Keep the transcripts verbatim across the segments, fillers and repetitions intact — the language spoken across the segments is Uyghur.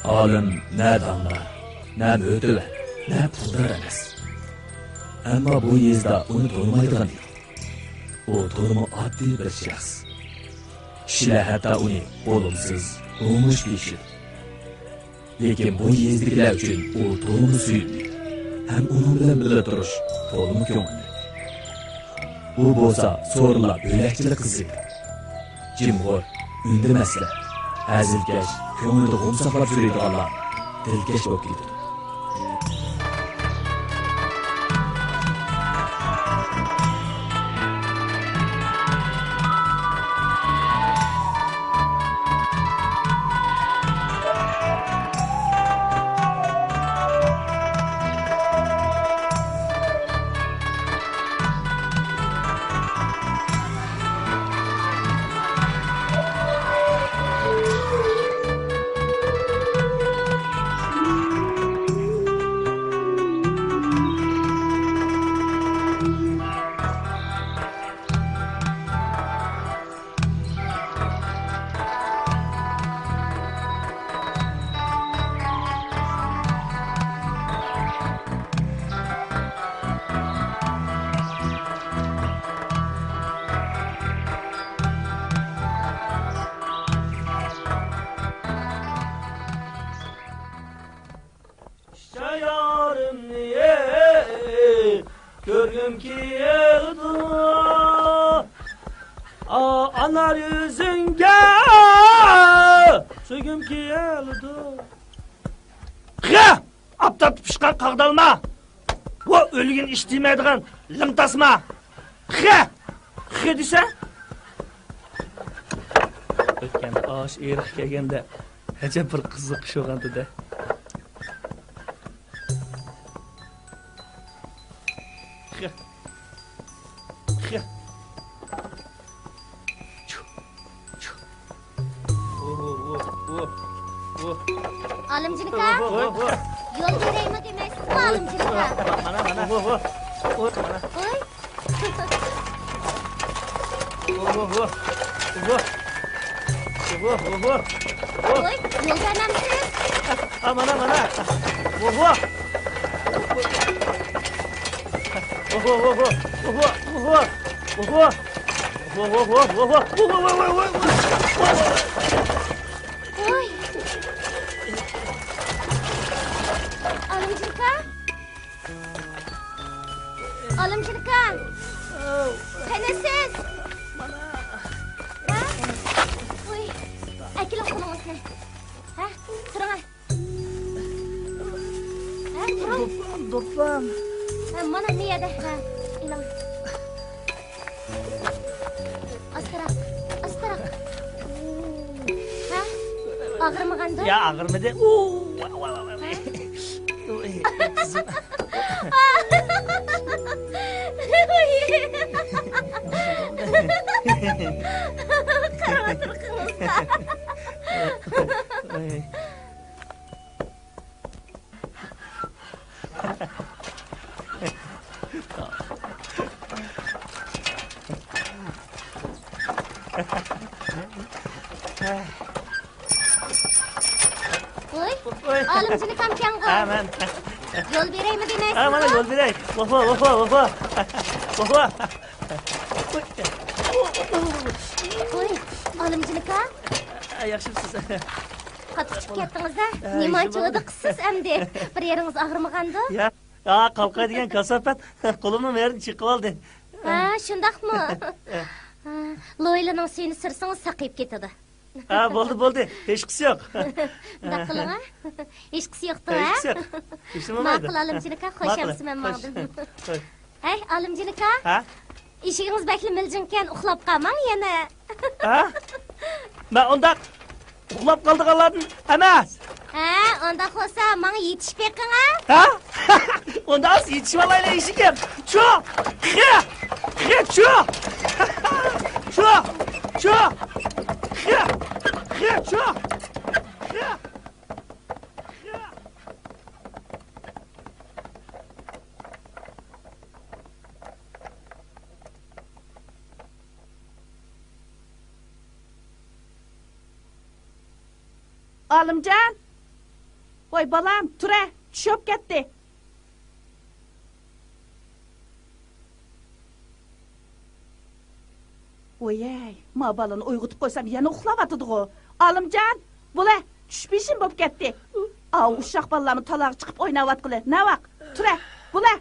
ئالىم نە داڭلار، نە مۆتىۋەر، نە پۇلدار ئەمەس. ئەمما بۇ يېزىدا ئۇنى تونۇمايدىغان يوق. ئۇ تولىمۇ ئاددىي بىر شەخس. كىشىلەر ھەتتا ئۇنى بولۇمسىز، بومۇش دېيىشىدۇ. لېكىن بۇ يېزىدىكىلەر ئۈچۈن ئۇ تولىمۇ سۆيۈملۈك ھەم ئۇنىڭ بىلەن بىللە تۇرۇش تولىمۇ كۆڭۈللۈك. ئۇ بولسا سورۇنلار بۆلەكچىلىك قىزى. جىمغۇر، ئۈندىمەسلەر، ھەزىلكەش، كۆڭلىدە غۇم ساقلاپ يۈرىدىغانلار دىلكەش بولۇپ كېتىدۇ. ئىشچان يارىمنى كۆرگۈم كېلىدۇ. ئا، ئانار يۈزۈڭگە سۆيگۈم كېلىدۇ. خە! ئاپتاپتا پىشقان قاغدالما! ۋو، ئۆلگەن ئىش دېمەيدىغان لىڭ تاسما! خە! خە دېسە! ئۆتكەندە ئاشۇ ئېرىققا كەلگەندە ئەجەب بىر قىزىق ئىش بولغانتىدە. خە. خە. چۇ. چۇ. ئالىمجان ئاكا، يول بېرەيمۇ دېمەيسىزمۇ، ئالىمجان ئاكا؟ مانا، مانا. ئوي. ئوي، يول بەرمەمسىز؟ مانا، مانا. ۋوي! ئالىمجان ئاكا؟ ئالىمجان ئاكا! قېنى سىز؟ ھە؟ ۋوي! ئەكېلىڭ قولىڭىزنى. ھە؟ تۇرۇڭ. ھە، تۇرۇڭ. دوپپام، دوپپام. ھە، مانا مۇ يەردە. ھە، ئېلىڭ. ئاستىراق، ئاستىراق. ھە؟ ئاغرىمىغاندۇ؟ يا، ئاغرىمىدى. ئۇ، ۋا، ۋا، ۋا، ۋا. ھە؟ ئۇي، قىزىم. قاراۋاتىرىقىڭىزغا. ئۇي. ۋوي، ۋوي. ئالىمجان ئاكامكەنغۇ. ھە، مەن. يول بېرەيمۇ دېمەيسىزغۇ؟ ھە، مانا يول بېرەي. ۋوي، ۋوي، ۋوي، ۋوي. ۋوي. ۋوي، ئالىمجان ئاكا. ھە، ياخشىمۇسىز؟ قاتتىق ئىچىپ كەتتىڭىز-دە. ھە، نېمانچە ھېچنېمە. ھودۇقىسىز ئەمدى؟ بىر يېرىڭىز ئاغرىمىغاندۇ؟ يا، يا، قاۋقا دېگەن كاساپەت قولۇمنىڭ بۇ يېرىدىن چىقىۋالدى. ھە، شۇنداقمۇ؟ ھە، لويلىنىڭ سۈيىنى سۈرسىڭىز ساقىيىپ كېتىدۇ. ھە، بولدى، بولدى. ھېچقىسى يوق. مۇنداق قىلىڭ، ھە؟ ھېچقىسى يوقتۇ، ھە، ھە؟ ھېچقىسى يوق. ھېچنېمە بولمايدۇ. ماقۇل، ئالىمجان ئاكا، خوش ئەمىسە مەن ماڭدىم. خوش. ھەي، ئالىمجان ئاكا. ھە؟ ئېشىكىڭىز بەكلا مىلجىڭكەن، ئۇخلاپ قالماڭ يەنە. ھە؟ مەن ئۇنداق ئۇخلاپ قالىدىغانلاردىن ئەمەس. ھە، ئۇنداق بولسا ماڭا يېتىشىپ بېقىڭ، ھە؟ ھە؟ ئۇنداق بولسا يېتىشىۋالايلى ئېشىكىم. چۇ! خى! خى، چۇ! چۇ! چۇ! خى! خى، چۇ! خى! خى! ئالىمجان! ۋاي بالام، تۇرە، چۈش بوپ كەتتى. ۋويەي، ما بالىنى ئويغىتىپ قويسام يەنە ئۇخلاۋاتىدىغۇ. ئالىمجان، بولە، چۈش پېشىم بوپ كەتتى. ئاۋۇ ئۇششاق بالىلارمۇ تالاغا چىقىپ ئويناۋاتقىلى. ناۋاق، تۇرە، بولە.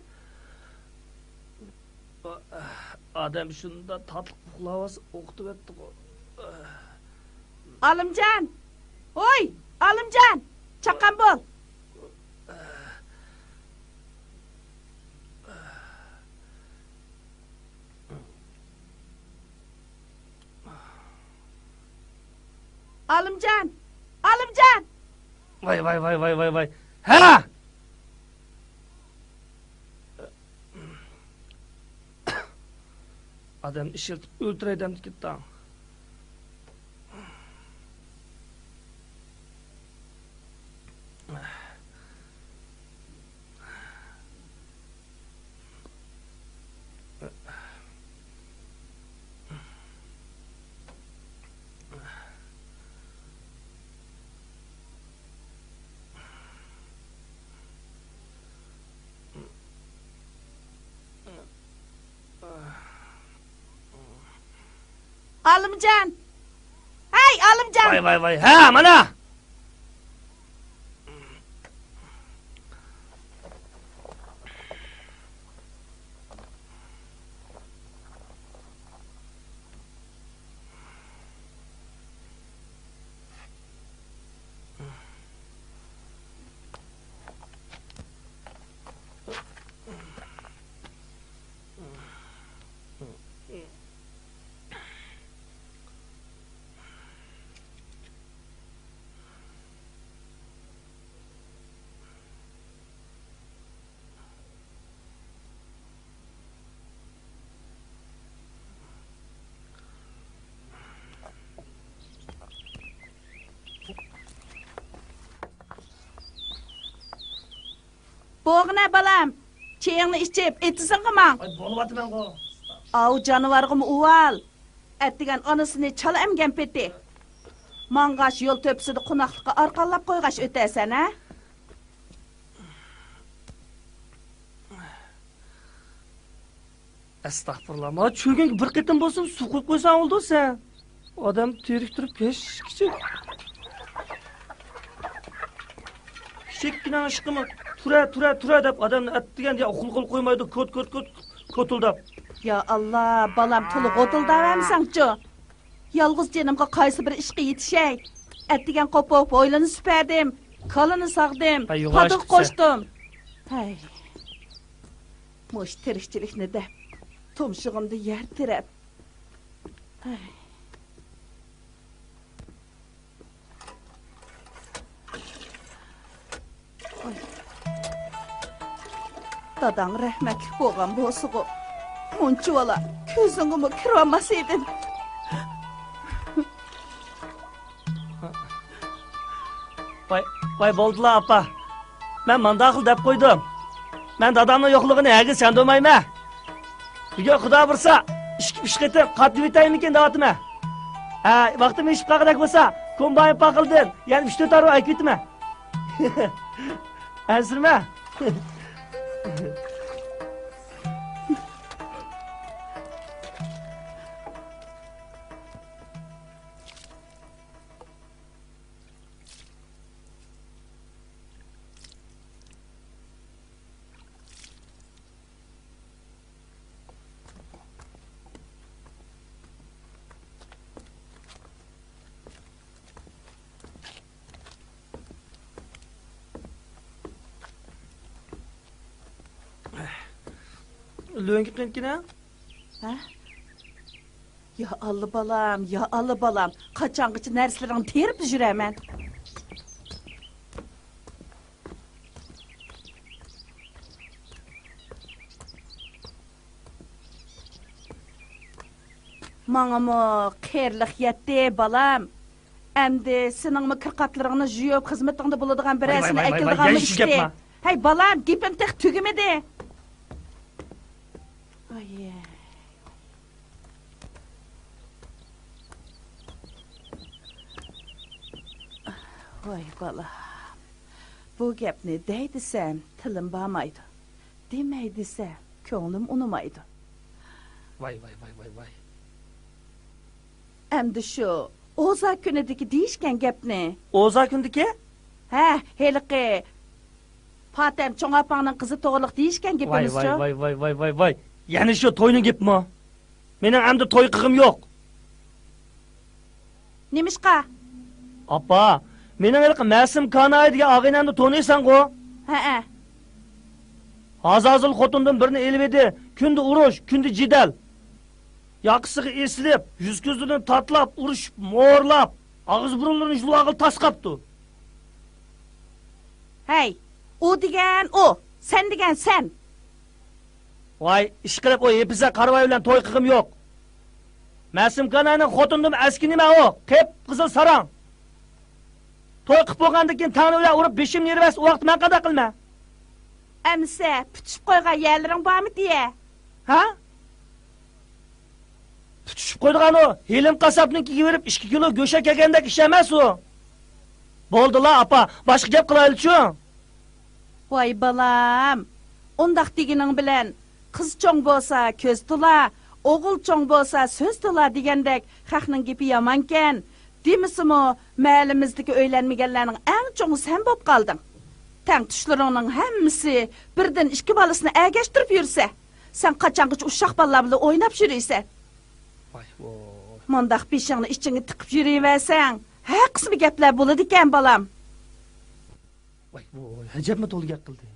ئادەم شۇنداق تاتلىق ئۇخلاۋالسا ئوقۇتۇۋەتتىغۇ. ئالىمجان! ھوي، ئالىمجان! چاققان بول! ئالىمجان! ئالىمجان! ۋاي، ۋاي، ۋاي، ۋاي، ۋاي، ۋاي. ھە! ئادەمنى ئىشلىتىپ ئۆلتۈرەي دەمدىكىن تاڭ. ئالىمجان! ھەي، ئالىمجان! ۋاي، ۋاي، ۋاي، ھە، مانا! بوغىنە بالام، چېيىڭنى ئىچىپ، ئېتىزىڭغا ماڭ. ۋاي، بولۇۋاتىمەنغۇ. ئاۋۇ جانىۋارغىمۇ ئۇۋال. ئەتىگەن ئانىسىنى چالا ئەمگەن پېتى. ماڭغاچ يول تۆپىسىدە قوناقلىققا ئارقانلاپ قويغاچ ئۆتەسەن، ھە؟ ئەستەغپۇرۇللا، ما چۆگۈنگە بىر قېتىم بولسۇن سۇ قۇيۇپ قويساڭ بولىدۇ سەن. ئادەم تىرىك تۇرۇپ كەچكىچە كىچىككىنە ئىشقىمۇ تۇرە، تۇرە، تۇرە دەپ ئادەمنى ئەتىگەندە ئۇخلىغىلى قويمايدۇ، كوت، كوت، كوت، كوتۇلداپ. يا ئاللا، بالام تولا غوتۇلداۋەرمىسەڭچۇ. يالغۇز جېنىمغا قايسى بىر ئىشقا يېتىشەي؟ ئەتىگەن قوپۇپ ھويلىنى سۈپەردىم، كالىنى ساغدىم، ھەي، يوغان پاتىغا ئىشقىسە. قوشتۇم. ھەي. مۇشۇ تىرىكچىلىكنى دەپ، تۇمشۇغۇمدا يەر تىرەپ. ھەي. داداڭ رەھمەتلىك بولغان بولسىغۇ، مۇنچىۋالا كۆزۈڭگىمۇ كىرىۋالماس ئىدىم. ۋاي، ۋاي، بولدىلا، ئاپا. مەن مانداقلا دەپ قويدۇم. مەن دادامنىڭ يوقلۇقىنى ھەرگىز چاندۇرمايمەن. بۈگۈن خۇدا بۇيرۇسا، ئىككى، ئۈچ قېتىم قاتنىۋېتەيمىكىن دەۋاتىمەن. ھە، ۋاقتىم ئېشىپ قالغۇدەك بولسا، كومباين پاقىلدىن يەنە ئۈچ تۆت ئارۇ ئەكېتىمەن. ئەنسىرىمە. لۆڭگە قېنىكىنە؟ ھە؟ يا ئاللا بالام، يا ئاللا بالام، قاچانغىچە نەرسىلىرىڭنى تېرىپلا يۈرەمەن؟ ماڭىمۇ قېرىلىق يەتتى، بالام. ئەمدى سېنىڭمۇ كىر-قاتلىرىڭنى يۇيۇپ، خىزمىتىڭدە بولىدىغان بىرەرسىنى ئەكېلىدىغانمۇ ئىشتى. ھەي، بالام، گېپىم تېخى تۈگىمىدى. ۋاي. ۋاي بالام. بۇ گەپنى دەي دېسەم، تىلىم بارمايدۇ. دېمەي دېسەم، كۆڭلۈم ئۇنىمايدۇ. ۋاي، ۋاي، ۋاي، ۋاي، ۋاي. ئەمدى شۇ ئوزا كۈنىدىكى دېيىشكەن گەپنى. ئوزا كۈنىدىكى؟ ھە، ھېلىقى پاتەم چوڭ ئاپاڭنىڭ قىزى توغرىلىق دېيىشكەن ۋاي، گېپىمىزچۇ؟ ۋاي، ۋاي، ۋاي، ۋاي، ۋاي، ۋاي. يەنە شۇ توينىڭ گېپىمۇ؟ مېنىڭ ئەمدى توي قىلغۇم يوق. نېمىشقا؟ ئاپا، مېنىڭ ھېلىقى مەسۇم كاناي دېگەن ئاغىنەمنى تونۇيسەنغۇ؟ ھەئە. ھازازۇل خوتۇندىن بىرنى ئېلىۋىدى. كۈندە ئۇرۇش، كۈندە جېدەل. ياقىسىغا ئېسىلىپ، يۈز-كۆزلىرىنى تاتىلاپ، ئۇرۇشۇپ، مورلاپ، ئاغزى-بۇرۇنلىرىنى يۇلۇۋالغىلى تاس قاپتۇ. ھەي، ئۇ دېگەن ئۇ، سەن دېگەن سەن. ۋاي، ئىشقىلىپ ئۇ ھېپىزە قارىۋاي بىلەن توي قىلغۇم يوق. مەسۇم كاناينىڭ خوتۇنىدىن ئەسكى نېمە ئۇ؟ قىپقىزىل ساراڭ. توي قىلىپ بولغاندىن كېيىن تەڭنە بىلەن ئۇرۇپ بېشىمنى يېرىۋەتسە، ئۇ ۋاقىتتا مەن قانداق قىلىمەن؟ ئەمىسە، پۈتۈشۈپ قويغان يەرلىرىڭ بارمىدى؟ ھە؟ پۈتۈشۈپ قويىدىغان ئۇ ھېلىم قاسساپنىڭكىگە بېرىپ ئىككى كىلو گۆشەك يېگەندەك ئىش ئەمەس ئۇ. بولدىلا، ئاپا، باشقا گەپ قىلايلىچۇ. ۋاي بالام، ئۇنداق دېگىنىڭ بىلەن قىز چوڭ بولسا كۆز تولا، ئوغۇل چوڭ بولسا سۆز تولا دېگەندەك خەقنىڭ گېپى يامانكەن. دېمىسىمۇ، مەھەللىمىزدىكى ئۆيلەنمىگەنلەرنىڭ ئەڭ چوڭى سەن بوپ قالدىڭ. تەڭتۇشلىرىڭنىڭ ھەممىسى بىردىن ئىككى بالىسىنى ئەگەشتۈرۈپ يۈرسە، سەن قاچانغىچە ئۇششاق بالىلار بىلەن ئويناپ يۈرىسەن؟ ۋاي ۋوي. مۇنداق بېشىڭنى ئىچىڭگە تىقىپ يۈرۈۋەرسەڭ، ھەر قىسما گەپلەر بولىدىكەن، بالام. ۋاي ۋوي، ئەجەبمۇ تولا گەپ قىلدى.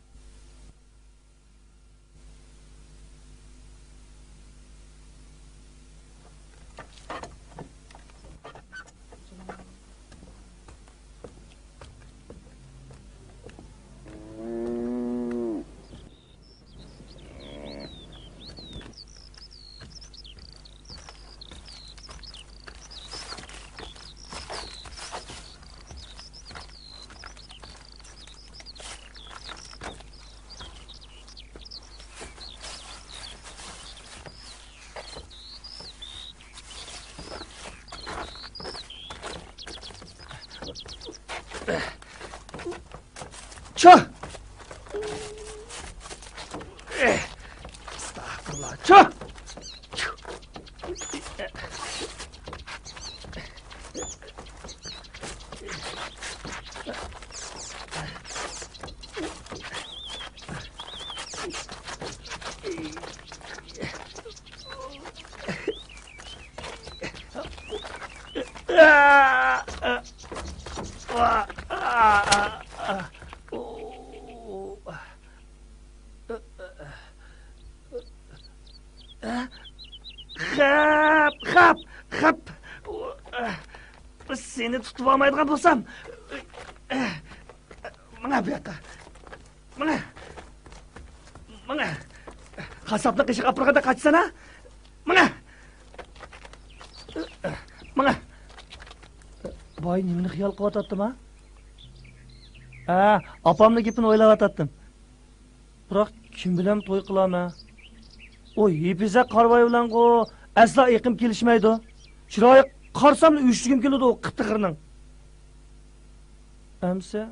چۇھ! ئەستەغپۇرۇللا، چۇھ! خەپ، خەپ، خەپ. سېنى تۇتۇۋالمايدىغان بولسام. ماڭە بۇ ياققا. ماڭە. ماڭە. قاسساپنىڭ قېشىغا ئاپىرغاندا قاچىسانا. ماڭە. ماڭە. باي نېمىنى خىيال قىلىۋاتاتتىم ھە؟ ھە، ئاپامنىڭ گېپىنى ئويلاۋاتاتتىم. بىراق كىم بىلەن توي قىلامەن؟ ئۇ ھېپىزە قارىۋاي بىلەنغۇ ئەسلا ئېقىم كېلىشمەيدۇ. چىرايىغا قارىساملا ئۆچۈرگۈم كېلىدۇ ئۇ قىپتېخىرنىڭ. ئەمسە.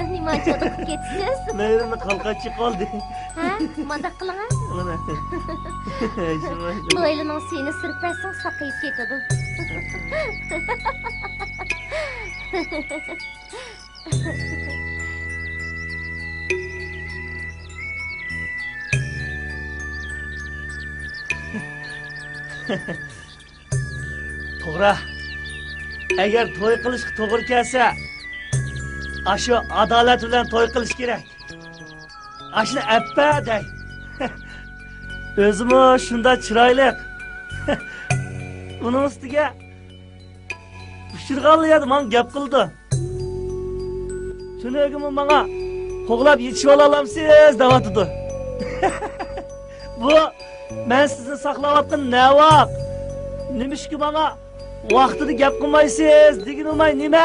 نېمانچە ئۇدۇقۇپ كېتىسىز؟ مەيرىمنى قالقان چىقىۋالدى. ھە؟ مانداق قىلىڭە. مانا. شۇ. لويلىنىڭ سۈيىنى سۈرۈپ بەرسىڭىز ساقىيىپ كېتىدۇ. توغرا. ئەگەر توي قىلىشقا توغرا كەلسە، ئاشۇ ئادالەت بىلەن توي قىلىش كېرەك. ئاشۇنى ئەپپە دەي. ئۆزىمۇ شۇنداق چىرايلىق. ئۇنىڭ ئۈستىگە ئۇچرىغانلا يەردە ماڭا گەپ قىلىدۇ. تۈنۈگۈنمۇ ماڭا قوغلاپ يېتىشىۋالالامسىز دەۋاتىدۇ. بۇ مەن سىزنى ساقلاۋاتقان نەۋاق. نېمىشقا ماڭا ۋاقتىدا گەپ قىلمايسىز دېگىنىماي نېمە؟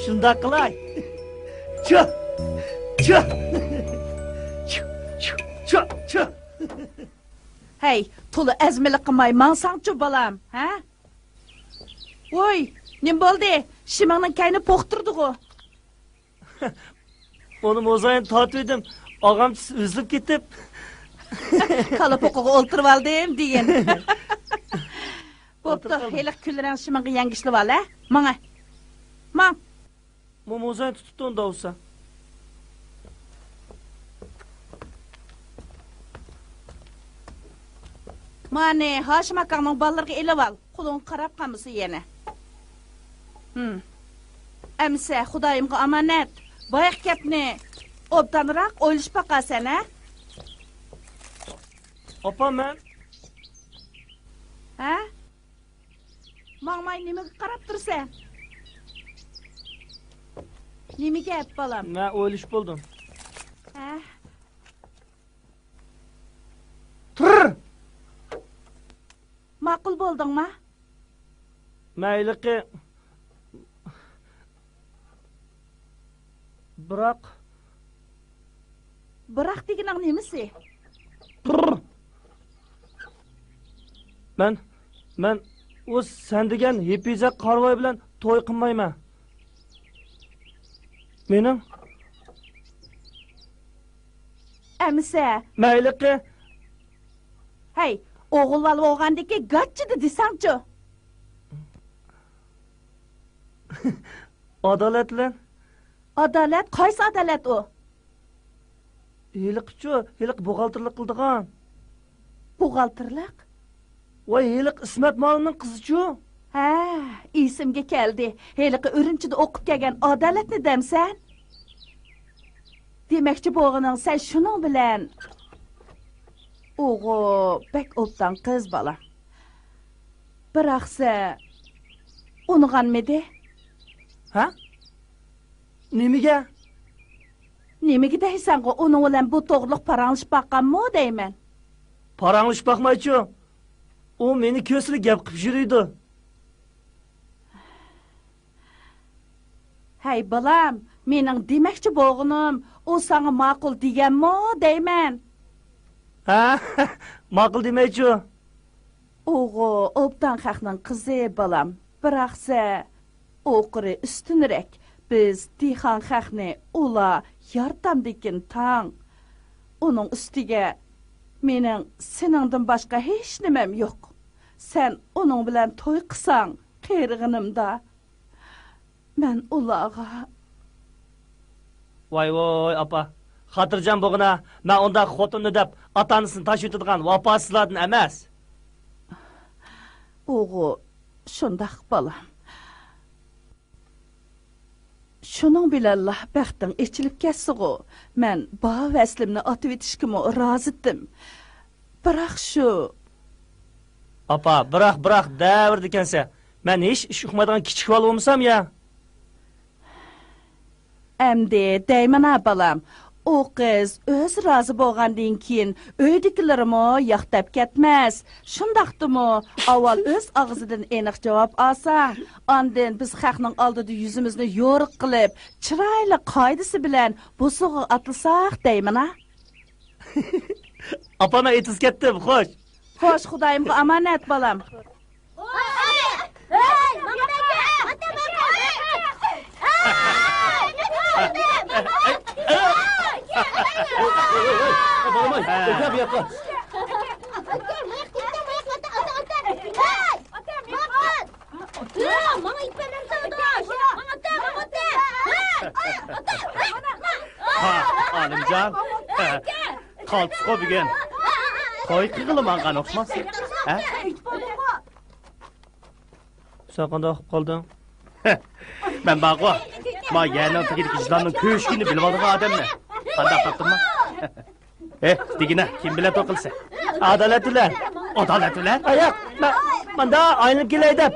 شۇنداق قىلاي. چۇ! چۇ! چۇ! چۇ! چۇ! چۇ! ھەي، تولا ئەزمىلىك قىلماي ماڭساڭچۇ، بالام، ھە؟ ۋوي، نېمە بولدى؟ شىمىڭنىڭ كەينى پوق تۇردىغۇ. ئۇنى موزاينى تارتىۋىدىم، ئاغامچىسى ئۈزۈلۈپ كېتىپ. كالا پوقىغا ئولتۇرۇۋالدىم دېگىن. بوپتۇ، ئولتۇرۇپ قالدىم. ھېلىقى كۈنلىرىڭ شىمىڭغا يەڭگۈشلىۋال، ھە؟ ماڭە. ماڭ. مو-، موزاينى تۇتۇپ تۇرۇڭ دەۋسا. مانى، ھاشىم ئاكاڭنىڭ بالىلىرىغا ئېلىۋال. قولۇڭغا قاراپ قالمىسۇن يەنە. ھىم. ئەمىسە، خۇدايىمغا ئامانەت. بايىقى گەپنى ئوبدانراق ئويلىشىپ باقارسەن، ھە؟ ئاپا، مەن. ھە؟ ماڭماي نېمىگە قاراپ تۇرىسەن؟ نېمە گەپ، بالام؟ مەن ئويلىشىپ بولدۇم. ھە؟ تۇر! ماقۇل بولدۇڭما؟ مەن ھېلىقى، بىراق. بىراق دېگىنىڭ نېمىسى؟ مەن، مەن ئۇ سەن دېگەن ھېپىزە قارىۋاي بىلەن توي قىلمايمەن. مېنىڭ. ئەمىسە. مەن ھېلىقى. ھەي، ئوغۇل بالا بولغاندىكىن گاچچىدە دېسەڭچۇ. ئادالەت بىلەن. ئادالەت؟ قايسى ئادالەت ئۇ؟ ھېلىقىچۇ، ھېلىقى بوغالتىرلىق قىلىدىغان. بوغالتىرلىق؟ ۋاي، ھېلىقى ئىسمەت مالىمنىڭ قىزىچۇ. ھە، ئېسىمگە كەلدى. ھېلىقى ئۈرۈمچىدە ئوقۇپ كەلگەن ئادالەتنى دەمسەن؟ دېمەكچى بولغىنىڭ سەن شۇنىڭ بىلەن. ئۇغۇ بەك ئوبدان قىز، بالام. بىراقسە ئۇنىغانمىدى؟ ھە؟ نېمىگە؟ نېمىگە دەيسەنغۇ، ئۇنىڭ بىلەن بۇ توغرىلىق پاراڭلىشىپ باققانمۇ دەيمەن؟ پاراڭلىشىپ باقمايچۇ. ئۇ مېنى كۆرسىلا گەپ قىلىپ يۈرىدۇ. ھەي، بالام، مېنىڭ دېمەكچى بولغىنىم، ئۇ ساڭا ماقۇل دېگەنمۇ دەيمەن؟ ھە؟ ماقۇل دېمەيچۇ. ئۇغۇ ئوبدان خەقنىڭ قىزى، بالام. بىراقسە، ئۇ قېرى ئۈستۈنرەك. بىز دېھقان خەقنى ئۇلا يارىتامدىكىن تاڭ. ئۇنىڭ ئۈستىگە مېنىڭ سېنىڭدىن باشقا ھېچنېمەم يوق. سەن ئۇنىڭ بىلەن توي قىلساڭ، قېرىغىنىمدا. مەن ئۇلارغا. ۋاي ۋوي، ئاپا. خاتىرجەم بولغىنا، مەن ئۇنداق خوتۇننى دەپ ئاتا-ئانىسىنى تاشلىۋېتىدىغان ۋاپاسىزلاردىن ئەمەس. ئۇغۇ، شۇنداق، بالام. شۇنىڭ بىلەنلا بەختىڭ ئېچىلىپ كەتسىغۇ، مەن بار ۋەسلىمنى ئاتىۋېتىشكىمۇ رازىتىم. بىراق شۇ. ئاپا، بىراق، بىراق دەۋېرىدىكەنسەن. مەن ھېچ ئىش ئۇقمايدىغان كىچىك بالا بولمىسام يا. ئەمدى دەيمەن-ھە، بالام. ئۇ قىز ئۆزى رازى بولغاندىن كېيىن، ئۆيدىكىلىرىمۇ ياق دەپ كەتمەس. شۇنداقتىمۇ، ئاۋۋال ئۆز ئاغزىدىن ئېنىق جاۋاب ئالساڭ، ئاندىن بىز خەقنىڭ ئالدىدا يۈزىمىزنى يورۇق قىلىپ، چىرايلىق قائىدىسى بىلەن بوسۇغىغا ئاتلىساق دەيمەن-ھە. ئاپا، مەن ئېتىز كەتتىم، خوش. خوش، خۇدايىمغا ئامانەت، بالام. بالام، ئەي، ئۆتە بۇ ياققا. ھە، ئالىمجان. ھە، قالتىسقۇ بۈگۈن. توي قىلغىلى ماڭغان ئوخشىمامسىز؟ ھە؟ سەن قانداق ئۇقۇپ قالدىڭ؟ مەن بارغۇ، ما يەرنىڭ تېگىدىكى يىلاننىڭ كۆشكىنى بىلىۋالىدىغان ئادەممەن. قانداق تاپتىڭما؟ ھە، دېگىنە، كىم بىلەن توي قىلىسەن؟ ئادالەت بىلەن. ئادالەت بىلەن؟ ھە، ياق، مەن ماندا ئايلىنىپ كېلەي دەپ.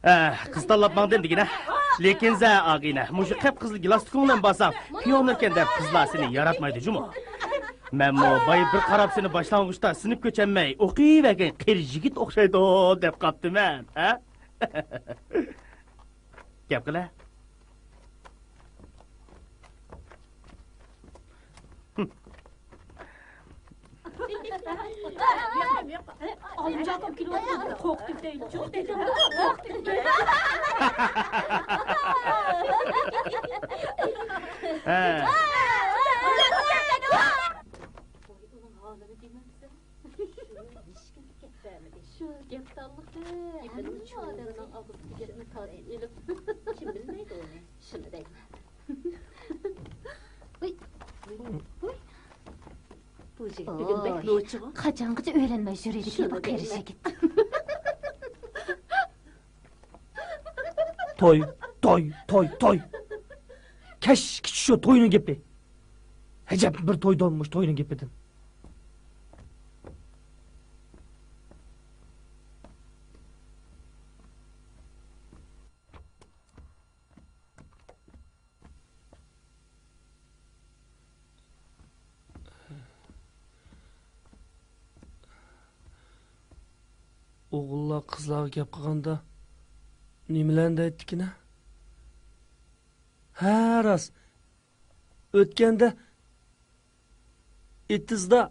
ھە، قىز تاللاپ ماڭدىم دېگىنە. لېكىن سەن ئاغىنە، مۇشۇ قىپقىزىل گىلاستۇكۇڭ بىلەن بارساڭ، پىيونېركەن دەپ قىزلار سېنى ياراتمايدۇ جۇمۇ. مەنمۇ بايا بىر قاراپ سېنى باشلانغۇچتا سىنىپ كۆچەلمەي ئوقۇۋەرگەن قېرى يىگىت ئوخشايدۇ دەپ قاپتىمەن، ھە؟ گەپ قىلە. ئالىمجان ئاكام كېلىۋاتىدۇ، قورقۇتۇپ دەيلى. ھە. ۋاي، ئۇنىڭ ھالىنى دېمەمسەن. شۇ ھېچكىمگە گەپ بەرمىدى. شۇ گەپدانلىقتا ھەممە ئادەمنىڭ ئاغزىدىكى گەپنى تارتىپ ئېلىپ، كىم بىلمەيدۇ ئۇنى. شۇنى دەيمەن. ۋۇي. ۋۇي. بۇ يىگىت بۈگۈن بەك نوچىغۇ. قاچانغىچە ئۆيلەنمەي يۈرىدىكى بۇ قېرى يىگىت. توي، توي، توي، توي. كەچكىچە شۇ توينىڭ گېپى. ئەجەب بىر توي دولمۇش توينىڭ گېپىدىن. ئوغۇللار قىزلارغا گەپ قىلغاندا نېمىلەرنى دەيتتىكىن ھە؟ ھە، راست. ئۆتكەندە ئېتىزدا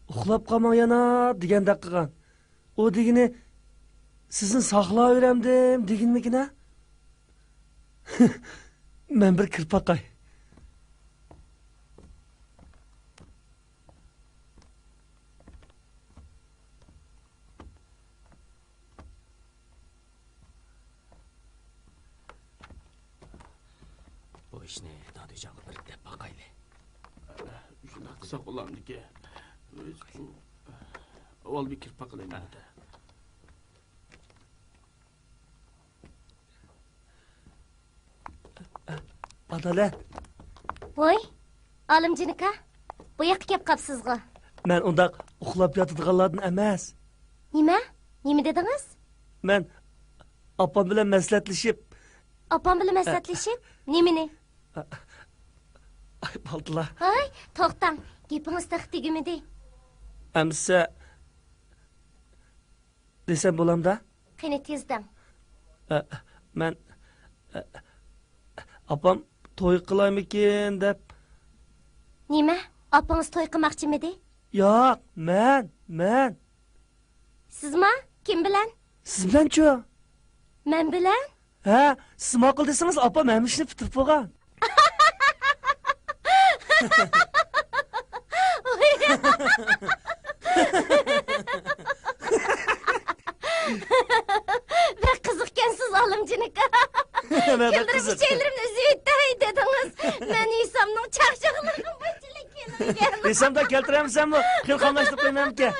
ئۇخلاپ قالماڭ يەنە دېگەندەك قىلغان. ئۇ دېگىنى سىزنى ساقلاۋېرەمدىم دېگىنىمىكىن ھە؟ مەن بىر كىرىپ باقاي. بۇ ئىشنى دادۈيجانغا بىر دەپ باقايلى. شۇنداق قىلساق بولامدىكىن؟ ئاۋۋال بىر كىرىپ باقىلى نېمىدە. ئادالەت. ۋوي، ئالىمجان ئاكا، بۇ ياققا كەپ قاپسىزغۇ؟ مەن ئۇنداق ئۇخلاپ ياتىدىغانلاردىن ئەمەس. نېمە؟ نېمە دېدىڭىز؟ مەن ئاپام بىلەن مەسلىھەتلىشىپ. ئاپام بىلەن مەسلىھەتلىشىپ؟ نېمىنى؟ ئاي، بالدىلا. ھاي، توختاڭ، گېپىڭىز تېخى تۈگىمىدى. ئەمىسە، دېسەم بولامدا؟ قېنى، تېز دەڭ. ئە، مەن، ئە، ئاپام توي قىلايمىكىن دەپ. نېمە؟ ئاپىڭىز توي قىلماقچىمىدى؟ ياق، مەن، مەن. سىزما؟ كىم بىلەن؟ سىز بىلەنچۇ؟ مەن بىلەن؟ ھە، سىز ماقۇل دېسىڭىز، ئاپام ھەممە ئىشنى پۈتتۈرۈپ بولغان. بەك قىزىقكەنسىز، ئالىمجان ئاكا. كۈنلىرىم ئۈچەيلىرىمنى ئۈزۈۋېتەي دېدىڭىز. مەن ھېسامنىڭ چاقچاقلىرىغا بۇنچىلىك كېلىدىكەن. ھېسامدا كەلتۈرەمسەنمۇ؟ خېلى قاملاشتۇرۇپ قويمامكەن.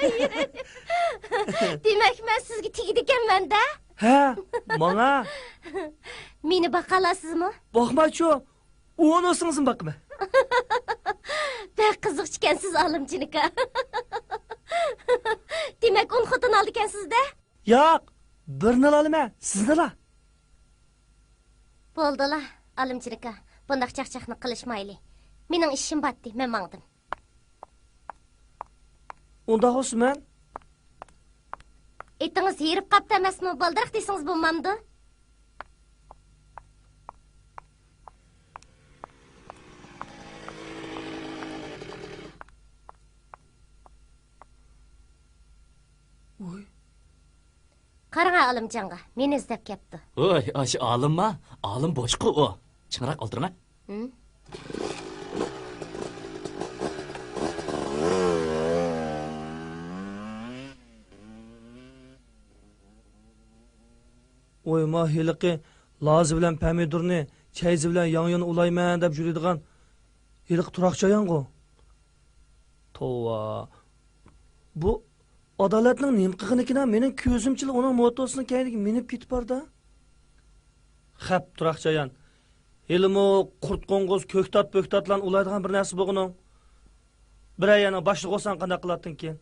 دېمەك، مەن سىزگە تېگىدىكەنمەن-دە؟ ھە، ماڭا. مېنى باقالامسىزمۇ؟ باقمايچۇ. ئۇنىسىڭىزمۇ باقىمەن. بەك قىزىقچىكەنسىز، ئالىمجان ئاكا. دېمەك، ئون خوتۇن ئالىدىكەنسىز-دە؟ ياق، بىرنىلا ئالىمەن، سىزنىلا. بولدىلا، ئالىمجان ئاكا، بۇنداق چاقچاقنى قىلىشمايلى. مېنىڭ ئىشىم باتتى، مەن ماڭدىم. ئۇنداق بولسا مەن. ئېتىڭىز ھېرىپ قاپتۇ ئەمەسمۇ، بالدۇراق دېسىڭىز بولمامدۇ؟ ۋوي. قاراڭا ئالىمجانغا، مېنى ئىزدەپ كەپتۇ. ۋوي، ئاشۇ ئالىمما؟ ئالىم بوشقۇ ئۇ. چىڭراق ئولتۇرۇڭە. ھىم؟ ۋوي، ما ھېلىقى لازا بىلەن پەمىدۇرنى، چەيزى بىلەن ياڭيۇنى ئۇلايمەن دەپ يۈرىدىغان ھېلىقى تۇراقچى ئاياڭغۇ؟ توۋا. بۇ ئادالەتنىڭ نېمە قىلغىنىكىنا؟ مېنىڭ كۆزۈمچىلا ئۇنىڭ موتوسىنىڭ كەينىگە مىنىپ كېتىپ باردا. خەپ، تۇراقچى ئايان. ھېلىمۇ قۇرت-قوڭغۇز، كۆكتات-پۆكتاتلارنى ئۇلايدىغان بىر نەرسە بولغىنىڭ. بىرەر يەرنىڭ باشلىقى بولساڭ قانداق قىلاتتىڭكىن؟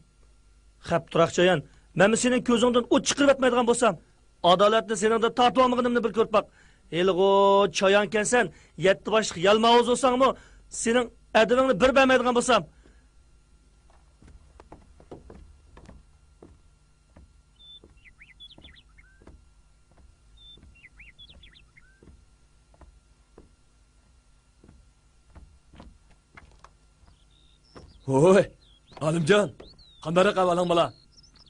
خەپ، تۇراقچى ئايان. مەنمۇ سېنىڭ كۆزۈڭدىن ئوت چىقىرىۋەتمەيدىغان بولسام، ئادالەتنى سېنىڭدىن تارتىۋالمىغىنىمنى بىر كۆرۈپ باق. ھېلىغۇ چايانكەنسەن، يەتتە باشلىق يالماۋۇز بولساڭمۇ، سېنىڭ ئەدىپىڭنى بىر بەرمەيدىغان بولسام. ھوي، ئالىمجان، قانداقراق ئەھۋالىڭ بالا؟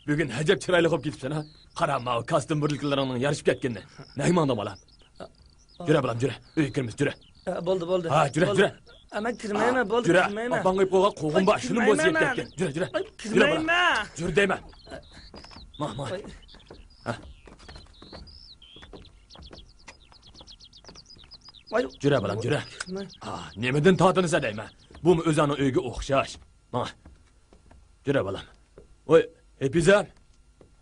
بۈگۈن ئەجەب چىرايلىق بولۇپ كېتىپسەن ھە. قارا، ماۋۇ كاستيۇم بىرلىكلىرىڭنىڭ يارىشىپ كەتكىنىنى. نەگە ماڭدىڭ بالا؟ جۈرە بالام، جۈرە. ئۆيگە كىرىمىز، جۈرە. ئە، بولدى، بولدى. ھا، جۈرە، بولدى. جۈرە. ئە، مەن كىرمەيمەن، بولدى، جۈرە. كىرمەيمەن. ئاپاڭغا ئېيتىپ قويغان قوغۇن بار، شۇنىمۇ بولسا يەپ كەتكىن. جۈرە، جۈرە. جۈرە بالام. كىرمەيمەن. جۈرە دەيمەن. ماڭ، ماڭ. ھە. جۈرە بالام، جۈرە. ئا، نېمىدىن تارتىنىسەن دەيمەن. بۇمۇ ئۆزۈڭنىڭ ئۆيىگە ئوخشاش. ماڭ. جۈرە بالام. ۋوي، ھېپىزەم.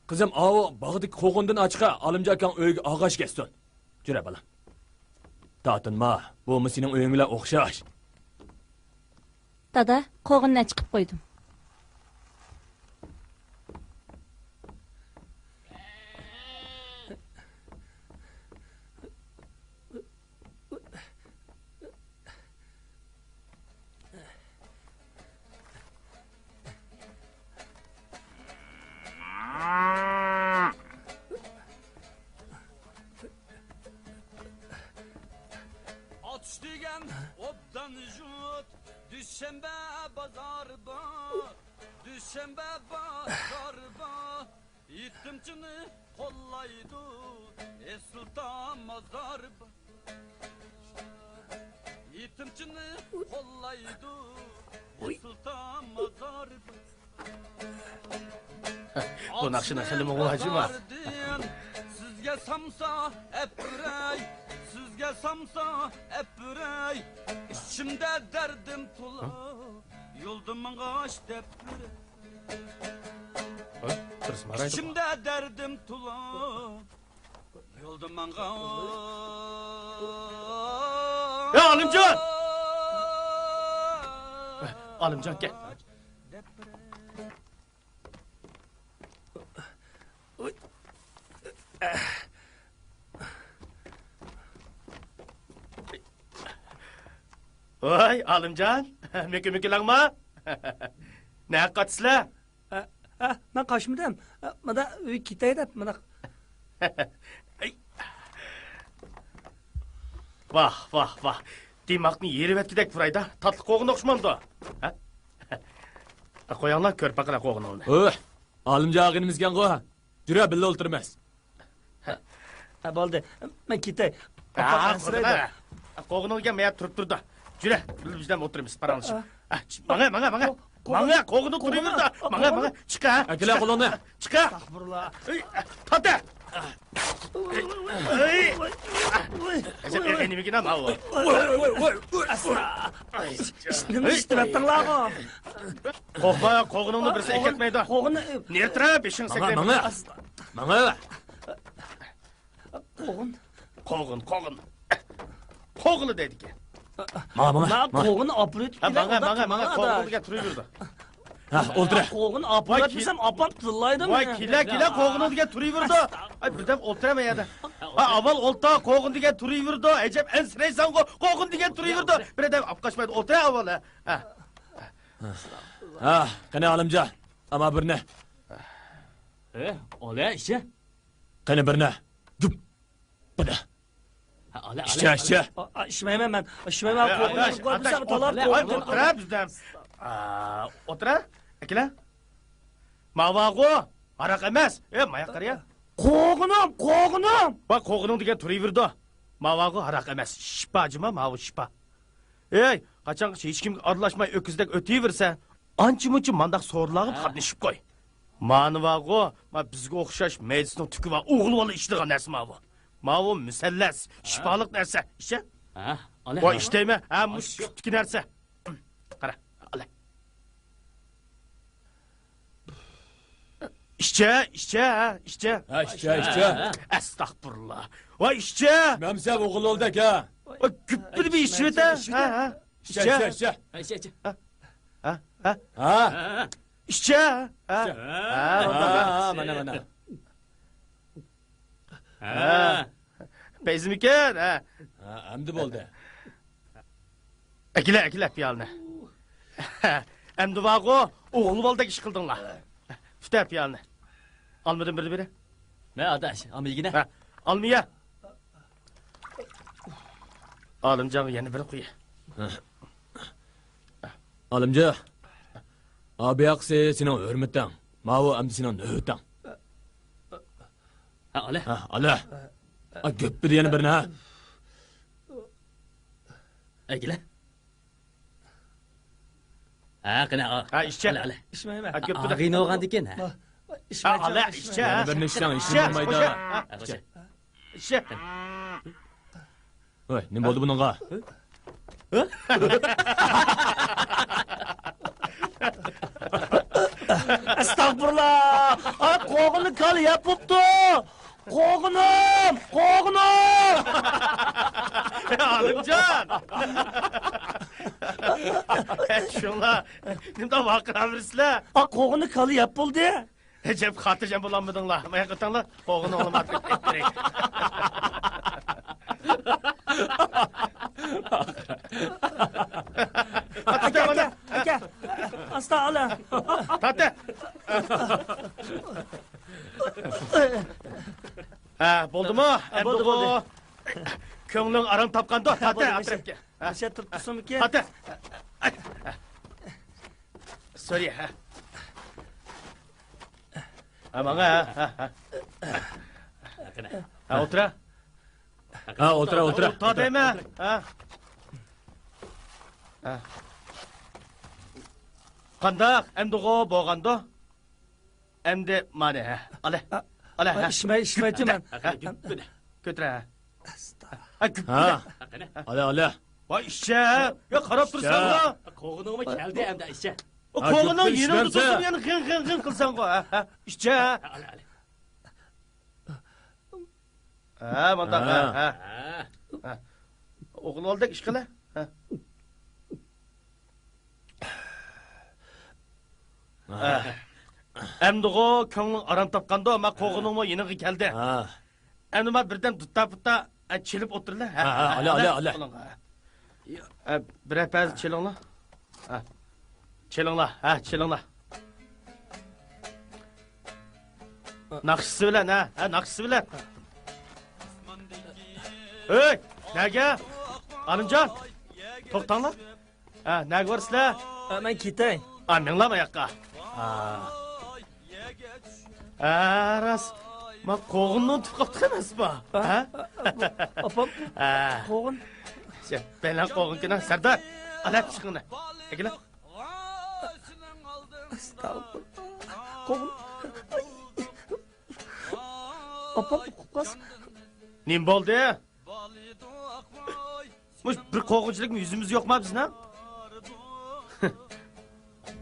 قىزىم، ئاۋۇ باغدىكى قوغۇندىن ئاچقا، ئالىمجان ئاكاڭ ئۆيىگە ئاغاش كەتسۇن. جۈرە بالام. تارتىنما، بۇمۇ سېنىڭ ئۆيۈڭ بىلەن ئوخشاش. دادا، قوغۇننى ئەچىقىپ قويدۇم. ئاتۇش دېگەن ئوبدان يۇرت، دۈشەنبە بازار بار، دۈشەنبە بازار بار. يېتىمچىنى قوللايدۇ، ئېسىل تام مازار بار. يېتىمچىنى قوللايدۇ، ئېسىل تام مازار بار. بۇ ناخشىنىڭ خېلى مۇڭى بار جۇما. سىزگە سامسا ئەپىرەي، سىزگە سامسا ئەپىرەي. ئىچىمدە دەردىم تولا، يولدا ماڭغاچ دەپ بېرەي. ئىچىمدە دەردىم تولا، يولدا ماڭغان. يا ئالىمجان! ئالىمجان، كەل. ۋاي، ئالىمجان، مۆكۈ-مۆكۈلەڭما؟ نەگە قاچىسىلەر؟ ئە، ئە، مەن قاچمىدىم. ئە، مانا ئۆيگە كېتەي دەپ، مانا. ۋاھ، ۋاھ، ۋاھ. دىماغنى يېرىۋەتكۈدەك پۇرايدا. تاتلىق قوغۇن ئوخشىمامدۇ؟ ھە؟ قويۇڭلار، كۆرۈپ باقىلا قوغۇنۇڭنى. ھوي، ئالىمجان ئاغىنىمىزكەنغۇ. جۈرە، بىللە ئولتۇرىمىز. ھە، بولدى. مەن كېتەي. ھە، ئاپام ئەنسىرەيدۇ. قوغۇنۇڭ دېگەن مايا تۇرۇپ تۇرىدۇ. جۈرە، بىز بىلەن ئولتۇرىمىز، پاراڭلىشىپ. ھە، ماڭە، ماڭە، ماڭە. ماڭە، قوغۇنۇڭ تۇرۇۋېرىدۇ. ماڭە، ماڭە. چىقە. ئەكېلە قولۇڭنى. چىقە. ئەستەغپۇرۇللا. ئەي، تارتە. ئەي. ئەجەب ئېغىر نېمىكىن ماۋۇ. ۋوي، ۋوي، ۋوي، ۋوي. نېمە ئىشتىۋەتتىڭلارغۇ؟ قورقما، قوغۇنۇڭنى بىرسى ئەكەتمەيدۇ. قوغۇن. نېرى تەرەپ بېشىڭ سەكرەيدۇ. ماڭا، ماڭا. قوغۇن. قوغۇن، قوغۇن. قوغۇنلا دەيدىكەن. ماڭا، ماڭا، ماڭا. قوغۇن ئاپىرىۋېتىپ كېلەي، ماڭا، ماڭا، ماڭا، قوغۇنغا تۇرۇۋېرىدۇ. ھە، ئولتۇر. قوغۇن ئاپىرىۋەتمىسەم، ئاپام تىللايدۇ مېنى. ۋاي، كېلە، كېلە، قوغۇن دېگەن تۇرۇۋېرىدۇ. ئاي، بىردەم ئولتۇرە ما يەردە. ھە، ئاۋۋال ئولتۇر، قوغۇن دېگەن تۇرۇۋېرىدۇ. ئەجەب ئەنسىرەيسەنغۇ، قوغۇن دېگەن تۇرۇۋېرىدۇ. بىردەم ئاپقاچمايدۇ، ئولتۇر ئاۋۋال، ھە. ھە. ھە، قېنى، ئالىمجان، ئاما بىرنى. ھە، ئالە، ئىچە. قېنى بىرنى. گۈپ. بىرنى. ھە، ئالە، ئىچە، ئالە. ئىچە. ئا، ئا، ئىچمەيمەن مەن. ئىچمەيمەن. ئە، قوغۇن ئە، ئىچىپ قويدۇم، ئە، سەن تالاپ ئە، قوغۇن. ئولتۇرە بىردەم. ئا، ئولتۇرە. ئەكېلە. ماۋاغۇ ھاراق ئەمەس. ئە، ماياق قارىيا. قوغۇنۇم، قوغۇنۇم. ۋاي، قوغۇنۇڭ دېگەن تۇرۇۋېرىدۇ. ماۋاغۇ ھاراق ئەمەس. شىپا جۇما، ماۋۇ شىپا. ئەي، قاچانغىچە ھېچكىمگە ئارىلاشماي ئۆكۈزدەك ئۆتۈۋېرىسەن؟ ئانچە-مۇنچە مانداق سورۇنلارغا ھە. قاتنىشىپ قوي. مانىۋاغۇ، ما بىزگە ئوخشاش مەيدىسىنىڭ تۈكى بار ئوغۇل بالا ئىچىدىغان نەرسە ماۋۇ. ماۋۇ مۇسەللەس، ھە. شىپالىق نەرسە. ئىچە. ھە، ئالا، ۋاي، ھە. ئىچتەيمەن. ھە، مۇشۇ ئاشۇ. كۈپتىكى نەرسە. قارا، ئالا. ئىچە، ئىچە، ھە، ئىچە. ھە، ئىچە، ئىچە. ئەستەغپۇرۇللا. ۋاي، ئىچە. مەمسە ئوغۇل ئولدەك، ھە. ۋاي، گۈپپىدە بىر ئىچىۋېتە. ھە، ھە. ئىچە، ئىچە، ئىچە. ھە، ئىچە، ئىچە. ھە، ھە. ھە. ئىچە. ھە. ئىچە. ھە، ھە، ھە، مانا، مانا. ھە. پەيزىمىكىن، ھە؟ ھە، ئەمدى بولدى. ئەكېلە، ئەكېلە پىيالىنى. ئەمدى بارغۇ، ئوغۇل بالىدەك ئىش قىلدىڭلار. پۈتە پىيالىنى. ئالمىدىن بىرنى بېرە. مە ئاداش، ئالما يېگىنە. ھە، ئالما يە. ئالىمجانغا يەنە بىر قۇيە. ئالىمجان، ئا بۇياققىسى سېنىڭ ھۆرمىتىڭ، ماۋۇ ئەمدى سېنىڭ نۆۋىتىڭ. ھە، ئالە. ھە، ئالە. ئا، گۆپپىدە يەنە بىرنى، ھە؟ ئەگىلە. ھە، قېنى، ئا. ھە، ئىچچە. ئالە، ئالە. ئىچمەيمەن. ھە، گۆپپىدە. ئاغىنە بولغاندىكىن، ھە. ھە، ئالە، ئىچچە. يەنە بىرنى ئىچسەڭ، ئىچىڭ بولمايدۇ. ھە، خوش. ئىچە. ۋاي، نېمە بولدى بۇنىڭغا؟ ئەستەغپۇرۇللا! ئاي، قوغۇننى كالا يەپ بوپتۇ! قوغۇنۇم! قوغۇنۇم! ئالىمجان! شۇڭلار نېمىدەپ ۋارقىراۋېرىسىلەر؟ ئا، قوغۇننى كالا يەپ بولدى! ئەجەب خاتىرجەم بولالمىدىڭلار. ماياق ئۆتەڭلار. قوغۇنۇڭلارنى ئەكىرىپ بېرەي. ئاكا، ئاكا، ئاكا. ئاستا ئالا. تارتە. ھە، بولدىمۇ؟ ھە، بولدى، ئەمدىغۇ. بولدى. كۆڭلۈڭ ئارام تاپقاندۇ؟ ھە، تارتە، بولدى، ئەترەپكە. ھە. مۇشۇ تۇرۇپ تۇرسۇنمىكىن؟ تارتە. سورى، ھە. ھە، ماڭا، ھە، ھە، ھە. ھە، ئولتۇرە. ھە، ئولتۇرە، ئولتۇرە. ئولتۇر دەيمەن. ھە. ھە. قانداق؟ ئەمدىغۇ بولغاندۇ؟ ئەمدى مانى، ھە. ئالە. ئالە، ھە. ئىچمەي، ئىچمەيتتىم مەن. ھە. كۆتۈرە، ھە. ھە، گۈپپىدە. ھە. ئالە، ئالە. ۋاي، ئىچە. يا، قاراپ تۇرساڭغۇ. قوغۇنۇڭمۇ كەلدى ئەمدى، ئىچە. ئۇ ھە، قوغۇننىڭ گۈپپىدە يېنىڭدا ئىچمەمسە؟ تۇرسۇم يەنە غىڭ، غىڭ، غىڭ قىلساڭغۇ، ھە، ھە. ئىچە. ئالە، ئالە. ھە، مانداق، ھە، ھە. ھە. ھە. ئوغۇل بالىدەك ئىش قىلە. ھە. ھە. ئەمدىغۇ كۆڭلۈڭ ئارام تاپقاندۇ، ما قوغۇنۇڭمۇ يېنىڭغا كەلدى. ھە. ئەمدى ما بىردەم دۇتتا-پۇتتا، ئە، چېلىپ ئولتۇرلا. ھە، ھە، ھە، ئالە، ئالە، ئالە. ھە، بىرەر پەز چېلىڭلار. ھە. چېلىڭلار، ھە، چېلىڭلار. ناخشىسى بىلەن، ھە، ھە، ناخشىسى بىلەن. ھەي، نەگە؟ ئالىمجان، توختاڭلار. ھە، نەگە بارىسىلەر؟ ھە، مەن كېتەي. ئا، مېڭلام ئاياققا. ھە. ھە، راست. ما قوغۇننى ئۇنتۇپ قاپتىق ئەمەسمۇ؟ ھە؟ ھە؟ ئاپام، ھە. قوغۇن. شە، بەلەن قوغۇن كېنە، سەردار. ئەلەپ چىقىڭنى. ئەكىلە. ئەستەغپۇرۇللا. قوغۇن. ئاپام ئۇقۇپ قالسا. نېمە بولدى؟ مۇشۇ بىر قوغۇنچىلىكمۇ يۈزىمىز يوقما بىزنىڭ؟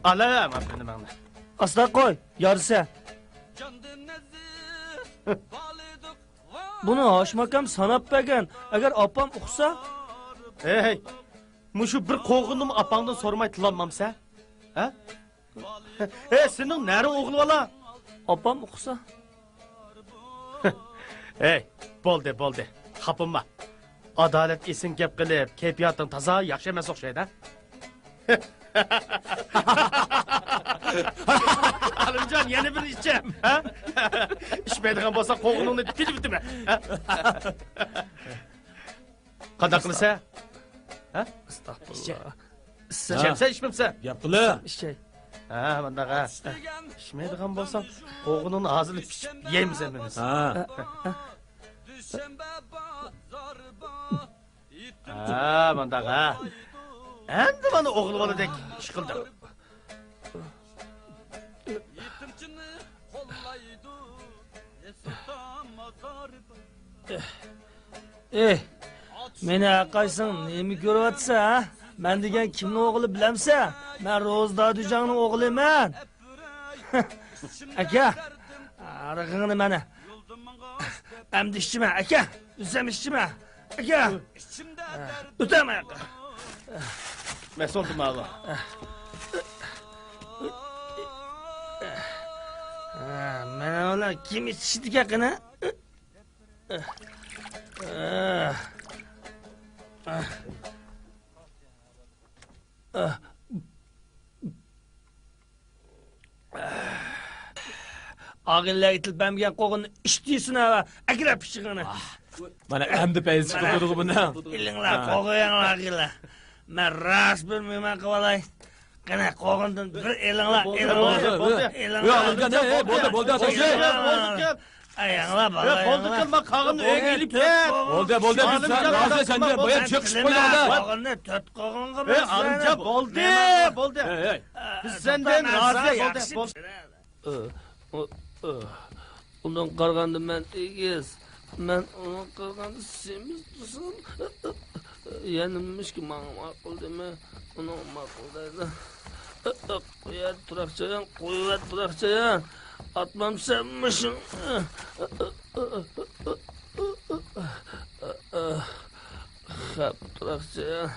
ئالا، ماپىنى ماڭا. ئاستا قوي، يارىسە. بۇنى ھاشىم ئاكام ساناپ بەرگەن. ئەگەر ئاپام ئۇقسا. ھەي، مۇشۇ بىر قوغۇننىمۇ ئاپاڭدىن سورىماي تىلالمامسەن؟ ھە؟ ھەي، سېنىڭ نەرە ئوغلى بالا؟ ئاپام ئۇقسا. ھەي، بولدى، بولدى. خاپىما. ئادالەت ئېسىڭ گەپ قىلىپ، كەيپىياتىڭ تازا ياخشى ئەمەس ئوخشايدۇ. ئالىمجان، يەنە بىر ئىچەم، ھە؟ ئىچمەيدىغان بولساڭ، قوغۇنۇڭنى تېلىۋېتىمەن، ھە؟ قانداق قىلىسەن؟ ھە؟ ئەستەغپۇرۇللا. ئىچەمسەن، ئىچمەمسەن؟ گەپ قىلە. ئىچەي. ھە، مانداق، ھە. ئىچمەيدىغان بولساڭ، قوغۇنۇڭنى ھازىرلا پىچىپ يەيمىز ھەممىمىز. ھە. ھە، مانداق، ھە. ئەمدى مانا ئوغۇل بالىدەك ئىش قىلدىڭ. ئېي، مېنى ھەرقايسىڭ نېمە كۆرۈۋاتىسەن، ھە؟ مەن دېگەن كىمنىڭ ئوغلى بىلەمسەن؟ مەن روزى دادۈجاڭنىڭ ئوغلىمەن. ئاكا، ھارىقىڭنى مانا. ئەمدى ئىچىمەن، ئاكا. ئۆزۈم ئىچىمەن، ئاكا. ئۆتەمەن، ئاكا. مەسئۇل دېمە، ئاۋۇ. مانا ئۇلار كىم ئىچىشىدىكەن قېنى؟ ئاغىنىلەرگە تىلىپ بەرمىگەن قوغۇننى ئىشتىسىنا ۋە ئەكىرە پىششىقىنى. مانا ئەمدى پەيزى چىقىپ تۇرىدىغۇ بۇنىڭ. ئېلىڭلار، قوغۇن يەڭلار ئاغىنىلەر. مەن راست بىر مېھمان قىلىۋالاي. قېنى، قوغۇندىن بىر ئېلىڭلار، ئېلىڭلار. بولدى، بولدى. ئېلىڭلار. يا، ئالىمجان، ئەي، بولدى، بولدى، ئەي، ئالىمجان. ئەي، ياڭلار، بالىلار، بولدىكەن، مانا قاغىنىنى ئۆيگە ئېلىپ كەت. بولدى، بولدى، بىز سەن رازى، سەن دە بايا چېقىشىپ قويدۇڭ دە. قوغۇننى تۆت قوغۇنغا بۆلسەڭ. ئالىمجان، بولدى، بولدى. ئەي، ئەي. بىز سەندىن رازى، بولدى، بولدى. ئۇنىڭغا قارىغاندا مەن ئېگىز، مەن ئۇنىڭغا قارىغاندا سېمىز تۇرسام، يەنە مۇشۇ ماڭا ماقۇل دېمە، ئۇنىڭغا ماقۇل دەيدۇ. قويۇۋەت، تۇراقچىيان، قويۇۋەت، تۇراقچىيان. ئاتمامسەن مۇشۇ. خەپ، تۇراقچىيان.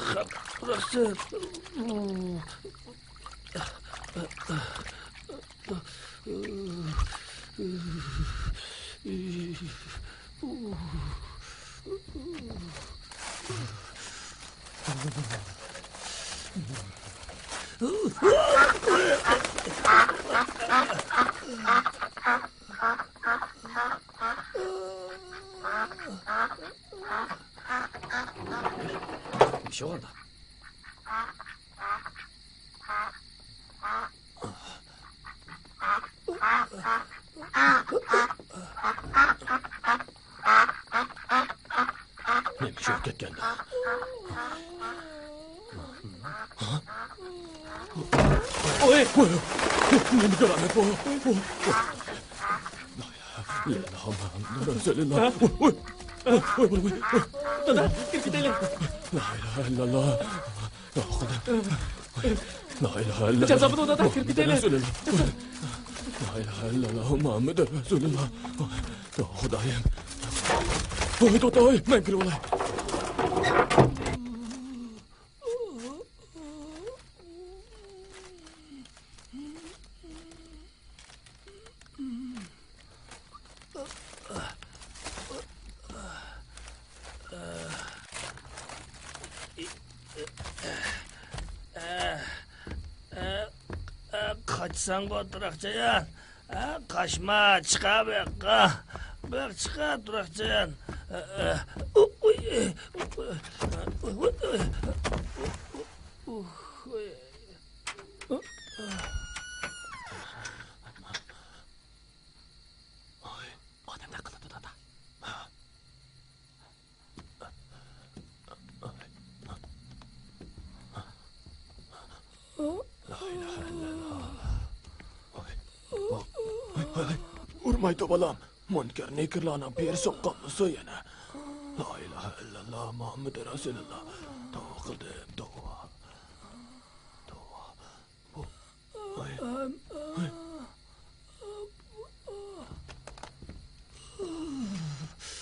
خەپ، تۇراقچىيان. نېمە ئىش بولۇپ كەتكەندۇ؟ ۋوي! ۋوي! نېمە كارامەت بۇ؟ ۋوي! ۋوي! لا ئىلاھە ئىللاللاھ مۇھەممەدۇر رەسۇلۇللاھ. ۋوي! ۋوي! ۋوي! ۋوي! ۋوي! دادا، كىرىپ كېتەيلى. لا ئىلاھە ئىللاللاھ. يا خۇدا. لا ئىلاھە ئىللاللاھ. جازا بۇنى، دادا، كىرىپ كېتەيلى. رەسۇلۇللاھ. لا ئىلاھە ئىللاللاھ مۇھەممەدۇر رەسۇلۇللاھ. يا خۇدايىم. ۋوي، توختا، ۋوي، مەن كىرىۋالاي. قاچساڭغۇ، تۇراقچىيان. ھە، قاچما، چىقار بۇ ياققا. بۇ ياققا چىقار، تۇراقچىيان. ھە، ھە. ئۇ-، ئۇي. ئۇي، ئۇي. ئۇي. ئادەملەر قىلىدۇ، دادا. لا ئىلاھە ئىللاللاھ. ۋاي، ۋاي، ۋاي. ئۇرمايدۇ بالام. مۇنكەر نېكىرلارنىڭ بىرى سوققانمىسۇ يەنە؟ لا ئىلاھە ئىللاللاھ مۇھەممەدۇر رەسۇلۇللاھ. توۋا قىلدىم، توۋا. توۋا.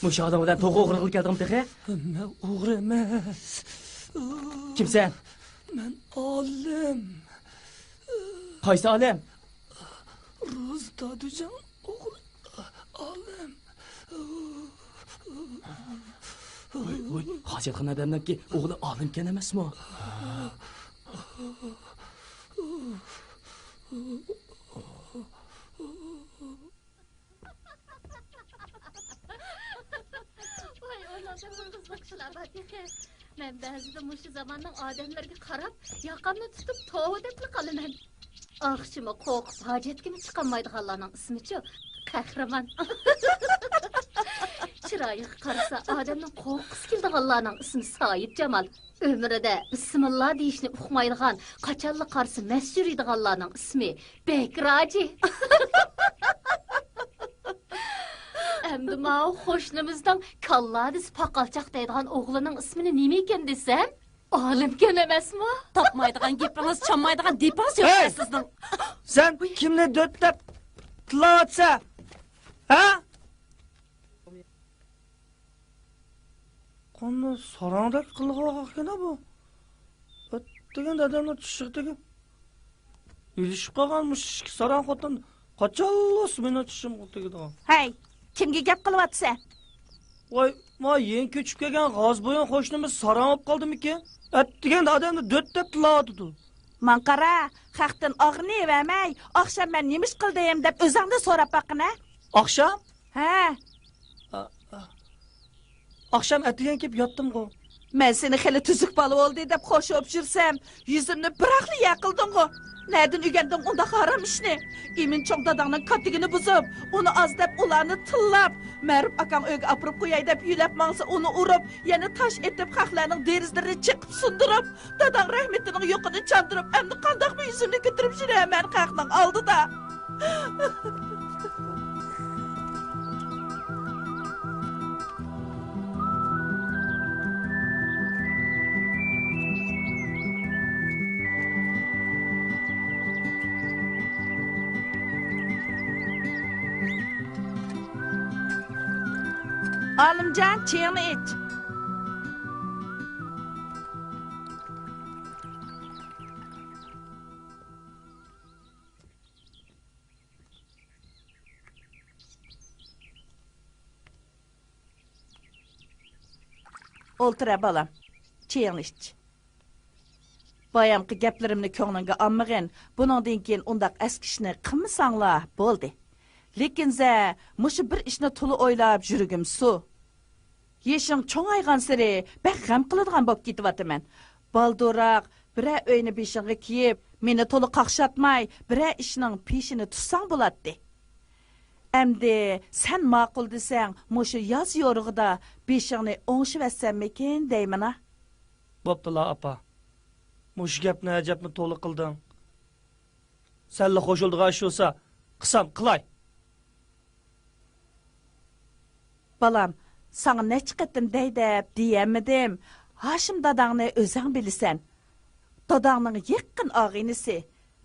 مۇشۇ ئادەم بىلەن توخۇ ئوغرى قىلىپ كەلدىڭمۇ تېخى؟ مەن ئوغرى ئەمەس. كىمسەن؟ مەن ئالىم. قايسى ئالىم؟ روزى دادۈجاڭ ئوغلى ئالىم. ۋوي، ۋوي، ھاجەتخانا ئادەمنىڭكى ئوغلى ئالىمكەن ئەمەسمۇ؟ ۋاي، ئۇنىڭدىنمۇ قىزىق ئىشلار بار تېخى. مەن بەزىدە مۇشۇ زاماننىڭ ئادەملىرىگە قاراپ، ياقامنى تۇتۇپ، توۋا دەپلا قالىمەن. ئاخشىمى قورقۇپ ھاجەتكىمۇ چىقالمايدىغانلارنىڭ ئىسمىچۇ؟ قەھرىمان. چىرايىغا قارىسا، ئادەمنىڭ قورققۇسى كېلىدىغانلارنىڭ ئىسمى ساھىبجامال. ئۆمرىدە بىسمىللا دېيىشنى ئۇقمايدىغان، قاچانلا قارىسا مەست يۈرىدىغانلارنىڭ ئىسمى بەكراجى. ئەمدى ماۋۇ قوشنىمىزنىڭ كاللا دېسە پاقالچاق دەيدىغان ئوغلىنىڭ ئىسمىنى نېمىكەن دېسەم، ئالىمكەن ئەمەسمۇ؟ تاپمايدىغان گېپىڭىز، چانمايدىغان دېپىڭىز يوق ھەي! سىزنىڭ. سەن كىمنى دۆتلەپ تىللاۋاتىسەن؟ ھە؟ قانداق ساراڭدەك قىلغاقكەن بۇ. ئەتىگەن دادامنىڭ چىشىغا تېگىپ، ئېلىشىپ قالغان مۇشۇ ئىككى ساراڭ خوتۇن قاچانلا مېنىڭ چىشىمغا تېگىدىغان. ھەي، كىمگە گەپ قىلىۋاتىسەن؟ ۋاي، ما يېڭى كۆچۈپ كەلگەن غازبويۇن قوشنىمىز ساراڭ بولۇپ قالدىمىكىن؟ ئەتىگەن دادامنى دۆت دەپ تىللاۋاتىدۇ. ماڭا قارا، خەقتىن ئاغرىنىۋەرمەي، ئاخشام مەن نېمە ئىش قىلدىم دەپ ئۆزۈڭدىن سوراپ باققىنە. ئاخشام؟ ھە. ئا، ئا. ئاخشام ئەتىگەن كېلىپ ياتتىمغۇ. مەن سېنى خېلى تۈزۈك بالا بولدى دەپ خوش بولۇپ يۈرسەم، يۈزۈمنى بىراقلا يەر قىلدىڭغۇ. نەدىن ئۆگەندىڭ ئۇنداق ھارام ئىشنى؟ ئىمىن چوڭ داداڭنىڭ كاتتىكىنى بۇزۇپ، ئۇنى ئاز دەپ ئۇلارنى تىللاپ، مەرۇپ ئاكاڭ ئۆيگە ئاپىرىپ قوياي دەپ يۆلەپ ماڭسا، ئۇنى ئۇرۇپ، يەنە تاش ئېتىپ، خەقلەرنىڭ دېرىزىلىرىنى چېقىپ سۇندۇرۇپ، داداڭ رەھمىتىنىڭ يوقىنى چاندۇرۇپ، ئەمدى قانداقمۇ يۈزۈمنى كۆتۈرۈپ يۈرەمەن خەقنىڭ ئالدىدا؟ ئالىمجان، چېيىڭنى ئىچ. ئولتۇر ھە، بالام. چېيىڭنى ئىچ. بايامقى گەپلىرىمنى كۆڭلۈڭگە ئالمىغىن. بۇنىڭدىن كېيىن ئۇنداق ئەسكى ئىشنى قىلمىساڭلا بولدى. لېكىن زە، مۇشۇ بىر ئىشنى تولا ئويلاپ يۈرىكىم سۇ. يېشىڭ چوڭايغانسېرى بەك غەم قىلىدىغان بولۇپ كېتىۋاتىمەن. بالدۇرراق بىرەر ئۆينى بېشىڭغا كىيىپ، مېنى تولا قاقشاتماي، بىرەر ئىشنىڭ پېشىنى تۇتساڭ بولاتتى. ئەمدى سەن ماقۇل دېسەڭ، مۇشۇ ياز يورۇقىدا بېشىڭنى ئوڭشىۋەتسەممىكىن دەيمەن-ە. بوپتۇلا، ئاپا. مۇشۇ گەپنى ئەجەبمۇ تولا قىلدىڭ. سەنلا قوشۇلىدىغان ئىش بولسا، قىلسام قىلاي. بالام، ساڭا نەچچە قېتىم دەي دەپ دېيەلمىدىم. ھاشىم داداڭنى ئۆزۈڭ بىلىسەن. داداڭنىڭ يېقىن ئاغىنىسى.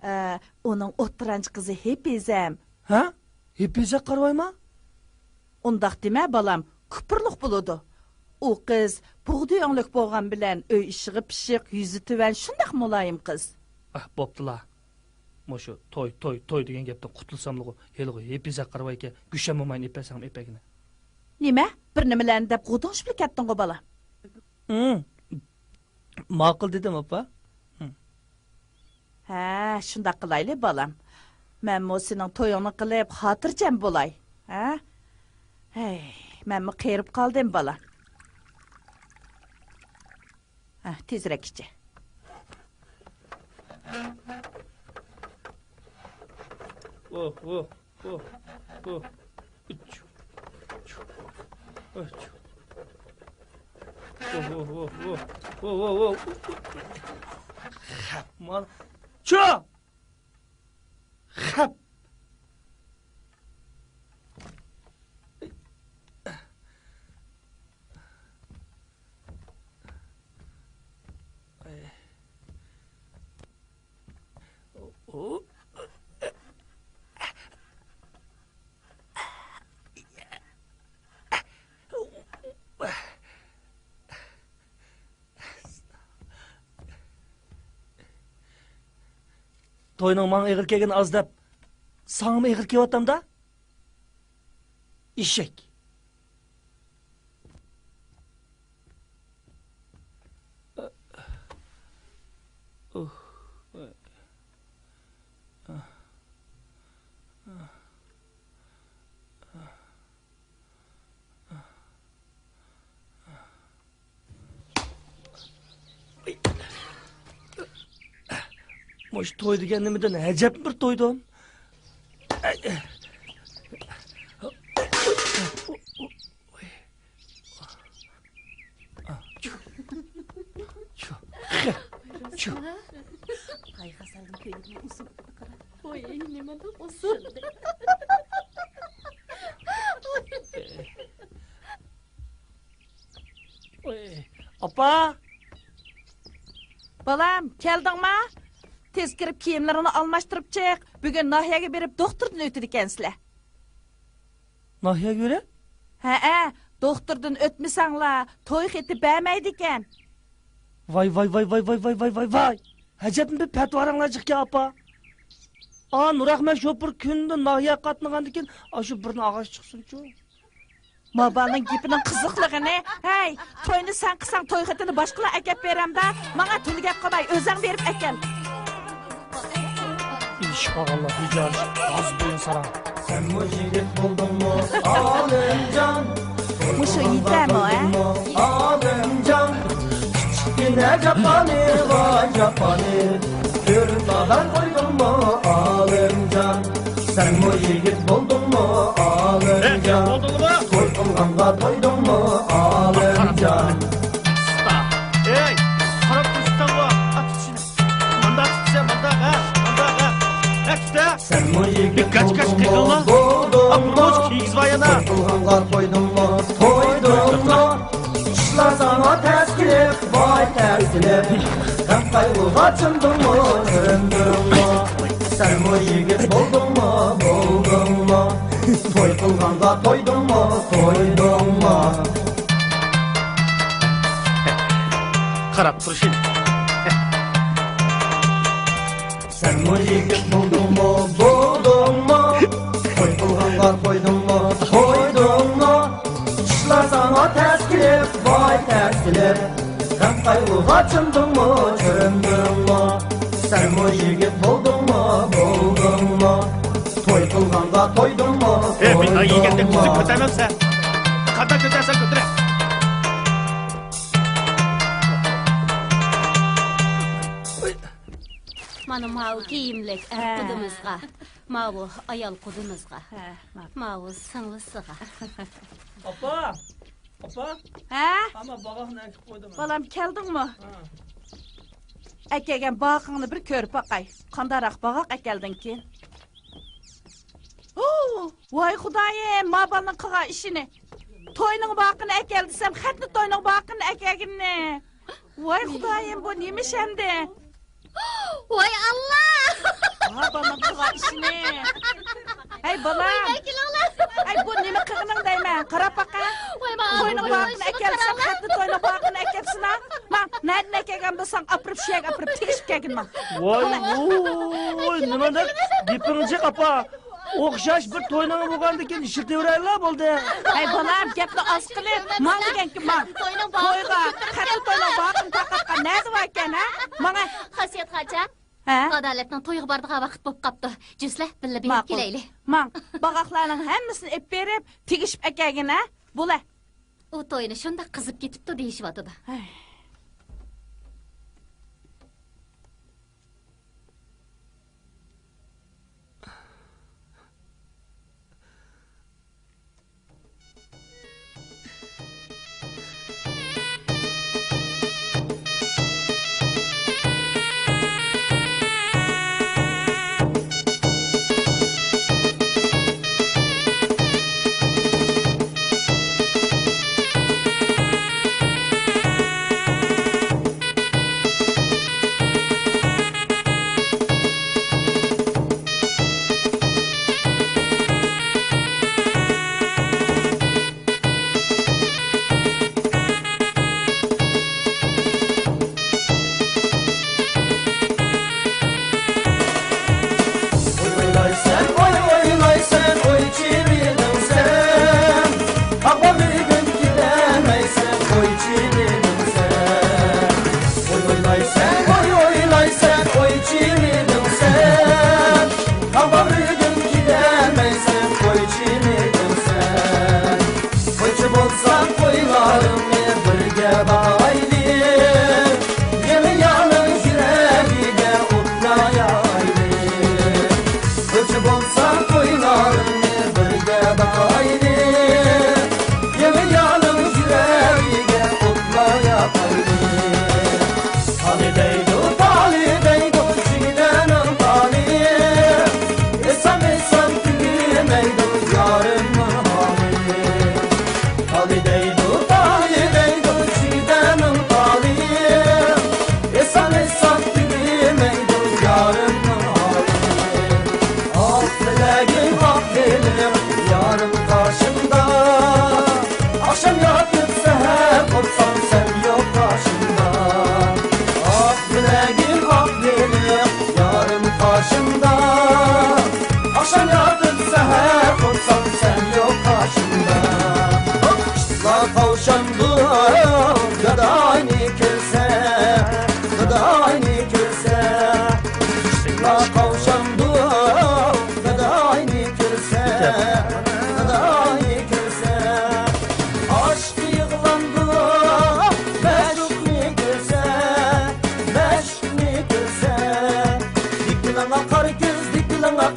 ئە، ئۇنىڭ ئوتتۇرانچە قىزى ھېپىزەم. ھە؟ ھېپىزە قارىۋايما؟ ئۇنداق دېمە، بالام، كۇپۇرلۇق بولىدۇ. ئۇ قىز بۇغدىيى ئۆڭلۈك بولغان بىلەن ئۆي ئىشىغا پىششىق، يۈزى تۆۋەن، شۇنداق مۇلايىم قىز. ئاھ، بوپتۇلا. مۇشۇ توي، توي، توي دېگەن گەپتىن قۇتۇلساملىغۇ، ھېلىغۇ ھېپىزە قارىۋايكەن، گۈشەم بولمايىن ئېپەسەڭ ئېپەگىنە. نېمە؟ بىر نېمىلەرنى دەپ غۇدۇڭشىپلا كەتتىڭغۇ، بالا؟ ھىم. ماقۇل دېدىم، ئاپا. ھىم. ھە، شۇنداق قىلايلى، بالام. مەنمۇ سېنىڭ تويۇڭنى قىلىپ، خاتىرجەم بولاي. ھە؟ ھەي، مەنمۇ قېرىپ قالدىم، بالام. ھە، تېزرەك ئىچە. ۋوھ، ۋوھ، ۋوھ، ۋوھ. ئۈچ. ئۈچ. ۋوھ، ۋوھ، ۋوھ، ۋوھ. ۋوھ، ۋوھ، ۋوھ. خەپ مال. چۇ! خەپ! توينىڭ ماڭا ئېغىر كەلگىنى ئاز دەپ، ساڭىمۇ ئېغىر كېلىۋاتامدا؟ ئېشەك. مۇشۇ توي دېگەن نېمىدىن ئەجەب بىر تويدۇم. قايغا سالدىم كۆيۈكنىڭ ئۇسسۇللۇقىنى قارا. ۋوي، نېمە بۇ ئۇسسۇل؟ ئاپا! بالام، كەلدىڭما؟ تېز كىرىپ كىيىملىرىڭنى ئالماشتۇرۇپ چىق. بۈگۈن ناھىيەگە بېرىپ دوختۇردىن ئۆتىدىكەنسىلەر. ناھىيەگە بېرىپ؟ ھەئە، دوختۇردىن ئۆتمىسەڭلار توي خېتى بەرمەيدىكەن. ۋاي، ۋاي، ۋاي، ۋاي، ۋاي، ۋاي، ۋاي، ۋاي، ۋاي. ئەجەبمۇ بىر پەتىۋارىڭلار جىقكەن، ئاپا. ئا، نۇرئەخمەت شوپۇر كۈندە ناھىيەگە قاتنىغاندىكىن، ئاشۇ بىرنى ئاغاچ چىقسۇنچۇ. مابالنىڭ گېپىنىڭ قىزىقلىقىنى. ھەي، توينى سەن قىلساڭ، توي خېتىنى باشقىلار ئەكەپ بېرەمدا. ماڭا تۈنۈگەپ قالماي، ئۆزەڭ بېرىپ ئەكەل. ئىشقاغانلار بىجارىش، ئاز بويۇن ساراڭ. سەنمۇ يىگىت بولدۇڭمۇ، ئالىمجان؟ مۇشۇ يېتەرمۇ، ھە؟ ئالىمجان، كىچىككىنە جاپانى، ۋاي جاپانى، كۆرۈپ نادان قويدۇڭمۇ، ئالىمجان؟ سەنمۇ يىگىت بولدۇڭمۇ، ئالىمجان؟ بولدۇڭمۇ؟ توي قىلغانغا تويدۇڭمۇ، ئالىمجان؟ ئەي، قاراپ تۇرساڭغۇ، ئات ئىچىنى. مانداق تۇتسا، مانداق، ھە؟ مانداق، ھە؟ ھە، تۇت، ھە؟ سەنمۇ يىگىت بولدۇڭمۇ، بولدۇڭمۇ؟ توي قىلغانغا تويدۇڭمۇ، تويدۇڭمۇ؟ ئىشلار ساڭا تەس كېلىپ، ۋاي تەس كېلىپ، غەم قايغۇغا چۆمدۈڭمۇ، چۆمدۈڭمۇ؟ سەنمۇ يىگىت بولدۇڭمۇ، بولدۇڭمۇ؟ توي قىلغانغا تويدۇڭمۇ، تويدۇڭمۇ؟ قاراپ تۇرۇشى. سەنمۇ يىگىت بولدۇڭمۇ، بولدۇڭمۇ؟ توي قىلغانغا تويدۇڭمۇ، تويدۇڭمۇ؟ ئىشلار ساڭا تەس كېلىپ، ۋاي تەس كېلىپ، غەم قايغۇغا چۆمدۈڭمۇ، چۆمدۈڭمۇ؟ سەنمۇ يىگىت بولدۇڭمۇ، بولدۇڭمۇ؟ توي قىلغانغا تويدۇڭمۇ، ئەي، بىر ئاي يېگەندەك تويدۇڭمۇ؟ تۈزۈك كۆتەرمەمسەن. قانداق كۆتەرسەڭ كۆتۈرە. مانا ماۋۇ كىيىملىك ھە. قۇدىمىزغا، ماۋۇ ئايال قۇدىمىزغا، ھە، ماۋۇ. ماۋۇ سىڭلىسىغا. ئاپا! ئاپا! ھە؟ ئاما باغاقنى ئەكىپ قويدۇم. بالام، كەلدىڭمۇ؟ ھە. ئەكەلگەن باغىقىڭنى بىر كۆرۈپ باقاي. قانداقراق باغاق ئەكەلدىڭكىن؟ ھۇ! ۋاي خۇدايىم، ما بالىنىڭ قىلغان ئىشىنى. توينىڭ باغىقىنى ئەكەل دېسەم، خەتنە توينىڭ باغىقىنى ئەكەلگىنىنى. ۋاي خۇدايىم، بۇ نېمە ئىش ئەمدى؟ ۋاي ئاللا! ھا، بالام قىلغان ئىشىنى. ھەي بالام. ۋاي كېلىڭلار. ھەي، بۇ نېمە قىلغىنىڭ دەيمەن، قاراپ باقە. ۋاي ما، توينىڭ باغىقىنى ئەكەلسەڭ، خەتنە توينىڭ باغىقىنى ئەكەپسىنا. ما، نەدىن ئەكەلگەن بولساڭ، ئاپىرىپ شۇ يەرگە ئاپىرىپ تېگىشىپ كەلگىن ما. ۋاي ۋوي، نېمانداق گېپىڭ جىق ئاپا. ئوخشاش بىر توينىڭ بولغاندىكىن ئىشلىتىۋېرەيلا بولدى. ھەي بالام، گەپنى ئاز قىلىپ، ماڭ دېگەنكىن ماڭ. تويغا، خەتنە توينىڭ باغىقىنى تارقاتقان نەدە باركەن ھە؟ ماڭە. خاسىيەت خاجا. ھە؟ ئادالەتنىڭ تويغا بارىدىغان ۋاقىت بوپ قاپتۇ. جۈسلە، بىللە بېرىپ كېلەيلى. ماڭ. باغاقلارنىڭ ھەممىسىنى ئېلىپ بېرىپ، تېگىشىپ ئەكەلگىن ھە؟ بولە. ئۇ توينى شۇنداق قىزىپ كېتىپتۇ دېيىشىۋاتىدۇ. ھەي.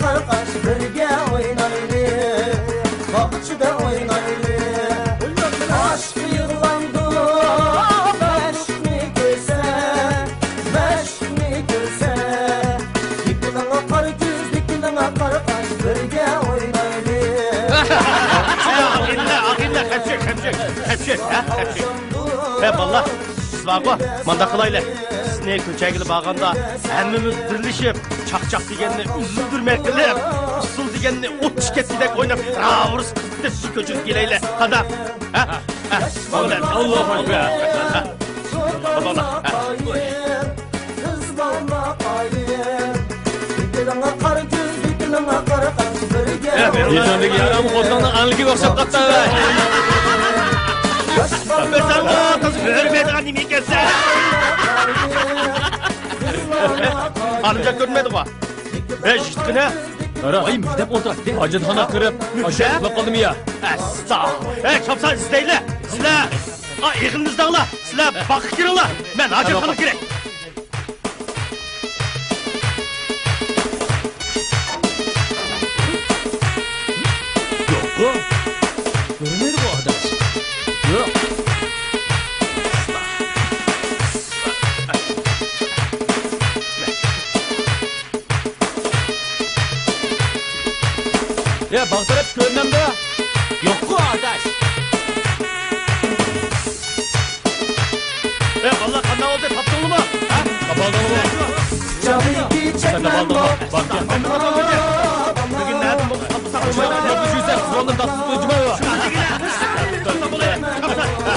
قارقاش بىرگە ئوينايلى، باغچىدا ئوينايلى. ئاشىق يىغلايدۇ، مەشۇقنى كۆرسە، مەشۇقنى كۆرسە. يېقىنىڭغا قارا كۆز، يېقىنىڭغا قارقاش بىرگە ئوينايلى. ئاغىنە، ئاغىنە، خەپچۈك، خەپچۈك، خەپچۈك، ھە، خەپچۈك. ھە، بالىلار، سىز بارغۇ، مانداق قىلايلى. سىزنى كۆچەگىلى بارغاندا ھەممىمىز بىرلىشىپ، چاقچاق دېگەننى ئۈزۈلدۈرمەي قىلىپ، ئۇسسۇل دېگەننى ئوت چىقىپ كەتكۈدەك ئويناپ، راۋۇرۇس قىزىقتىرىپ سىزنى كۆچۈرۈپ كېلەيلى. قانداق؟ ھە؟ ھە؟ ماڭىلى. ئاللاھۇ ئەكبەر. يېتىڭدىكى يارام خوتۇننىڭ ئانىلىكىگە ئوخشاپ قاپتۇ. بىزنىڭ قىز كۆرمەيدىغان نېمە ئىكەنسەن؟ ئانىمجان كۆرمەيدىغۇ. ھەي، يىگىتقىنە. قارا، ئاي، مۈكدەپ ئولتۇر. ھاجەتخانا كىرىپ، ئاشۇ ئۇخلاپ قالدىم يا. ئەستا. ھەي، چاپسان ئىزدەيلى. سىلەر، ئا، ئېغىلنى ئىزدەڭلار. سىلەر باغقا كىرىڭلار. مەن ھاجەتخانىغا كىرەي. يوققۇ. كۆرۈنمەيدىغۇ ئاداش. يوق. يا، باغ تەرەپ كۆرۈنەمدۇ؟ يوققۇ ئاداش. ئە، بالىلار، قانداق بولدى؟ تاپتىڭلىمۇ؟ ھە؟ تاپالدىڭلىمۇ؟ سەن تاپالدىڭمۇ؟ باركەن. بۈگۈن نەدىن بولدى؟ تاپساڭ بولمايدۇ. ياپلىشىۋەرسەڭ، زورنى تاپسىڭ، جۇمايۋا.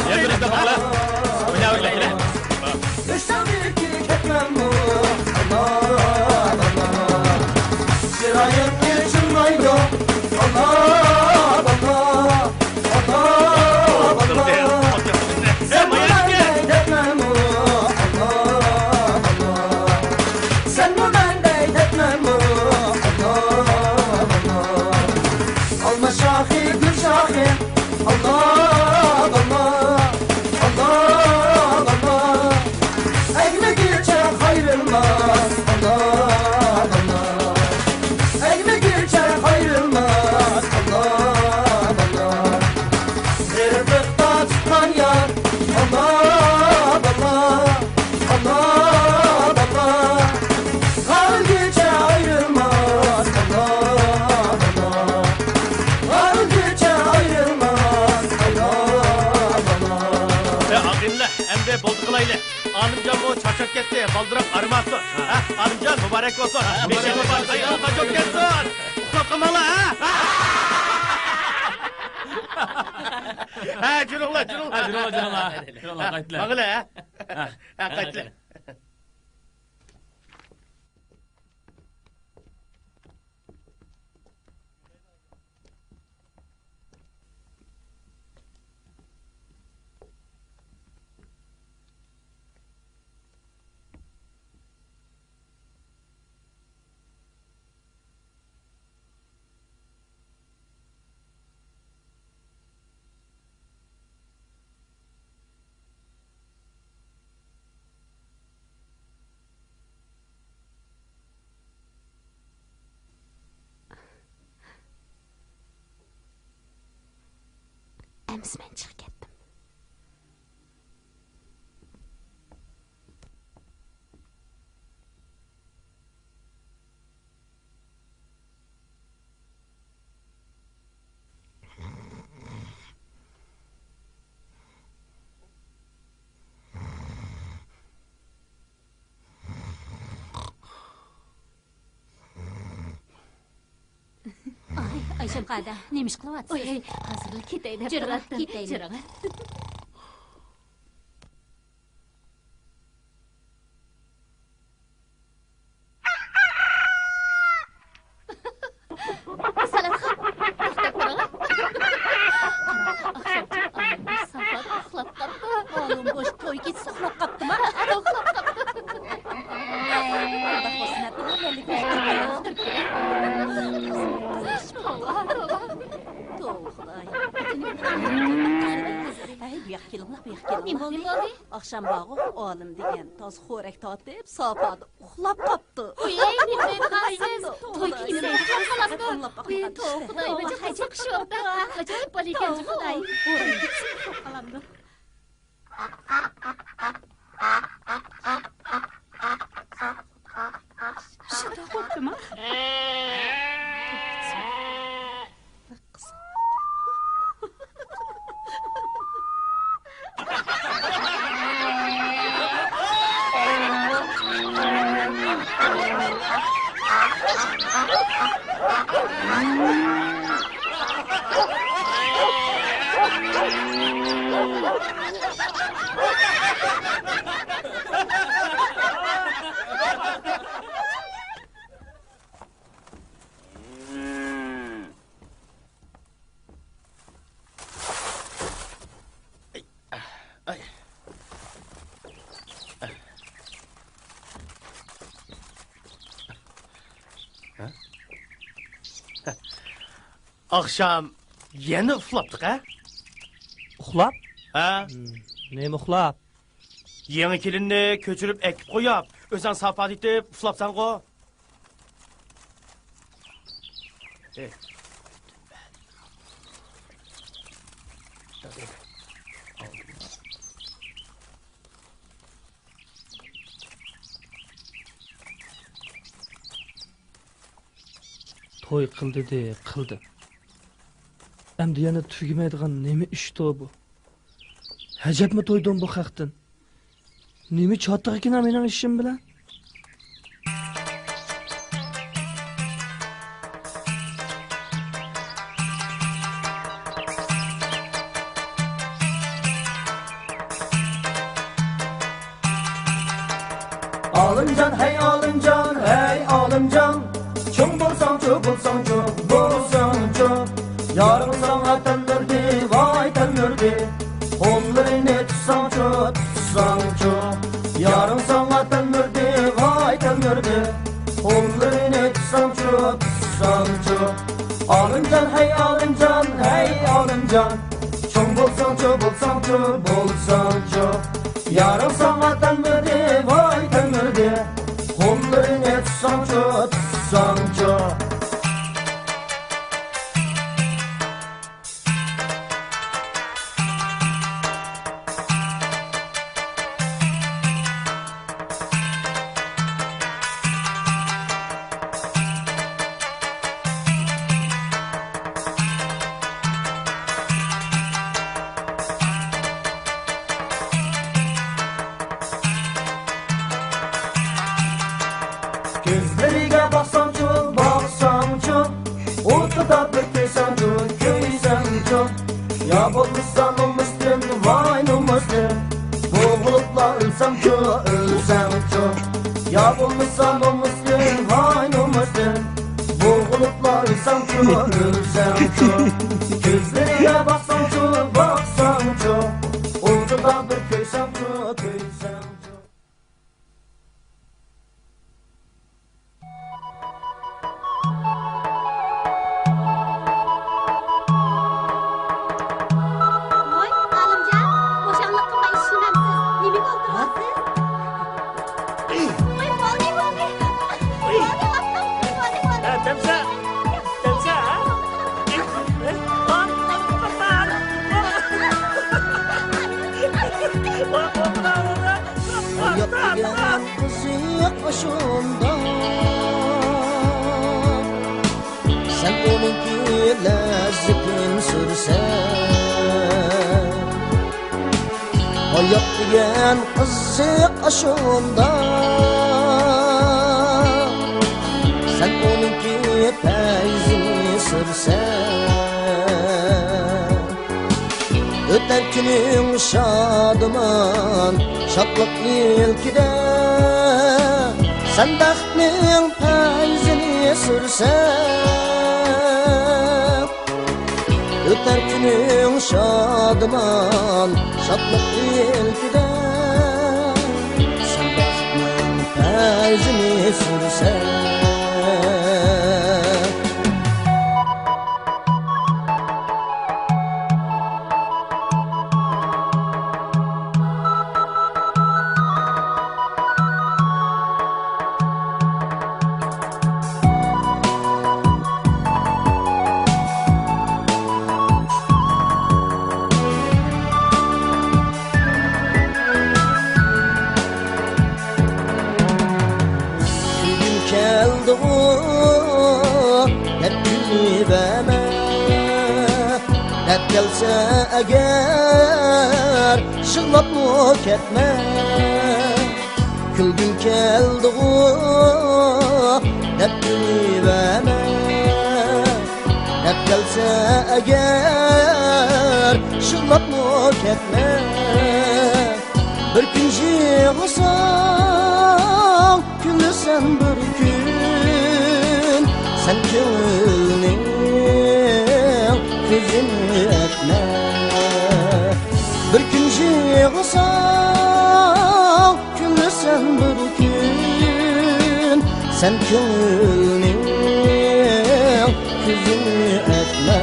يەنە بىر ئىزدەپ باقلا. ئويناۋەرگىلى، كېلە. ئۆستەڭدىكى كەتمەنمۇ، ئانا، ئانا. چىرايىڭنى چىللايدۇ، ئانا، ئانا، ئانا، ئانا. سەن ماڭا دەيدىمەنمۇ، ئانا، ئانا. سەنمۇ مەن دەيدىمەنمۇ، ئانا، ئانا. ئالما شاخى، گۈل شاخى، ئانا، ئانا. ئانا، ئانا، ئەگمىگىچە قايرىلماس، ئانا، ئانا. ئەگمىگىچە قايرىلماس، ئانا، ئانا. غېرىبلىقتا تۇتقان يار، ئانا، ئانا، ئانا، ئانا. قالغىچە ئايرىلماس، ئانا، ئانا. قالغىچە ئايرىلماس، ئانا، ئانا. ئە، ئاغىنىلەر، ئەمدى بولدى قىلايلى. ئالىمجانمۇ چارچاپ كەتتى، بالدۇراپ ئارىماتسۇن. ھە، ئالىمجان، مۇبارەك بولسۇن. ھە، مۇبارەك بولسۇن. ئايال قاچاپ كەتسۇن. ئۇخلاپ قالماڭلار، ھە؟ ھە، جۈرۈڭلار، جۈرۈڭلار. ھە، جۈرۈڭلار، جۈرۈڭلار. جۈرۈڭلار، قايتىلەر. ماڭىلى، ھە؟ ھە. ھە، قايتىلەر. ئەمىسە مەن چىقىپ كەتتىم. ئاي، ئايشەم قادە، نېمە ئىش قىلىۋاتىسىز؟ ئوي، ھازىرلا كېتەي دەپ جۈرۈڭ، تۇراتتىم. كېتەيلى. جۈرۈڭ. سالامخان، توختاپ تۇرۇڭ. قارا، ئاخشامچە ئالىم بوش ساپات ئۇخلاپ قاپتۇ. ئالىم بوش توي كېچىسى ئۇخلاپ قاپتىما؟ ئۇخلاپ قاپتۇ. ئۇنداق بولسا، مەن بىلەن يەرلىك مەكتەپكە ئولتۇرۇپ كېلەي. توۋا، توۋا. توۋا، خۇدايىم. كېلىڭلار، بۇ ياققا كېلىڭلار. نېمە بولدى، نېمە بولدى؟ ئاخشام بارغۇ، ئالىم دېگەن تازا خورەك تارتىپ، ساپادا ئۇخلاپ قاپتۇ. ئۇي، نېمە دەيدىغانسىز؟ توي كۈنى ئۇخلاپ قاپتۇ. ئۇخلاپ قاپتۇ. ئۇي، توۋا، توۋا، توۋا، توۋا، توۋا. ئاجايىپ بالا ئىكەن، خۇداي. شۇنداق بوپتۇما؟ ئاخشام يەنە ئۇخلاپتىق ھە؟ ئۇخلاپ؟ ھە. نېمە ئۇخلاپ؟ يېڭى كېلىننى كۆچۈرۈپ ئەكىپ قويۇپ، ئۆزەڭ ساپادا يېتىپ ئۇخلاپسەنغۇ؟ توي قىل دېدى، قىلدى. ئەمدى يەنە تۈگىمەيدىغان نېمە ئىشتۇ بۇ؟ ئەجەبمۇ تويدۇم بۇ خەقتىن. نېمە چاتىقىكىن مېنىڭ ئىشىم بىلەن؟ ئالىمجان، ھەي ئالىمجان، ھەي ئالىمجان، چوڭ بولساڭچۇ، بولساڭچۇ، بولساڭچۇ، يارىڭ ساڭا تەلمۈردى، ۋاي تەلمۈردى، قوللىرىنى تۇتساڭچۇ، تۇتساڭچۇ، يارىڭ ساڭا تەلمۈردى، ۋاي تەلمۈردى، قوللىرىنى تۇتساڭچۇ، تۇتساڭچۇ، ئالىمجان، ھەي ئالىمجان، ھەي ئالىمجان، چوڭ بولساڭچۇ، بولساڭچۇ، بولساڭچۇ، يارىڭ ساڭا تەلمۈردى، ۋاي تەلمۈردى، قوللىرىنى تۇتساڭچۇ، تۇتساڭچۇ. كۆزلىرىگە باقساڭچۇ، باقساڭچۇ، ئوتىدا بىر كۆيسەڭچۇ، كۆيسەڭچۇ، يا بولمىسا نومۇستىن، ۋاي نومۇستىن، بوغۇلۇپلا ئۆلسەڭچۇ، ئۆلسەڭچۇ، يا بولمىسا نومۇستىن، ۋاي نومۇستىن، بوغۇلۇپلا ئۆلسەڭچۇ، ئۆلسەڭچۇ، كۆزلىرىگە باقساڭچۇ، باقساڭچۇ، ئوتىدا بىر كۆيسەڭچۇ، كۆيسەڭچۇ. ۋاي، ئالىمجان، خۇشاللىق قىلماي ئىشلىمەمسىز؟ نېمىگە ئولتۇرغانسىز؟ ۋاي، بولدى، بولدى. بولدى، بولدى، بولدى، بولدى. ھە، دەمسە. دەمسە، ھە؟ ھايات دېگەن قىزىق ئاشۇنداق، سەن ئۇنىڭكى لەززىتىنى سۈرسەڭ. ھايات دېگەن قىزىق ئاشۇنداق، سەن ئۇنىڭكى پەيزىنى سۈرسەڭ. ئۆتەر كۈنۈڭ شادىمان، شادلىق ئىلكىدە، سەن بەختنىڭ پەيزىنى سۈرسەڭ. ئۆتەر كۈنۈڭ شادىمان، شادلىق ئىلكىدە، سەن بەختنىڭ پەيزىنى سۈرسەڭ. كەلسە ئەگەر، يىغلاپمۇ كەتمە. كۈلگۈم كەلدىغۇ دەپ كۈلۈۋەرمە. دەپ كەلسە ئەگەر، يىغلاپمۇ كەتمە. بىر كۈن يىغلىساڭ، كۈلىسەن بىر كۈن، سەن كۆڭۈلنىڭ كۆزىنى ئەتمە. بىر كۈن يىغلىساڭ، كۈلىسەن بىر كۈن، سەن كۆڭۈلنىڭ كۆزىنى ئەتمە.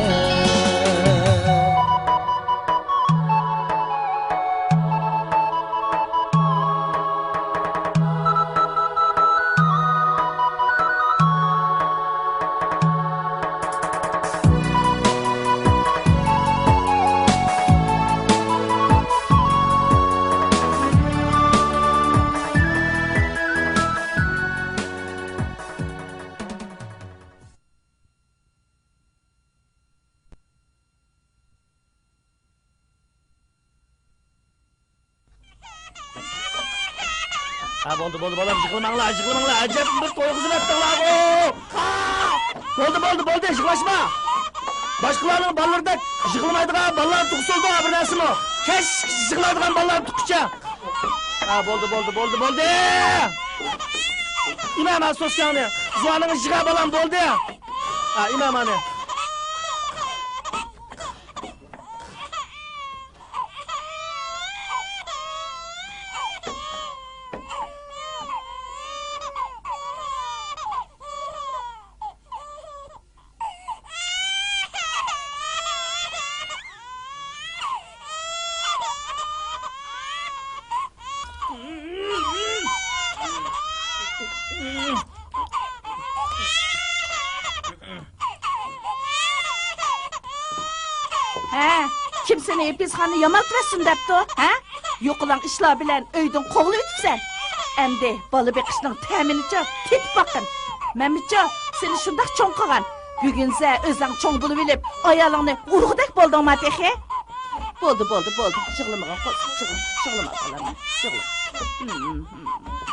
ھە، بولدى، بولدى، بالام، يىغلىماڭلار، يىغلىماڭلار، ئەجەب بىر توي قىزىنى ئەتتىڭلارغۇ! بولدى، بولدى، بولدى، يىغلاشما! باشقىلارنىڭ بالىلىرىدەك يىغلىمايدىغان بالىلار تۇغسىلىدۇ، بىر نەرسىمۇ. كەچ يىغلايدىغان بالىلار تۇغقىچە. ھە، بولدى، بولدى، بولدى، بولدى! ئىمام، ھە، سوسكاڭنى، زۇۋانىڭنى يىغا، بالام، بولدى! ھە، ئىمام، ئانى. ھە، كىم سېنى ھېپىزخاننى يامالتىۋەتسۇن دەپتۇ، ھە؟ يوقىلاڭ ئىشلار بىلەن ئۆيدىن قوغلىۋېتىپسەن. ئەمدى بالا بېقىشنىڭ تەمىنىچۇ تېتىپ باققىن. مەنمۇچۇ سېنى شۇنداق چوڭ قىلغان. بۈگۈنسە ئۆزۈڭ چوڭ بولۇۋېلىپ، ئايالىڭنى ئۇرغۇدەك بولدۇڭما تېخى؟ بولدى، بولدى، بولدى. يىغلىمىغىن، قوزا، يىغلىما، يىغلىما، بالام، يىغلىما. ھىم، ھىم،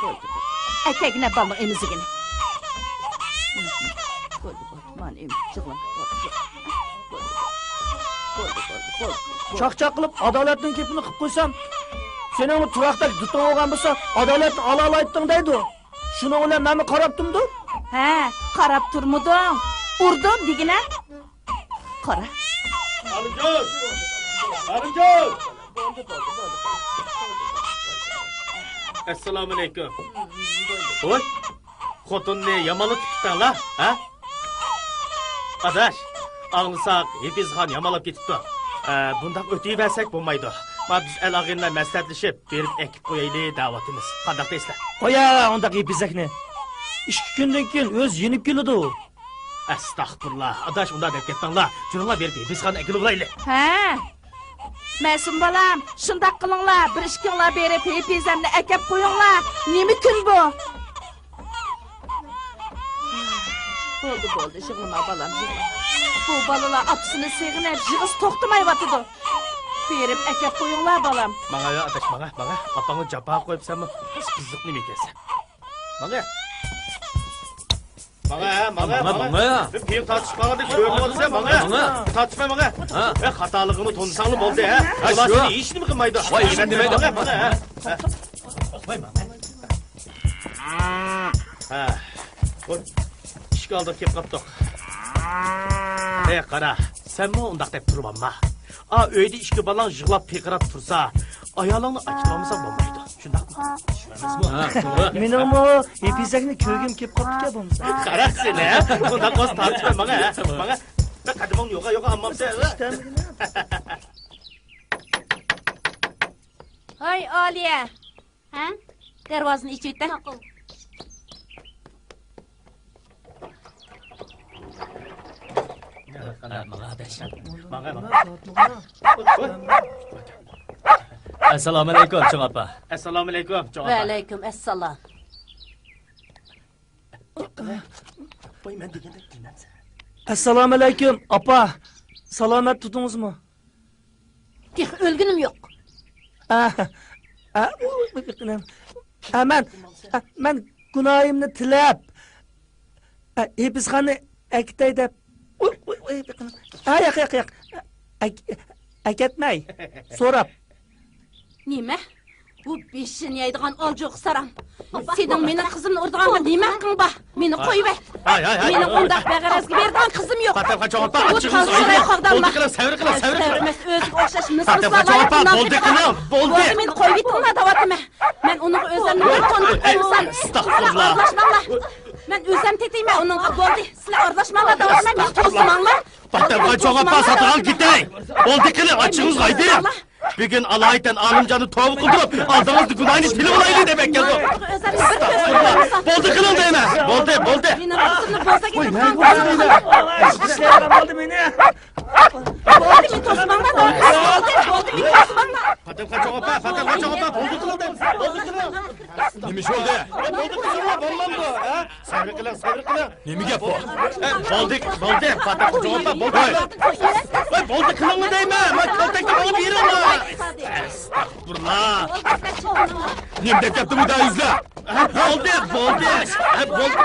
بولدى، بولدى. ئەكەگىنە بالىنىڭ ئېمىزىگىنى. ھىم، ھىم. بولدى، بولدى. مانا ئېمىز، يىغلىما. بولدى، بولدى. بولدى، بولدى، بولدى، بولدى. چاقچاق قىلىپ، ئادالەتنىڭ گېپىنى قىلىپ قويسام، سېنىڭمۇ تۇراقتەك دۇتۇڭ بولغان بولسا، ئادالەتنى ئالالايتتىڭ دەيدۇ. شۇنىڭ بىلەن مەنمۇ قاراپ تۇرمىدىم. ھە، قاراپ تۇرمىدىڭ. ئۇردۇم دېگىنە. قارا. ئالىمجان! ئالىمجان! ئەسسالامۇئەلەيكۇم. ۋوي، خوتۇننى يامانلىتىپ كېتىڭلار، ھە؟ ئاداش، ئاڭلىساق، ھېپىزخان يامانلاپ كېتىپتۇ. ئە، بۇنداق ئۆتۈۋەرسەك بولمايدۇ. ما بىز ئەل-ئاغىنىلەر مەسلىھەتلىشىپ، بېرىپ ئەكىپ قويايلى دەۋاتىمىز. قانداق دەيسىلەر؟ قويە ئۇنداق ھېپىزەكنى. ئىككى كۈندىن كېيىن ئۆزى يېنىپ كېلىدۇ. ئەستەغپۇرۇللا، ئاداش، ئۇنداق دەپ كەتمەڭلار. جۈرۈڭلار، بېرىپ ھېپىزخاننى ئەكېلىۋالايلى. ھە؟ مەسۇم بالام، شۇنداق قىلىڭلار، بىر ئىككىڭلار بېرىپ ھېپىزەمنى ئەكەپ قويۇڭلار. نېمە كۈن بۇ؟ بولدى، بولدى، يىغلىما بالام، يىغلىما. بۇ بالىلار ئاپىسىنى سېغىنىپ يىغىسى توختىمايۋاتىدۇ. بېرىپ ئەكەپ قويۇڭلار بالام. ماڭە يا ئاداش، ماڭە، ماڭە. ئاپاڭنى جاپاغا قويۇپسەنمۇ؟ قىزىق نېمە ئىكەنسەن؟ ماڭە. ماڭا، ھە، ماڭا، ماڭا، ماڭا. ماڭا. بىر پىيىن تارتىشىپ قالغاندەك كۆرۈنۈۋاتىسەن، ماڭا. ماڭا. تارتىشماي، ماڭا. ھە. ھە، خاتالىقىڭنى تونۇساڭلا بولدى، ھە. ھە، ئۇلار شۇ. سېنى ھېچنېمە قىلمايدۇ. ۋاي، ھېچنېمە دېمەيدۇ. ماڭا، ماڭا، ھە. ھە. ھە. ۋاي، ئىشىك ئالدىغا كېلىپ قاپتۇق. ھەي، قارا، سەنمۇ ئۇنداق دەپ تۇرۇۋالما. ئا، ئۆيدە ئىككى بالاڭ يىغلاپ پىرقىراپ تۇرسا، ئايالىڭنى ئاكىتىۋالمىساڭ بولمايدۇ. شۇنداقمۇ؟ ھە، توغرا. مېنىڭمۇ ھېپىزەكنى كۆرگۈم كېلىپ قاپتىكەن بولمىسا. قارا سېنى، ھە؟ ئۇنداق بولسا تارتىشما ماڭا، ھە؟ ماڭا. بىر قەدىمىڭنى يوقا، يوقا ئالمامسەن. ھاي، ئالىيە. ھە؟ دەرۋازىنى ئېچىۋېتە. ماقۇل. ئەسسالامۇئەلەيكۇم، چوڭ ئاپا. ئەسسالامۇئەلەيكۇم، چوڭ ئاپا. ۋەئەلەيكۇم ئەسسالام. ئەسسالامۇئەلەيكۇم، ئاپا. سالامەت تۇردىڭىزمۇ؟ تېخى ئۆلگىنىم يوق. ئا، ئا، ئۇ، ئۇ، ئۇ، ئا، مەن، ئا، مەن گۇناھىمنى تىلەپ، ئا، ھېپىسخانىنى ئەكېتەي دەپ. ئۇ، ئۇ، ئۇ، ئا، ياق، ياق، ياق. ئەك-، ئەكەتمەي. سوراپ. نېمە؟ بۇ بېشىنى يەيدىغان ئالجوقا ساراڭ. سېنىڭ مېنىڭ قىزىمنى ئۇرىدىغانغا نېمە ھەققىڭ بار؟ مېنى قويۇۋەت. ھاي، ھاي، ھاي. مېنىڭ ئۇنداق بەغەرەزگە بېرىدىغان قىزىم يوق. پاتەم قاچا ئاپا، بۇ ئاچچىقىڭىز تال ساراي ئايدى. قاغداملا. بولدى قىلىڭ، سەۋر قىلىڭ، سەۋر قىلىڭ. سەۋر ئەمەس، ئۆزىگە ئوخشاش مىسلىسىلار پاتەم قاچا ئاپا، لايىقىنىڭ بولدى قىلىڭ، بولدى. بولدى، مېنى قويۇۋېتىڭلار دەۋاتىمەن. مەن ئۇنىڭغا ئۆزۈمنى بىر تونۇتۇپ قويمىسام، سىلەر ئارىلاشماڭلار. مەن ئۆزۈم تېتىيمەن ئۇنىڭغا، بولدى. سىلەر ئارىلاشماڭلار دەۋاتىمەن، مېنى توسماڭلار. پاتەم قاچا ئاپا، ساتىغان كېتەي. بولدى قىلىڭ، ئاچچىقىڭىز ئايدى. بۈگۈن ئالايىتەن ئالىمجاننى توۋا قىلدۇرۇپ، ئالدىڭىزدا گۇناھنى تىلىۋالايلى دەپ ئەكەلدۇق. ئەستەغپۇرۇللا. بولدى قىلىڭ دەيمەن. بولدى، بولدى. مېنىڭ قىزىمنى بوزەك ئېتىپ قالدىڭىز. ئىشلەيدىغان بولدى مېنى. بولدى، مېنى توسماڭلار. بولدى، بولدى، مېنى توسماڭلار. پاتەم قاچا ئاپا، پاتەم قاچا ئاپا، بولدى قىلىڭ دەيمەن. بولدى قىلىڭ. نېمە ئىش بولدى؟ بولدى قىلىڭ، بولمامدۇ، ھە؟ سەۋر قىلىڭ، سەۋر قىلىڭ. نېمە گەپ بۇ؟ ئە، بولدى، بولدى، پاتەم قاچا ئاپا، بولدى. ۋاي، بولدى قىلىڭ دەيمەن، مانا كالتەكنى ماڭا بېرىڭلار. ئەستەغپۇرۇللا. نېمە دەپ كەپتۇ بۇ دەيزلەر؟ ھە، بولدى، بولدى. ھە، بولدى.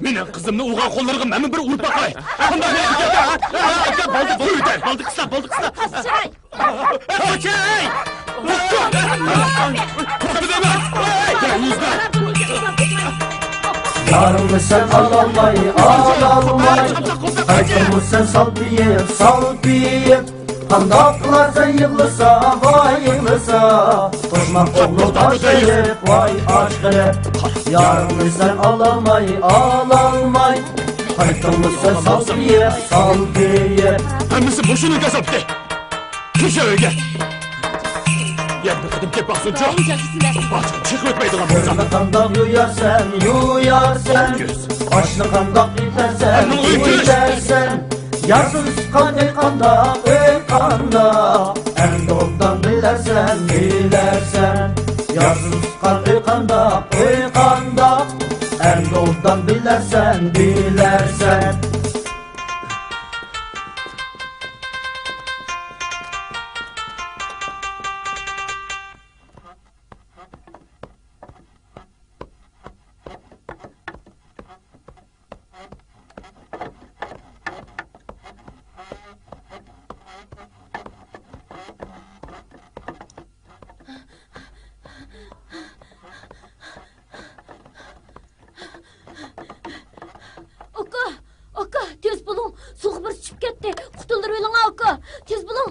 مېنىڭ قىزىمنى ئۇرغان قوللىرىغا مەنمۇ بىر ئۇرۇپ باقاي. قانداق بولدى؟ ھە، ھە، ھە، بولدى، بولدى، بولدى، قىستا، بولدى، قىستا. ئاچاي! يارىڭنى سەن ئالالماي، ئالالماي، قايتىمۇ سەن سالپىيىپ، سالپىيىپ. قانداق قىلارسەن يىغلىسا، ۋاي يىغلىسا، قوشماق ئوغلۇ ئاشقىلىپ، ۋاي ئاشقىلىپ. يارىڭنى سەن ئالالماي، ئالالماي، قايتىمۇ سەن سالپىيىپ، سالپىيىپ. ھەممىسى مۇشۇنىڭ كاساپىتى. كىرسە ئۆيگە. يەنە بىر قېتىم كېلىپ باقسۇنچۇ. باغچىغا چىقىپ ئۆتمەيدىغان بولسا. كىرنى قانداق يۇيارسەن، يۇيارسەن. ئاشنى قانداق ئېتەرسەن، ئېتەرسەن. يارسىز تۇغقان ئۆي قانداق، ئۆي قانداق. ئەمدى ئوبدان بىلەرسەن، بىلەرسەن. يارسىز تۇغقان ئۆي قانداق، ئۆي قانداق. ئەمدى ئوبدان بىلەرسەن، بىلەرسەن. ئاكا، ئاكا، تېز بولۇڭ، سۇغا بىرسى چۈشۈپ كەتتى، قۇتۇلدۇرۇۋېلىڭ ئاكا، تېز بولۇڭ،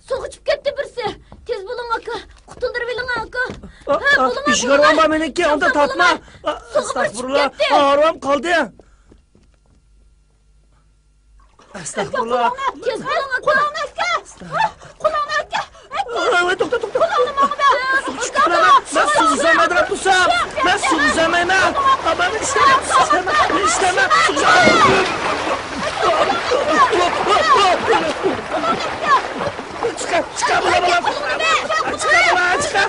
سۇغا چۈشۈپ كەتتى بىرسى، تېز بولۇڭ ئاكا، قۇتۇلدۇرۇۋېلىڭ ئاكا. ھە، بولۇڭ، ئىشىك بولۇڭ. ئارۋام مېنىڭكى، ئاندا تارتما. سۇغا بىرسى چۈشۈپ كەتتى. ئارۋام قالدى. ئەستەغپۇرۇللا. تېز بولۇڭ، قولۇڭنى ئەتكە. قولۇڭنى ئەتكە. ۋاي، ۋاي، توختا، توختا. قولۇڭنى ماڭا بەر. سۇغا چۈشۈپ كېتىمەن. مەن سۇغا ئۈزەلمەيدىغان تۇرسام. مەن سۇغا ئۈزەلمەيمەن. ئاپا، مەن ئىشلەيمەن. ئىشلەيمەن. سۇغا چىقار، چىقار، بولا، بولا. چىقار، بولا، چىقار.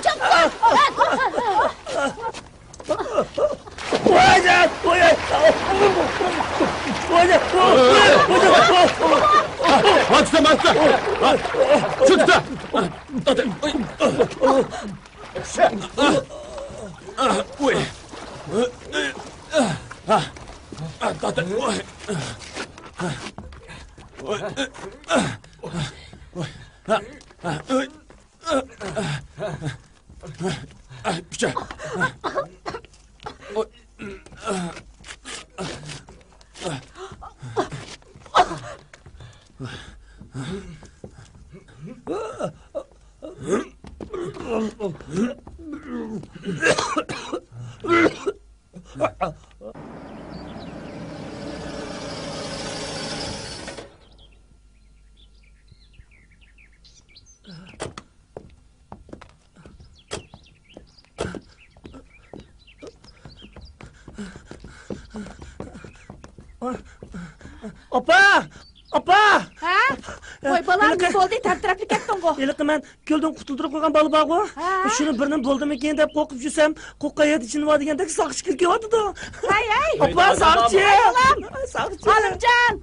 ۋاي، تۇتام، تۇتام. شۇ تۇتام. ئاپا! ئاپا! ھە؟ ۋاي بالام، ھېلىقى، نېمە بولدى؟ تەمتىرەپلا كەتتىڭغۇ؟ ھېلىقى مەن كۆلدىن قۇتۇلدۇرۇپ قويغان بالا بارغۇ؟ ھە. شۇنى بىرنېمە بولدىمىكىن دەپ قورقۇپ يۈرسەم، قوققان يەردە جىن بار دېگەندەك ساقچى كىرىپ كېلىۋاتىدۇ. ھەي، ھەي! ئاپا، ساقچى! ۋاي بالام! ساقچى! ئالىمجان!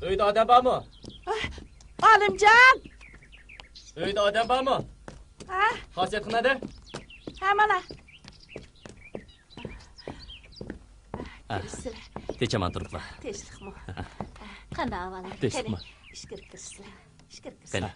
ئۆيدە ئادەم بارمۇ؟ ئالىمجان! ئۆيدە ئادەم بارمۇ؟ ھە؟ خاسىيەت قىلمىدى؟ ھە، مانا. ئە، كىرىشسىلە. تىنچ-ئامان تۇرۇپلا. تىنچلىقمۇ؟ قانداق ئەھۋالىڭ؟ تىنچلىقمۇ؟ قېنى، ئىچكىرى كىرىسىلە. ئىچكىرى كىرسىلە. قېنى.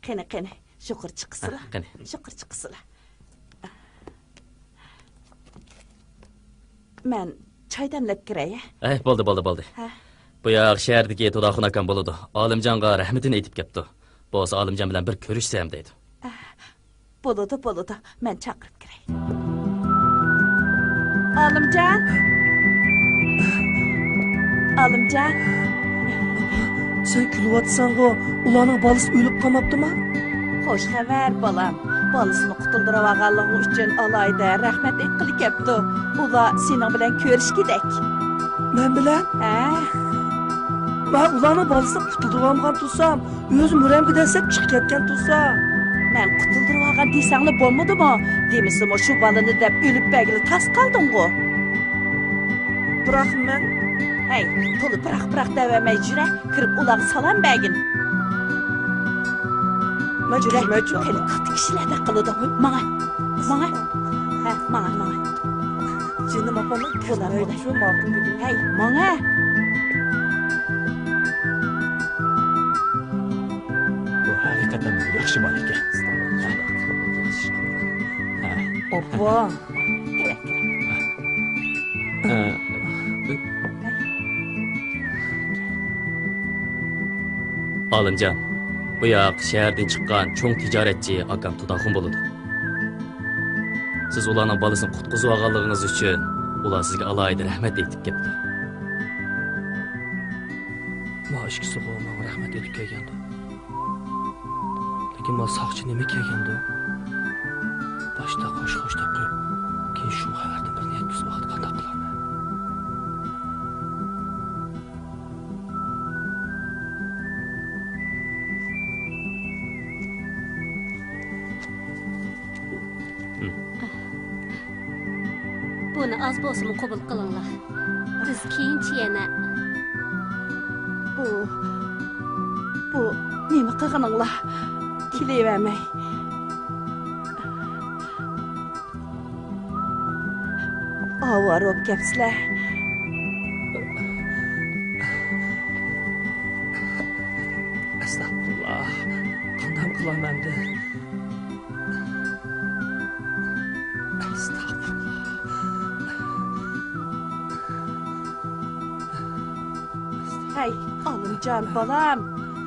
قېنى، قېنى، يۇقىرى چىققىسىلا. ھە، قېنى. يۇقىرى چىققىسىلا. مەن چاي دەملەپ كىرەي. ئەي، بولدى، بولدى، بولدى. ھە. بۇ ياق شەھەردىكى تۇداخۇن ئاكام بولىدۇ. ئالىمجانغا رەھمىتىنى ئېيتىپ كەپتۇ. بولسا ئالىمجان بىلەن بىر كۆرۈشسەم دەيدۇ. بولىدۇ، بولىدۇ. مەن چاقىرىپ كىرەي. ئالىمجان! ئالىمجان! سەن كۈلۈۋاتىسەنغۇ؟ ئۇلارنىڭ بالىسى ئۆلۈپ قالماپتىما؟ خوش خەۋەر، بالام. بالىسىنى قۇتۇلدۇرۇۋالغانلىقىڭ ئۈچۈن ئالاھىدە رەھمەت ئېيتقىلى كەپتۇ. ئۇلار سېنىڭ بىلەن كۆرۈشكۈدەك. مەن بىلەن؟ ھە. مەن ئۇلارنىڭ بالىسىنى قۇتۇلدۇرۇۋالمىغان تۇرسام، ئۆزى مۈرەمگە دەسسەپ چىقىپ كەتكەن تۇرسا. مەن قۇتۇلدۇرۇۋالغان دېسەڭلا بولمىدىمۇ؟ دېمىسىمۇ شۇ بالىنى دەپ ئۆلۈپ بەرگىلى تاس قالدىڭغۇ؟ بىراق مەن. ھەي، تولا بىراق، بىراق دەۋەرمەي يۈرە، كىرىپ ئۇلارغا سالام بەرگىن. مەن يۈرە، كىرمەيچۇ. قېنى، كاتتا كىشىلەردەك قىلىدۇ. ماڭا، ماڭا. ھە، ماڭا، ماڭا. جېنىم ئاپام، مەن بولار، بولار. كىرمەيچۇ، ماقۇل دېدىم. ھەي، ماڭا. بۇ ھەقىقەتەن ياخشى بالا ئىكەن. ھە. ئاپا. ئالىمجان، بۇ ياق شەھەردىن چىققان چوڭ تىجارەتچى ئاكام تۇداخۇن بولىدۇ. سىز ئۇلارنىڭ بالىسىنى قۇتقۇزۇۋالغانلىقىڭىز ئۈچۈن ئۇلار سىزگە ئالاھىدە رەھمەت ئېيتىپ كەپتۇ. ما ئىككىسىغۇ ماڭا رەھمەت ئېيتىپ كەلگەندۇ. لېكىن ما ساقچى نېمە كەلگەندۇ؟ باشتا خوش خوش دەپ قويۇپ، كېيىن شۇ خەۋەردىن بىرنى يەتكۈزۈپ ۋاقىت قانداق قىلارمەن؟ بۇنى ئاز بولسىمۇ قوبۇل قىلىڭلار. بىز كېيىنچە يەنە. بۇ، بۇ نېمە قىلغىنىڭلار؟ كېلىۋەرمەي. ئاۋارە بولۇپ كەپسىلەر. ئەستەغپۇرۇللا. قانداق قىلامەن ئەمدى؟ ئەستەغپۇرۇللا. ھەي، ئالىمجان بالام،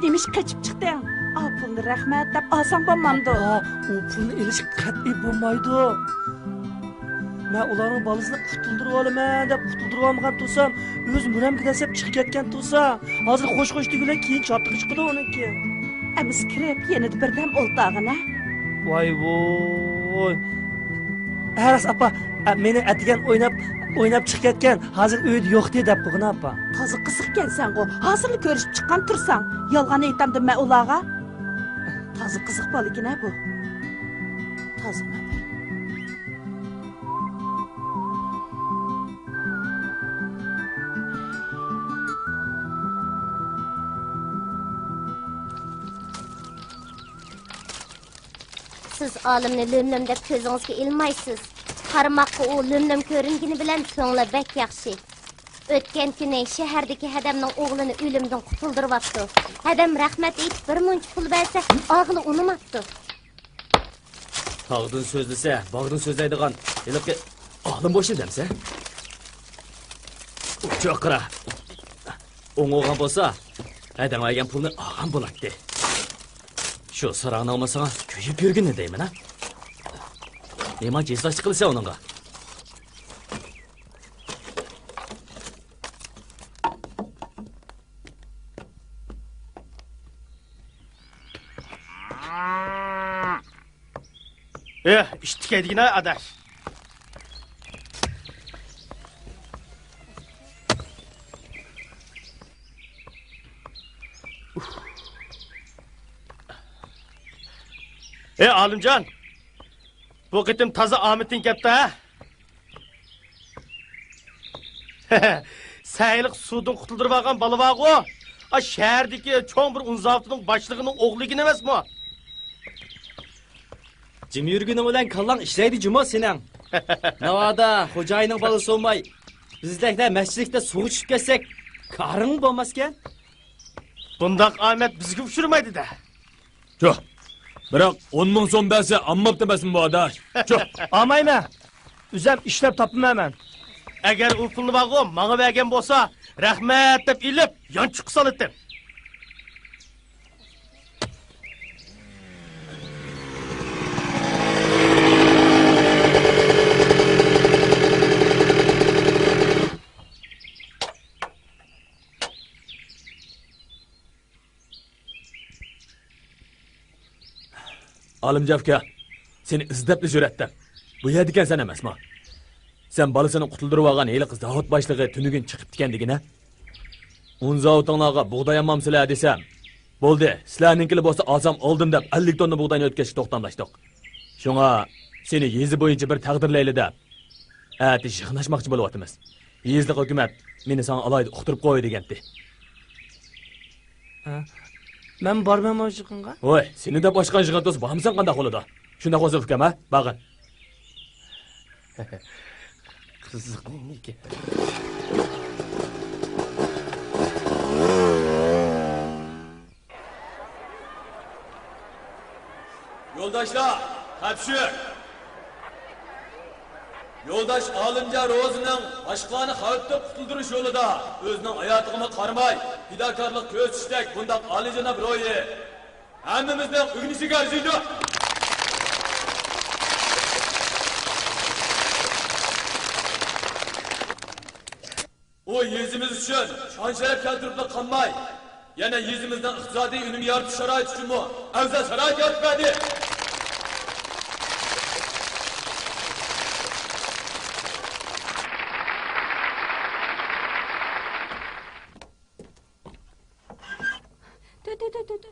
نېمىش قېچىپ چىقتىڭ؟ ئا، پۇلنى رەھمەت دەپ ئالساڭ بولمامدۇ؟ ئاپا، ئۇ پۇلنى ئېلىشقا قەتئىي بولمايدۇ. مەن ئۇلارنىڭ بالىسىنى قۇتۇلدۇرۇۋالىمەن دەپ قۇتۇلدۇرۇۋالمىغان تۇرسام، ئۆزى مۈرەمگە دەسسەپ چىقىپ كەتكەن تۇرسا، ھازىر خوش خوش دېگۈلەك كېيىن چاتىقى چىقىدۇ ئۇنىڭكى. ئەمىسە كىرىپ يېنىدا بىردەم ئولتۇرغىنە. ۋاي ۋوي. ھە، راست ئاپا، ئە، مېنى ئەتىگەن ئويناپ، ئويناپ چىقىپ كەتكەن، ھازىر ئۆيدە يوقتى دەپ قويغىنا ئاپا. تازا قىزىقكەنسەنغۇ، ھازىرلا كۆرۈشۈپ چىققان تۇرساڭ. يالغان ئېيتامدىم مەن ئۇلارغا. تازا قىزىق بالىكىن ھە بۇ. تازا مەن. سىز ئالىمنى لۆم-لۆم دەپ كۆزىڭىزگە ئىلمايسىز. قارىماققا ئۇ لۆم-لۆم كۆرۈنگىنى بىلەن كۆڭلى بەك ياخشى. ئۆتكەن كۈنى شەھەردىكى ھەدەمنىڭ ئوغلىنى ئۆلۈمدىن قۇتۇلدۇرۇۋاپتۇ. ھەدەم رەھمەت ئېيتىپ بىر مۇنچە پۇل بەرسە، ئاغىلى ئۇنىماپتۇ. تاغدىن سۆزلىسە، باغدىن سۆزلەيدىغان ھېلىقى ئالىم بوشىدى دەمسە؟ ئۇچۇق قارا. ئوڭ بولغان بولسا، ھەدەڭ بەرگەن پۇلنى ئالغان بولاتتى. شۇ ساراڭنىڭمۇ ساڭا كۆيۈپ يۈرگىنى دەيمەن ھە. نېمانچە ھېسداشلىق قىلىسەن ئۇنىڭغا؟ ئېھ، ئىشتىكەيدىگىنە ئاداش. ئېي، ئالىمجان، بۇ قېتىم تازا ئامىتىڭ كەپتۇ، ھە؟ سەن ھېلىقى سۇدىن قۇتۇلدۇرۇۋالغان بالا بارغۇ؟ ئا، شەھەردىكى چوڭ بىر ئۇن زاۋۇتىنىڭ باشلىقىنىڭ ئوغلى ئىكەن ئەمەسمۇ؟ جىم يۈرگىنىڭ بىلەن كاللاڭ ئىشلەيدۇ جۇمۇ سېنىڭ. ناۋادا خوجايىننىڭ بالىسى بولماي، بىزدەكلەر مەسچىتلىكتە سۇغا چۈشۈپ كەتسەك، كارىڭمۇ بولماسكەن؟ بۇنداق ئامەت بىزگە ئۇچرىمايدۇ-دە. چۇھ. بىراق، ئون مىڭ سوم بەرسە ئالماپتۇ ئەمەسمۇ بۇ ئاداش؟ چۇھ. ئالمايمەن. ئۆزۈم ئىشلەپ تاپىمەن مەن. ئەگەر ئۇ پۇلنى بارغۇ ماڭا بەرگەن بولسا، رەھمەت دەپ ئېلىپ، يانچۇققا سالاتتىم. ئالىمجان ئاكا، سېنى ئىزدەپلا يۈرەتتىم. بۇ يەردىكەنسەن ئەمەسما؟ سەن بالىسىنى قۇتۇلدۇرۇۋالغان ھېلىقى زاۋۇت باشلىقى تۈنۈگۈن چىقىپتىكەن دېگىنە؟ ئۇن زاۋۇتۇڭلارغا بۇغداي ئالمامسىلەر دېسەم، بولدى، سىلەرنىڭكىلا بولسا ئالسام ئالدىم دەپ ئەللىك توننا بۇغداينى ئۆتكەزىشكە توختاملاشتۇق. شۇڭا سېنى يېزا بويىچە بىر تەقدىرلەيلى دەپ، ئەتە يىغىن ئاچماقچى بولۇۋاتىمىز. يېزىلىق ھۆكۈمەت مېنى ساڭا ئالاھىدە ئۇقتۇرۇپ قوي دېگەنتى. ھە؟ مەن بارمەنمۇ يىغىنغا؟ ۋوي، سېنى دەپ ئاچقان يىغىن تۇرسا بارمىساڭ قانداق بولىدۇ؟ شۇنداق بولسا ئۇكام، ھە؟ بارغىن. قىزىق نېمىكەن؟ يولداشلار، تەپشۈر! يولداش ئالىمجان روزىنىڭ باشقىلارنى خەۋپتىن قۇتۇلدۇرۇش يولىدا ئۆزىنىڭ ھاياتىغىمۇ قارىماي، پىداكارلىق كۆرسىتىشتەك بۇنداق ئالىيجاناب روھى ھەممىمىزنىڭ ئۆگىنىشىگە ئەرزىيدۇ. ئۇ يېزىمىز ئۈچۈن شان-شەرەپ كەلتۈرۈپلا قالماي، يەنە يېزىمىزنىڭ ئىقتىسادىي ئۈنۈم يارىتىش شارائىتى ئۈچۈنمۇ ئەۋزەل شارائىت يارىتىپ بەردى.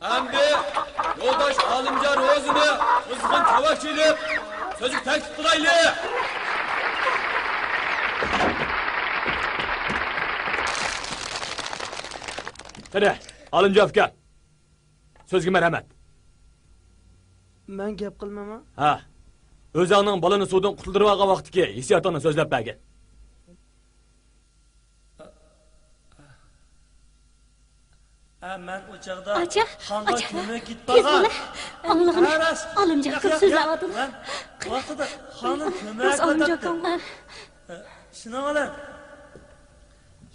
ئەمدى يولداش ئالىمجان روزىنى قىزغىن چاۋاك چېلىپ، سۆزگە تەكلىپ قىلايلى. قېنى، ئالىمجان ئاكا، سۆزگە مەرھەمەت. مەن گەپ قىلمايمەن. ھە، ئۆزۈڭنىڭ بالىنى سۇدىن قۇتۇلدۇرۇۋالغان ۋاقتىكى ھېسسىياتىڭنى سۆزلەپ بەرگىن. ئە، مەن ئۇ چاغدا ئاچا، خانغا ئاچا، كۆمەك كېتىپ تېز قالغان. بول، ئاڭلىغىن. ھە، راست. ئالىمجان ياق، ئاكام ياق، سۆزلەۋاتىدۇ. مەن ۋاقتىدا خانغا كۆمەك راست، ئالىمجان قىلاتتىم. ئاكام. ئە، شۇنىڭ بىلەن،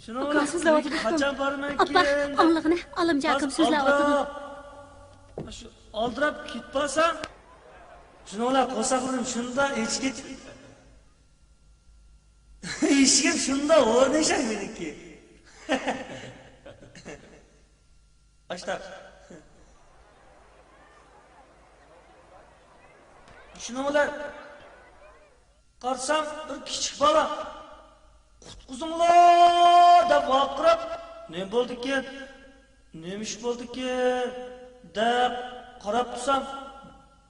شۇنىڭ ئاكام بىلەن سۆزلەۋاتىدۇ، ئاكام. قاچان بارىمەنكىن ئاپا، دەپ ئاڭلىغىنە، ئالىمجان ئاكام سۆزلەۋاتىدۇ. ئالدىراپ، شۇ ئالدىراپ كېتىپ قالسام، شۇنىڭ بىلەن قورساقلىرىم شۇنداق ئېچىپ كېتىپ، ئىشىكىم شۇنداق ئورنىشاي مېنىڭكى. ئاشتاق. شۇنىڭ بىلەن قارىسام، بىر كىچىك بالا، «قۇتقۇزۇڭلار!» دەپ ۋارقىراپ، «نېمە بولدىكىن؟ نېمە ئىش بولدىكىن؟» دەپ قاراپ تۇرسام،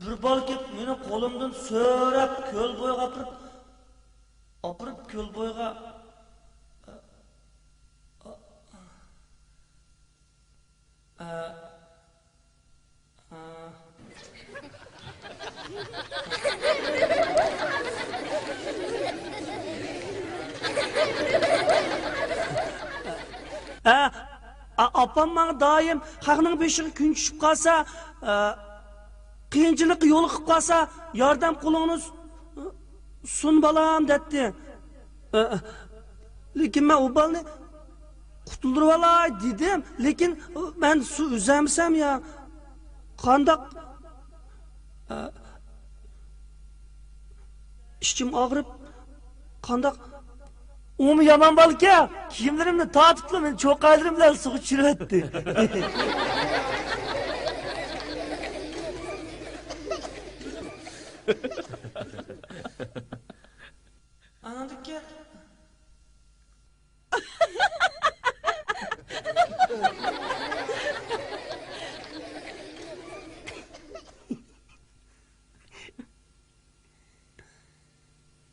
بىر بالا كېلىپ، مېنى قولۇمدىن سۆرەپ، كۆل بويىغا ئاپىرىپ، ئاپىرىپ كۆل بويىغا، ئە، ئە، ئە، ئە. ئە، ئا-، ئاپام ماڭا دائىم، «خەقنىڭ بېشىغا كۈن چۈشۈپ قالسا، ئە، قىيىنچىلىققا يولۇقۇپ قالسا، ياردەم قولۇڭنى س-، سۇن، بالام» دەتتى. ئە، لېكىن مەن ئۇ بالىنى قۇتۇلدۇرۇۋالاي دېدىم، لېكىن مەن سۇ ئۈزەلمىسەم يا قانداق؟ ئە، ئىچىم ئاغرىپ، قانداق؟ ئۇمۇ يامان بالىكەن، كىيىملىرىمنى تارتىپلا مېنى چوقايلىرىم بىلەن سۇغا چۈشۈرۈۋەتتى. ئاناڭدىكى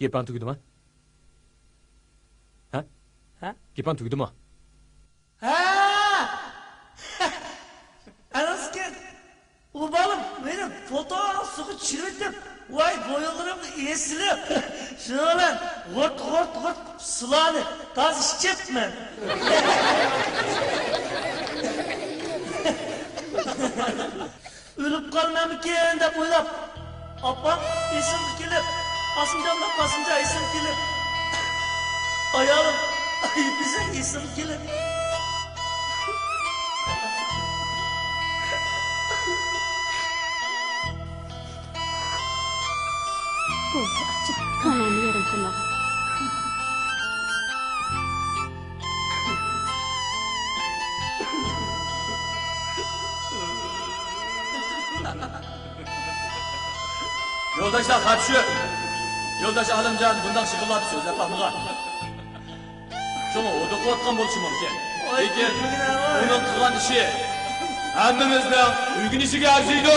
گېپىڭ تۈگىدىما؟ ھە؟ ھە؟ گېپىڭ تۈگىدىما؟ ھە! ئەنەسكەن، ئۇ بالىم مېنى پوتانسىغا چىرىۋېتىپ، ۋاي، بويۇنلىرىمغا ئېسىلىپ، شۇنىڭ بىلەن غۇرت، غۇرت، غۇرت سۇلارنى تازا ئىچىپمەن. ئۆلۈپ قالىمەنمىكىن دەپ ئويلاپ، ئاپام ئېسىمگە كېلىپ، ئاسمىجانلىق قاسىمجان ئېسىمگە كېلىپ، ئايالىم ئايپىزەك ئېسىمگە كېلىپ. بولدى، ئاچچىق، كۆڭلۈڭنى يېرىم قىلمىغىن. يولداشلار، خاپشۇ! يولداش ئالىمجان بۇنداق شىغىللاپ سۆزلەپ باقمىغان. شۇڭا ھودۇقۇۋاتقان بولۇشى مۇمكىن. لېكىن ئۇنىڭ قىلغان ئىشى ھەممىمىزنىڭ ئۆگىنىشىگە ئەرزىيدۇ.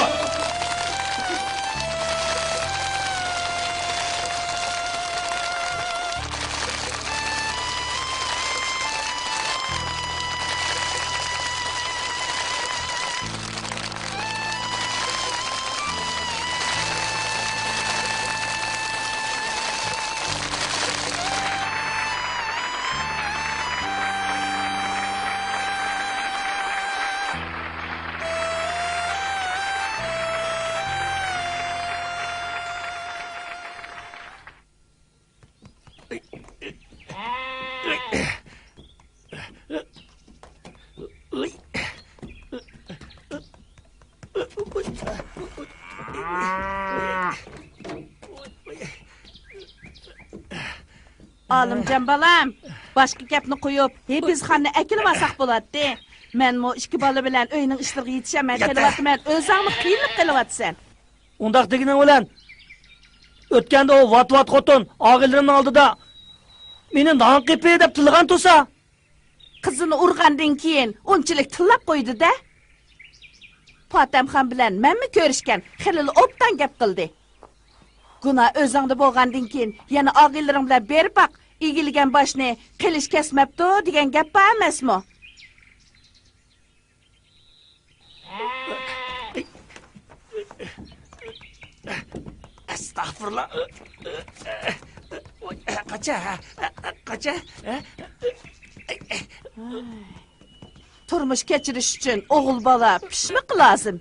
ئالىمجان بالام، باشقا گەپنى قويۇپ، ھېپىزخاننى ئەكېلىۋالساق بولاتتى. مەنمۇ ئىككى بالا بىلەن ئۆينىڭ ئىشلىرىغا يېتىشەلمەي قېلىۋاتىمەن، ئۆزۈڭمۇ قىينىلىپ قېلىۋاتىسەن. ئۇنداق دېگىنىڭ بىلەن، ئۆتكەندە ئۇ ۋات-ۋات خوتۇن ئاغىنىلىرىمنىڭ ئالدىدا مېنى نان قېپى دەپ تىللىغان تۇرسا. قىزىنى ئۇرغاندىن كېيىن ئۇنچىلىك تىللاپ قويدى-دە. پاتەمخان بىلەن مەنمۇ كۆرۈشكەن، خېلىلا ئوبدان گەپ قىلدى. گۇناھ ئۆزۈڭدە بولغاندىن كېيىن يەنە ئاغىنىلىرىڭ بىلەن بېرىپ باق، ئىگىلىگەن باشنى قىلىچ كەسمەپتۇ دېگەن گەپ بار ئەمەسمۇ؟ ئەستەغپۇرۇللا. قاچا، قاچا. تۇرمۇش كەچۈرۈش ئۈچۈن ئوغۇل بالا پىشمىقى لازىم.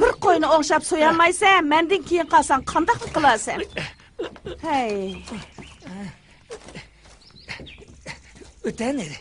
بىر قوينى ئوڭشاپ سويالمايسەن، مەندىن كېيىن قالساڭ قانداقمۇ قىلارسەن؟ ھەي. ئۆتەن ئىدى.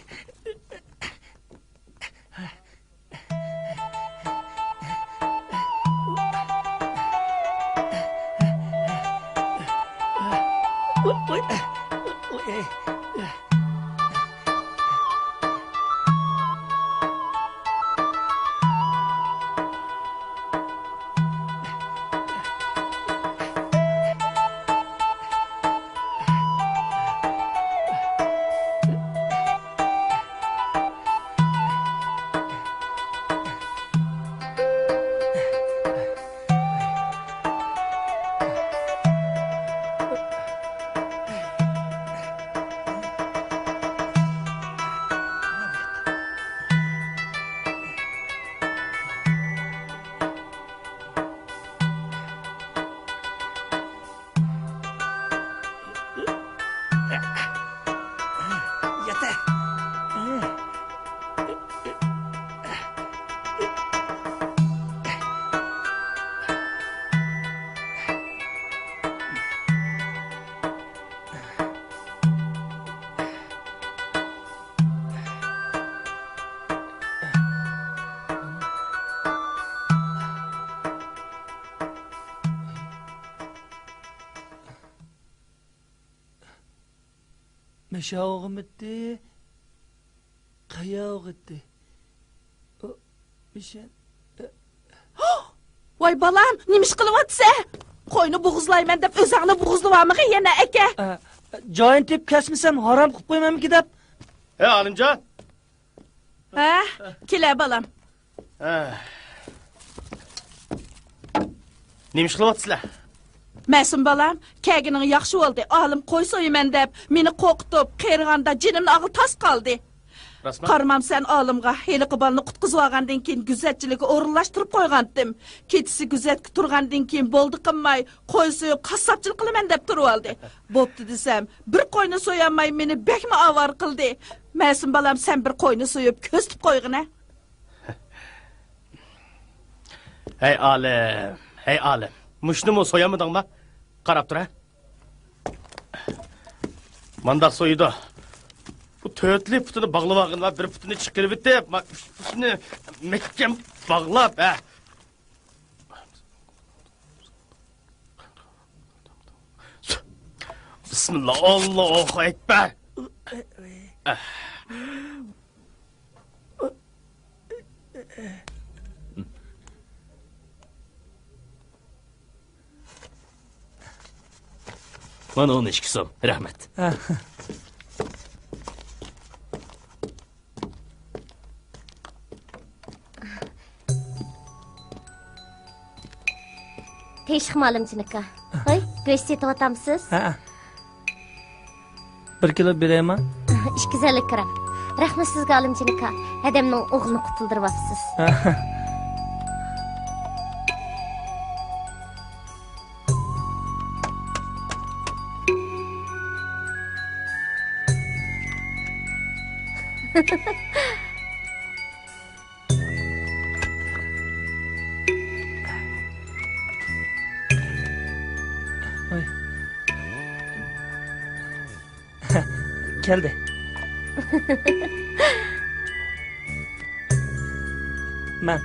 مەشە ئوغۇمىتى، قايا ئوغۇتى. ئۇ، مىشەن، ئە، ۋاي بالام، نېمە ئىش قىلىۋاتىسەن؟ قوينى بوغۇزلايمەن دەپ ئۆزەڭنى بوغۇزلىۋالمىغىن يەنە، ئەكە. ئە، جايىنى تېپىپ كەسمىسەم، ھارام قىلىپ قويمامىكىن دەپ. ھە، ئالىمجان. ھە، كېلە، بالام. ھە. نېمە ئىش قىلىۋاتىسىلەر؟ مەسۇم بالام، كەلگىنىڭ ياخشى بولدى. ئالىم قوي سويىمەن دەپ، مېنى قورقۇتۇپ، قېرىغاندا جېنىمنى ئالغىلى تاس قالدى. راستمۇ؟ قارىمامسەن ئالىمغا، ھېلىقى بالىنى قۇتقۇزۇۋالغاندىن كېيىن، گۈزەتچىلىككە ئورۇنلاشتۇرۇپ قويغانتىم. كېچىسى گۈزەتكە تۇرغاندىن كېيىن، بولدى قىلماي، قوي سويۇپ، قاسساپچىلىق قىلىمەن دەپ تۇرۇۋالدى. بوپتۇ دېسەم، بىر قوينى سويالماي، مېنى بەكمۇ ئاۋارە قىلدى. مەسۇم بالام، سەن بىر قوينى سويۇپ، كۆزىتىپ قويغىنە. ھەي ئالىم، ھەي ئالىم، مۇشۇنىمۇ سويالمىدىڭما؟ قاراپ تۇر ھە. مانداق سويىدۇ. بۇ تۆتلى پۇتىنى باغلىۋالغىنىلا، بىر پۇتىنى چىقىرىۋېتىپ، ما-، ئۈچ پۇتىنى مەھكەم باغلاپ، ھە. بىسمىللا، ئاللاھۇ ئەكبەر. مانا ئون ئىككى سوم، رەھمەت. ھە. تىنچلىقمۇ ئالىمجان ئاكا؟ ھوي، گۆش سېتىۋاتامسىز؟ ھە. بىر كىلو بېرەيما؟ ئىككى يۈز ئەللىك گرام. رەھمەت سىزگە ئالىمجان ئاكا، ھەدەمنىڭ ئوغلىنى قۇتۇلدۇرۇۋاپسىز. ھە. ۋاي. كەلدى. مەن.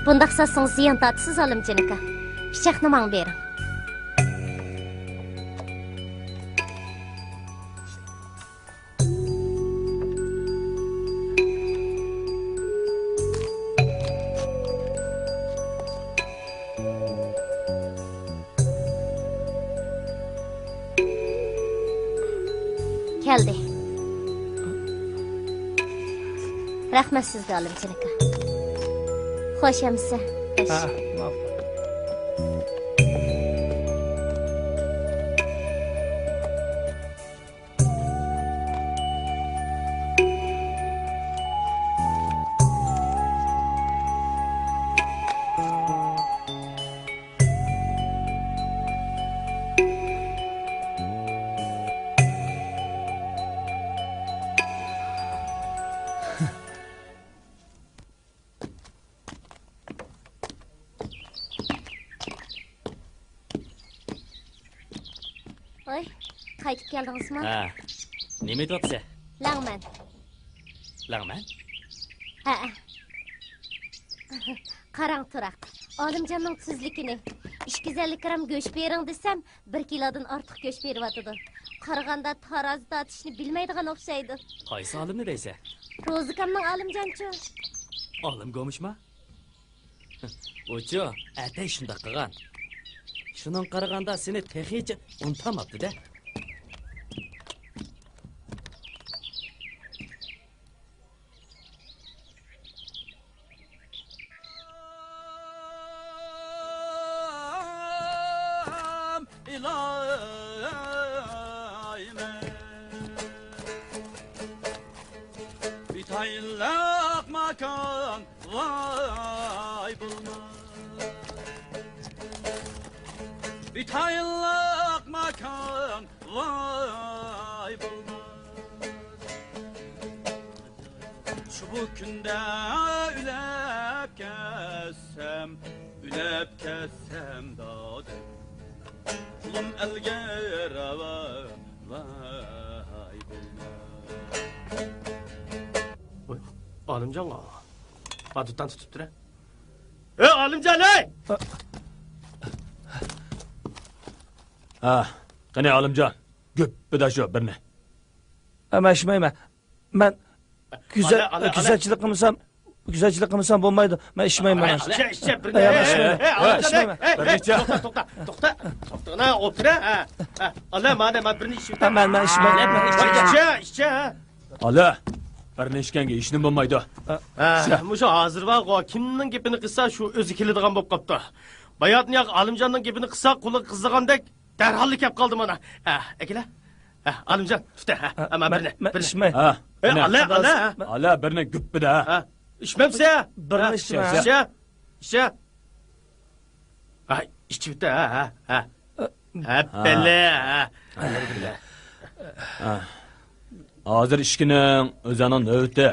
بۇنداق ساتسىڭىز زىيان تارتىسىز، ئالىمجان ئاكا. پىچاقنى ماڭا بېرىڭ. كەلدى. رەھمەت سىزگە، ئالىمجان ئاكا. خوش ئەمىسە. خوش. ھە، ماقۇل. ۋاي، قايتىپ كەلدىڭىزمۇ؟ ھە. نېمە ئېتىۋاتىسەن؟ لەڭمەن. لەڭمەن؟ ھەئە. قاراڭ تۇراق، ئالىمجاننىڭ تۈزلۈكىنى. ئىككى يۈز ئەللىك گرام گۆش بېرىڭ دېسەم، بىر كىلودىن ئارتۇق گۆش بېرىۋاتىدۇ. قارىغاندا تارازا تارتىشنى بىلمەيدىغان ئوخشايدۇ. قايسى ئالىمنى دەيسەن؟ روزىكامنىڭ ئالىمجانچۇ. ئالىم گومۇشما؟ ئۇچۇ ئەتەي شۇنداق قىلغان. شۇنىڭغا قارىغاندا سېنى تېخىچە ئۇنتالماپتۇ-دە. ئىلاھىم، بىتايىنلىق ماكان ۋاي بولماس. بىتايىنلىق ماكان ۋاي بولماس. شۇ بۇ كۈندە ئۆلۈپ كەتسەم، ئۆلۈپ كەتسەم دادىم، قۇلۇم ئەلگە راۋا ۋاي بولماس. ۋاي، ئالىمجانغا. ھا، دۇتان تۇتۇپ تۇرە. ئەي، ئالىمجان، ئەي! ھا، قېنى، ئالىمجان، گۈپپىدە شۇ بىرنى. ھە، مەن ئىچمەيمەن. مەن گۈزەل، ئالە، ئالە، ئالە. گۈزەلچىلىك قىلمىسام، گۈزەلچىلىك قىلمىسام بولمايدۇ. مەن ئىچمەيمەن، مانا. ئىچە، ئىچە، بىرنى. ئەي، مەن ئىچمەيمەن. ئەي، ئەي، ئەي، ئاغىنىجان، ئىچمەيمەن. ئەي، ئەي، بىرنى ئىچە. توختا، توختا، توختا، توختا، توختا، ئولتۇر، ھە، ھە. ئالە، مانا، مانا بىرنى ئىچىۋېتە. ھە، مەن، مەن ئىچمەيمەن. مەن ئىچمەيمەن. ئىچە، ئىچە، ھە. ئالە، بىرنى ئىچكەنگە ھېچنېمە بولمايدۇ. ھە، مۇشۇ ھازىر بارغۇ، كىمنىڭ گېپىنى قىلسا، شۇ ئۆزى كېلىدىغان بولۇپ قاپتۇ. باياتىن ياق ئالىمجاننىڭ گېپىنى قىلسا، قۇلىقى قىزىغاندەك دەرھاللا كەپ قالدى مانا. ھە، ئەكېلە. ھە، ئالىمجان، تۈتە، ھە، ھە، مانا بىرنى، مەن بىرنى. ئىچمەي. ھە، ھە، ئالە، ئالە، ھە. ئالە، بىرنى گۈپپىدە، ھە. ھە، ئىچمەمسە؟ بىرنى ھە، ئىچمە. ئىچە، ئىچە. ھە، ئىچىۋېتە، ھە، ھە، ھە. ھە، ھە. بەلە، ھە. ھە. ھازىر ئىچكىنىڭ ئۆزۈڭنىڭ نۆۋىتى.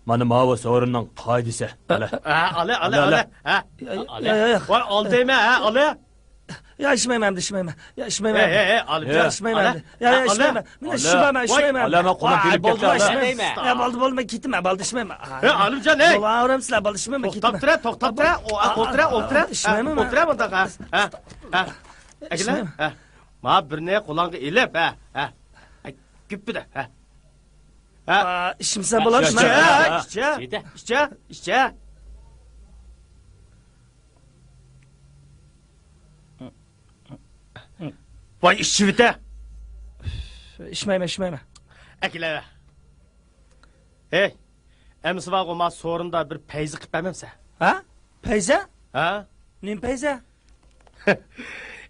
مانا ماۋۇ سورۇننىڭ قائىدىسى. ئالە. ھە، ئالە، ئالە، ئالە، ئالە. ئالە. ھە. يا، يا، ئالە. يا، يا. ۋاي، ئالدايمەن، ھە، ئالە. يا، ئىچمەيمەن ئەمدى، ئىچمەيمەن. يا، ئىچمەيمەن. ھەي، ھەي، ھەي، ئالىمجان. يا، ئىچمەيمەن ئالە. ئەمدى. يا، يا، ئالە. ئىچمەيمەن. مەن ئالە. ئىچمەيمەن، ۋاي، ئىچمەيمەن. ئالە، مەن قولۇم ۋاي، تېگىپ بولدى، كەتتى، ئىچمەيمەن. ئالە. يا، بولدى، بولدى، مەن كېتىمەن، بولدى، ئىچمەيمەن. ھەي، ئالىمجان، ھەي. بولۇۋېرىمسىلەر، بولدى، ئىچمەيمەن، توختاپ كېتىمەن. تۇرە، توختاپ تۇرە. ئولتۇرە، ئولتۇرە. ئىچمەيمەن مەن. ئولتۇرە بۇنداق، ھە. ھە، ھە. ئەكېلە. ئىچمەيمەن. ھە. مانا بىرنى قولۇڭغا ئېلىپ، ھە، ھە. گۈپپىدە، ھە. ھە. ئىچمىسەم بولامدۇ؟ ئىچە، ئىچە، ئىچە، ئىچە. ۋاي، ئىچىۋېتە. ئىچمەيمەن، ئىچمەيمەن. ئەكېلە. ھەي، ئەمىسە بارغۇ، ما سورۇندا بىر پەيزە قىلىپ بەرمەمسە؟ ھە؟ پەيزە؟ ھە؟ نېمە پەيزە؟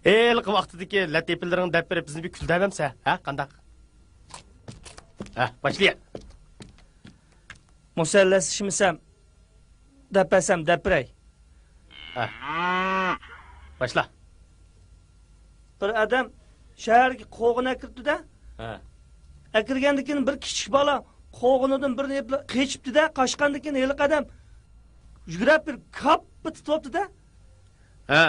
ھېلىقى ۋاقتىدىكى لەتىپىلىرىڭنى دەپ بېرىپ، بىزنى بىر كۈلدۈرەمسە؟ ھە، قانداق؟ ھە، باشلىيە. مۇسەللەسلىشمىسەم، دەپ بەرسەم، دەپ بېرەي. ھە. باشلا. بىر ئادەم شەھەرگە قوغۇن ئەكىرىپتۇ-دە. ھە. ئەكىرگەندىن كېيىن بىر كىچىك بالا قوغۇنىدىن بىرنى ئېلىپ قېچىپتۇ-دە. قاچقاندىن كېيىن ھېلىقى ئادەم يۈگۈرۈپ بېرىپ كاپپا تۇتۇۋاپتۇ-دە. ھە.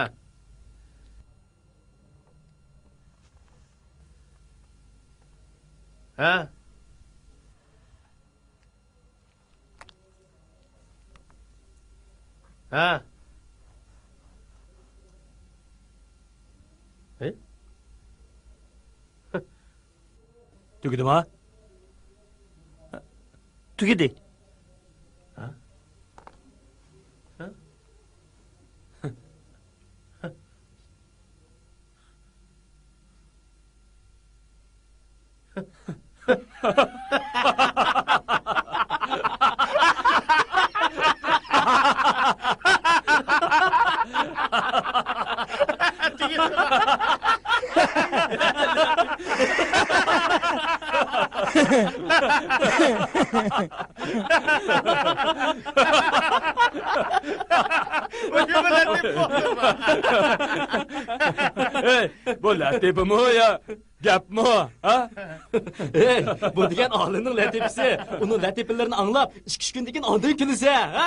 ھە. ھە. ھە؟ تۈگىدىما؟ تۈگىدى. ھە؟ ھە؟ ھەي، بۇ لەتىپىمۇ يا گەپمۇ، ھە؟ ھەي، بۇ دېگەن ئالىمنىڭ لەتىپىسى. ئۇنىڭ لەتىپىلىرىنى ئاڭلاپ، ئىككى-ئۈچ كۈندىن كېيىن ئاندىن كۈلىسە، ھە؟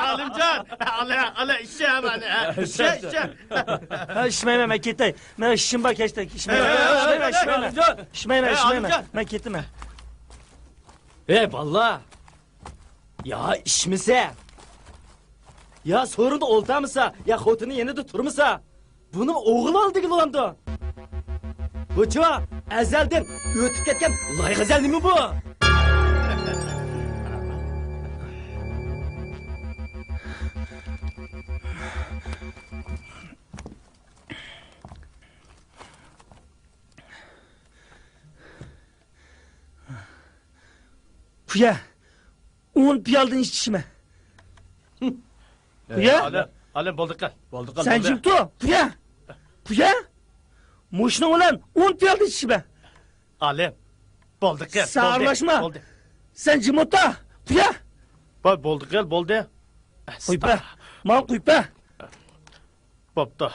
ئالىمجان، ئالە، ئالە، ئىچە مانا، ئىچە، ئىچە. ھە، ئىچمەيمەن، مەن كېتەي. مەن ئىشىم بار كەچتە. ئىچمەيمەن، ئىچمەيمەن، ئىچمەيمەن. ئىچمەيمەن، ئىچمەيمەن. مەن كېتىمەن. ھەي، بالىلار! يا ئىچمىسە، يا سورۇندا ئولتۇرمىسا، يا خوتۇنى يېنىدا تۇرمىسا، بۇنىڭ ئوغۇل ئالدىغا بولامدۇ؟ بۇچۇ ئەزەلدىن ئۆتۈپ كەتكەن لايغەزەل نېمە بۇ؟ قۇيە، ئون پىيالىدىن ئىچىشىمەن. قۇيە. ئالىم، ئالىم، بولدى قىل. بولدى قىل، سەن بولدى. جىم تۇر، قۇيە. قۇيە. مۇشۇنىڭ بىلەن ئون پىيالىدىن ئىچىشىمەن. ئالىم، بولدى قىل، سەن بولدى، ئارىلاشما. بولدى. سەن جىم ئولتۇر، قۇيە. بول-، بولدى قىل، بولدى. قويۇپ بەر. ماڭا قويۇپ بەر. بوپتۇ.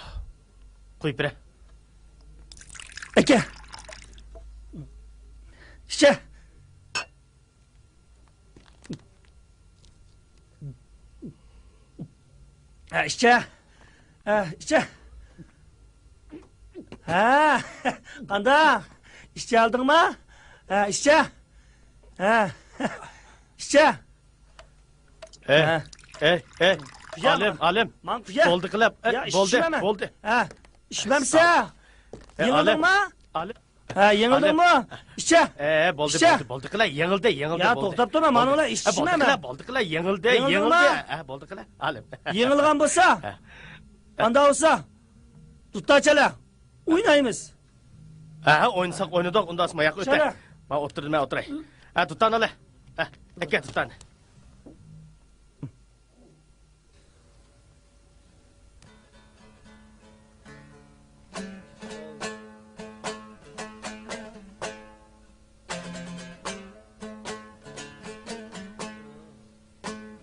قويۇپ بېرە. ئەكە. ئىچە. ھە، ئىچە. ھە، ئىچە. ھە، قانداق؟ ئىچەلدىڭما؟ ھە، ئىچە. ھە. ئىچە. ئەي، ھە. ئەي، ئەي. قۇيا ئالىم، ماڭا. ئالىم. ماڭا قۇيا. بولدى قىلىپ. ئەي، يا، بولدى، ئىچمەمە. بولدى. ھە. ئىچمەمسە؟ ئە، يېڭىلدىڭمۇ؟ ئالىم. ھە، يېڭىلدىڭمۇ؟ ئالىم. ئىچە. ئە، بولدى، ئىچە. بولدى، بولدى قىلە، يېڭىلدى، يېڭىلدى، يا، بولدى. توختاپ تۇرما، مانا بولدى. ئۇلار ئە، بولدى ئىچمەمە. قىلە، بولدى قىلە، يېڭىلدى، يېڭىلدىڭمۇ؟ يېڭىلدى. ئە، بولدى قىلە، ئالىم. يېڭىلغان بولسا، ھە. ئاندا بولسا، دۇتار چالە. ئوينايمىز. ھە، ھە، ئوينىساق ئوينىدۇق، ئۇنداق ما ياققا ئۆتە. چالە. ما ئولتۇردۇم، مەن ئولتۇراي. ھە، دۇتارنى ئالە. ھە، ئەكە دۇتارنى.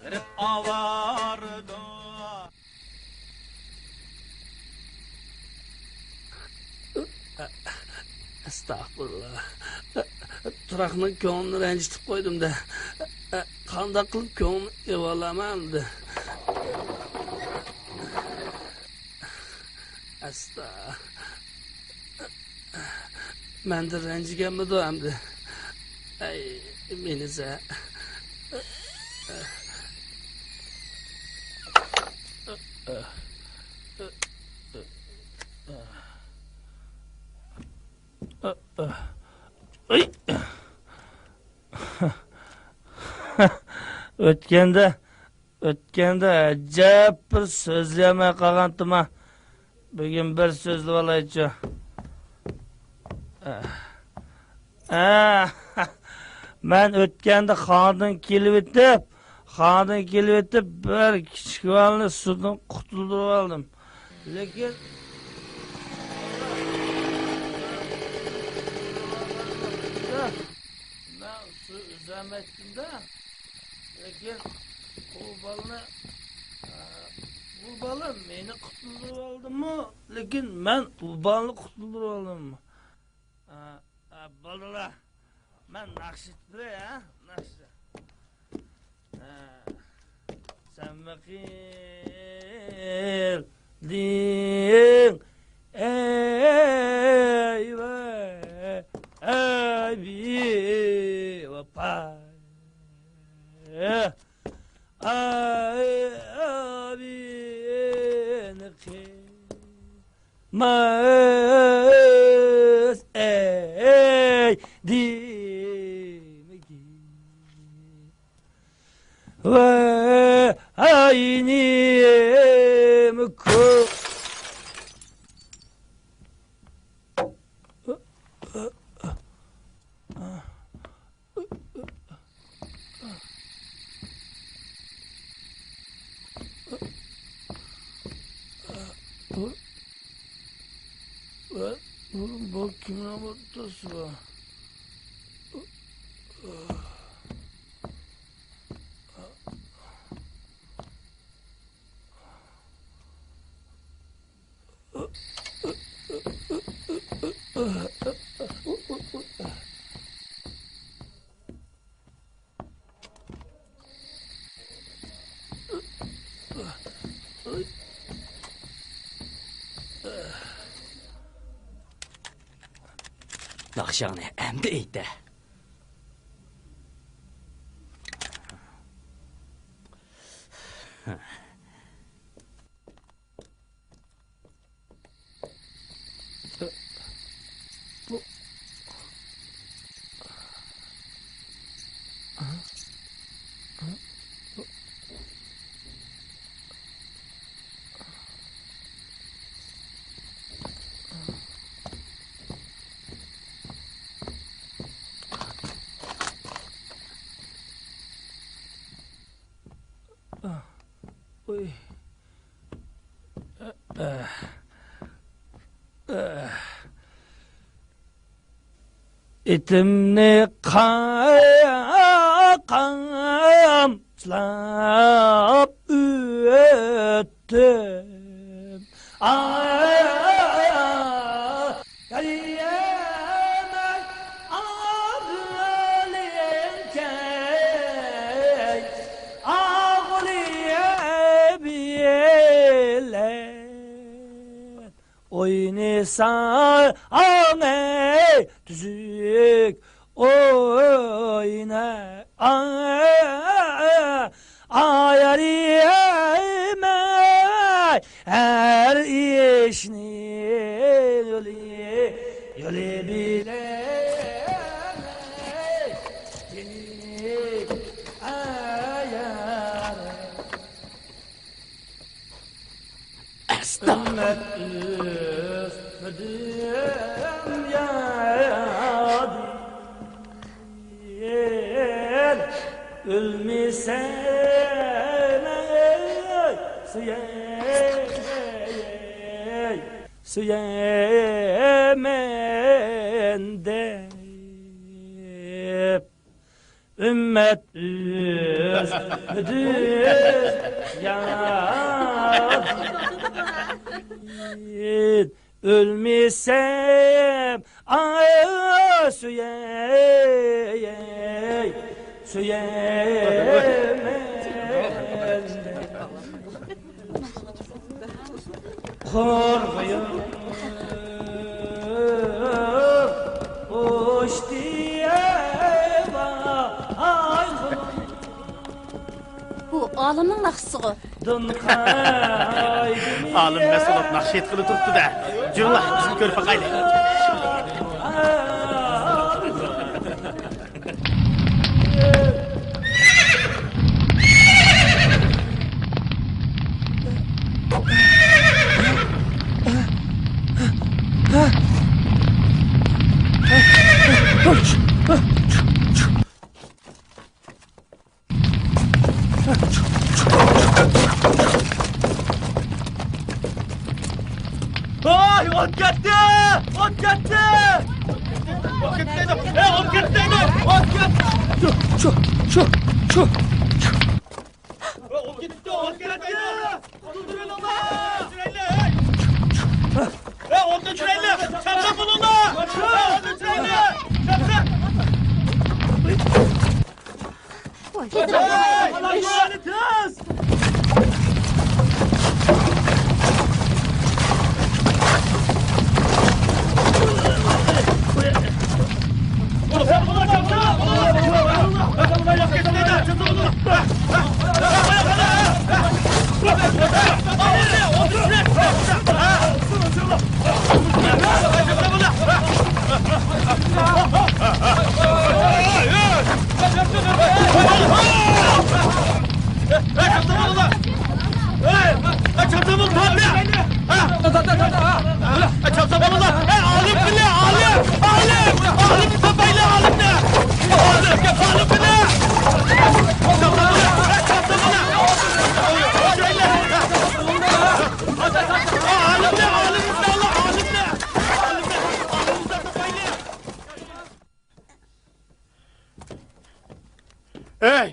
غېرىب ئاۋارە. ئەستەغپۇرۇللا. تۇراقنىڭ كۆڭلىنى رەنجىتىپ قويدۇم-دە. قانداق قىلىپ كۆڭلىنى ئېلىۋالامەن ئەمدى؟ ئەستا. مەندىن رەنجىگەنمىدۇ ئەمدى؟ ئەي، مېنى زە. ئۆتكەندە ئۆتكەندە ئەجەب بىر سۆزلىيەلمەي قالغانتىما، بۈگۈن بىر سۆزلىۋالايچۇ. ئە، مەن ئۆتكەندە خانىدىن كېلىۋېتىپ، خانىدىن كېلىۋېتىپ، بىر كىچىك بالىنى سۇدىن قۇتۇلدۇرۇۋالدىم. لېكىن مەن سۇ ئۈزەلمەيتتىم-دە. لېكىن ئۇ بالىنى، ئە، بۇ بالا مېنى قۇتۇلدۇرۇۋالدىمۇ؟ لېكىن مەن ئۇ بالىنى قۇتۇلدۇرۇۋالدىممۇ؟ ئە، ئە، بولدىلا. مەن ناخشا ئېيتىپ بېرەي، ھە؟ ناخشا. ئە، سەنمۇ قىلدىڭ، ئەي ۋاي، ئەي بىۋاپا. ئاي، ئابىنى قىلماس ئەيدىمىكىن. ۋاي ئاينىم كۆ- بۇ، بۇ كىمنىڭ بۇرۇتتۇسى بۇ؟ ناخشاڭنى ئەمدى ئېيتە. ئۇي. ئېتىمنى قا-، قامچىلاپ ئۆتتۈم. ئاي، ئاي، ئاي، ئابلىكەي، ئاغلىيە بىلەن ئوينىساڭ، ئەي، تۈزۈك ئوينا. ئاي، ئاي، ئايرىيەلمەي ھەر ئىشنى. يولى بىلەن ئايار. ئەستەغپۇرۇللا. ئۈممەت ئۆسمىدىم يادىن، ئۆلمىسەم سۆيەي، سۆيەمەن دەپ. ئۈممەت ئۆسمىدىم يادىن، ئۆلمىسەم، ئا، سۆيەي، سۆيەمەن. قورغىيىپ ئۇچتى ئەۋا ئايقۇن. بۇ ئالىمنىڭ ناخشىسىغۇ. ئالىم مەست بولۇپ ناخشا ئېيتقىلى تۇرۇپتۇ-دە. جۈرۈڭلار، بىزمۇ كۆرۈپ باقايلى. ۋاي، ئوت كەتتى! ئوت كەتتى! ئوت كەتتى دەيدۇ! ئەي، ئوت كەتتى دەيدۇ! ئوت كەتتى! شۇ، شۇ، شۇ، شۇ! ئوت كەتتى! ئوت كەتتى! ئوتنى ئۆچۈرەيلى! ئەي، ئوتنى ئۆچۈرەيلى! چاپسان بولۇڭلار! ئوتنى ئۆچۈرەيلى! چاپسان! ئەي،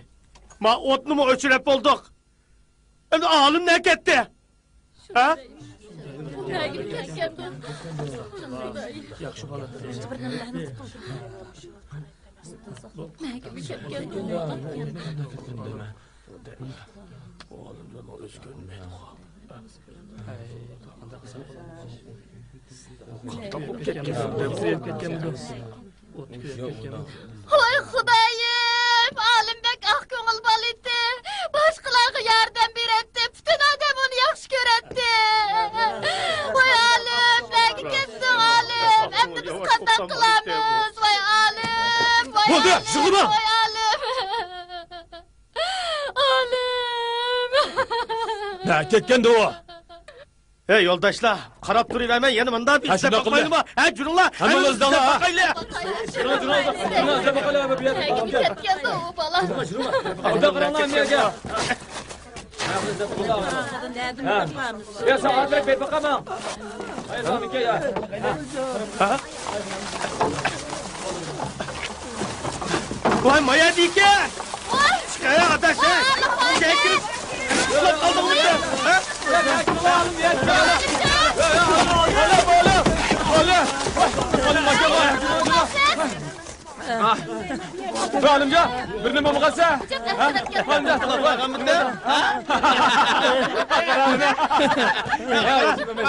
ما ئوتنىمۇ ئۆچۈرۈپ بولدۇق. ئەمدى ئالىم نەگە كەتتى؟ ھە؟ نەگە كەتكەندۇ؟ ياخشى بالا. نەگە كەتكەندۇ؟ ۋاي خۇدايىم، ئالىم بەك ئاق كۆڭۈل بالا ئىدى. باشقىلارغا ياردەم بېرەتتى. پۈتۈن ئادەم ئۇنى ياخشى كۆرەتتى. ۋاي ئالىم، نەگە كەتتىڭ ئالىم؟ ئەمدى بىز قانداق قىلارمىز؟ ۋاي ئالىم، ۋاي ئالىم، ۋاي ئالىم. ئالىم! نەگە كەتكەندۇ ئۇ؟ ھەي، يولداشلار، قاراپ تۇرۇۋەرمەي، يەنە مۇنداق بىر ئىشلەپ باقمايلىما؟ ھە، جۈرۈڭلار، ھەممىمىز ئىزدەپ باقايلى. جۈرۈڭ، جۈرۈڭ، جۈرۈڭ، ئىزدەپ باقايلى، بۇ يەرگە. نەگە كەتكەندۇ ئۇ بالا؟ جۈرۈڭ. ئۇنداق قاراڭلار، مۇ يەرگە. يا، ساڭا بەك بەك باقامەن. ۋاي، مايا دېيىكەن. ۋاي. چىقايا، ئاداش، ھە؟ ئىچىگە كىرىپ، ئۇخلاپ قالدىڭمۇ سەن؟ ھە؟ ئالىمجان، بىر نېمە بولغانسە؟ ھە؟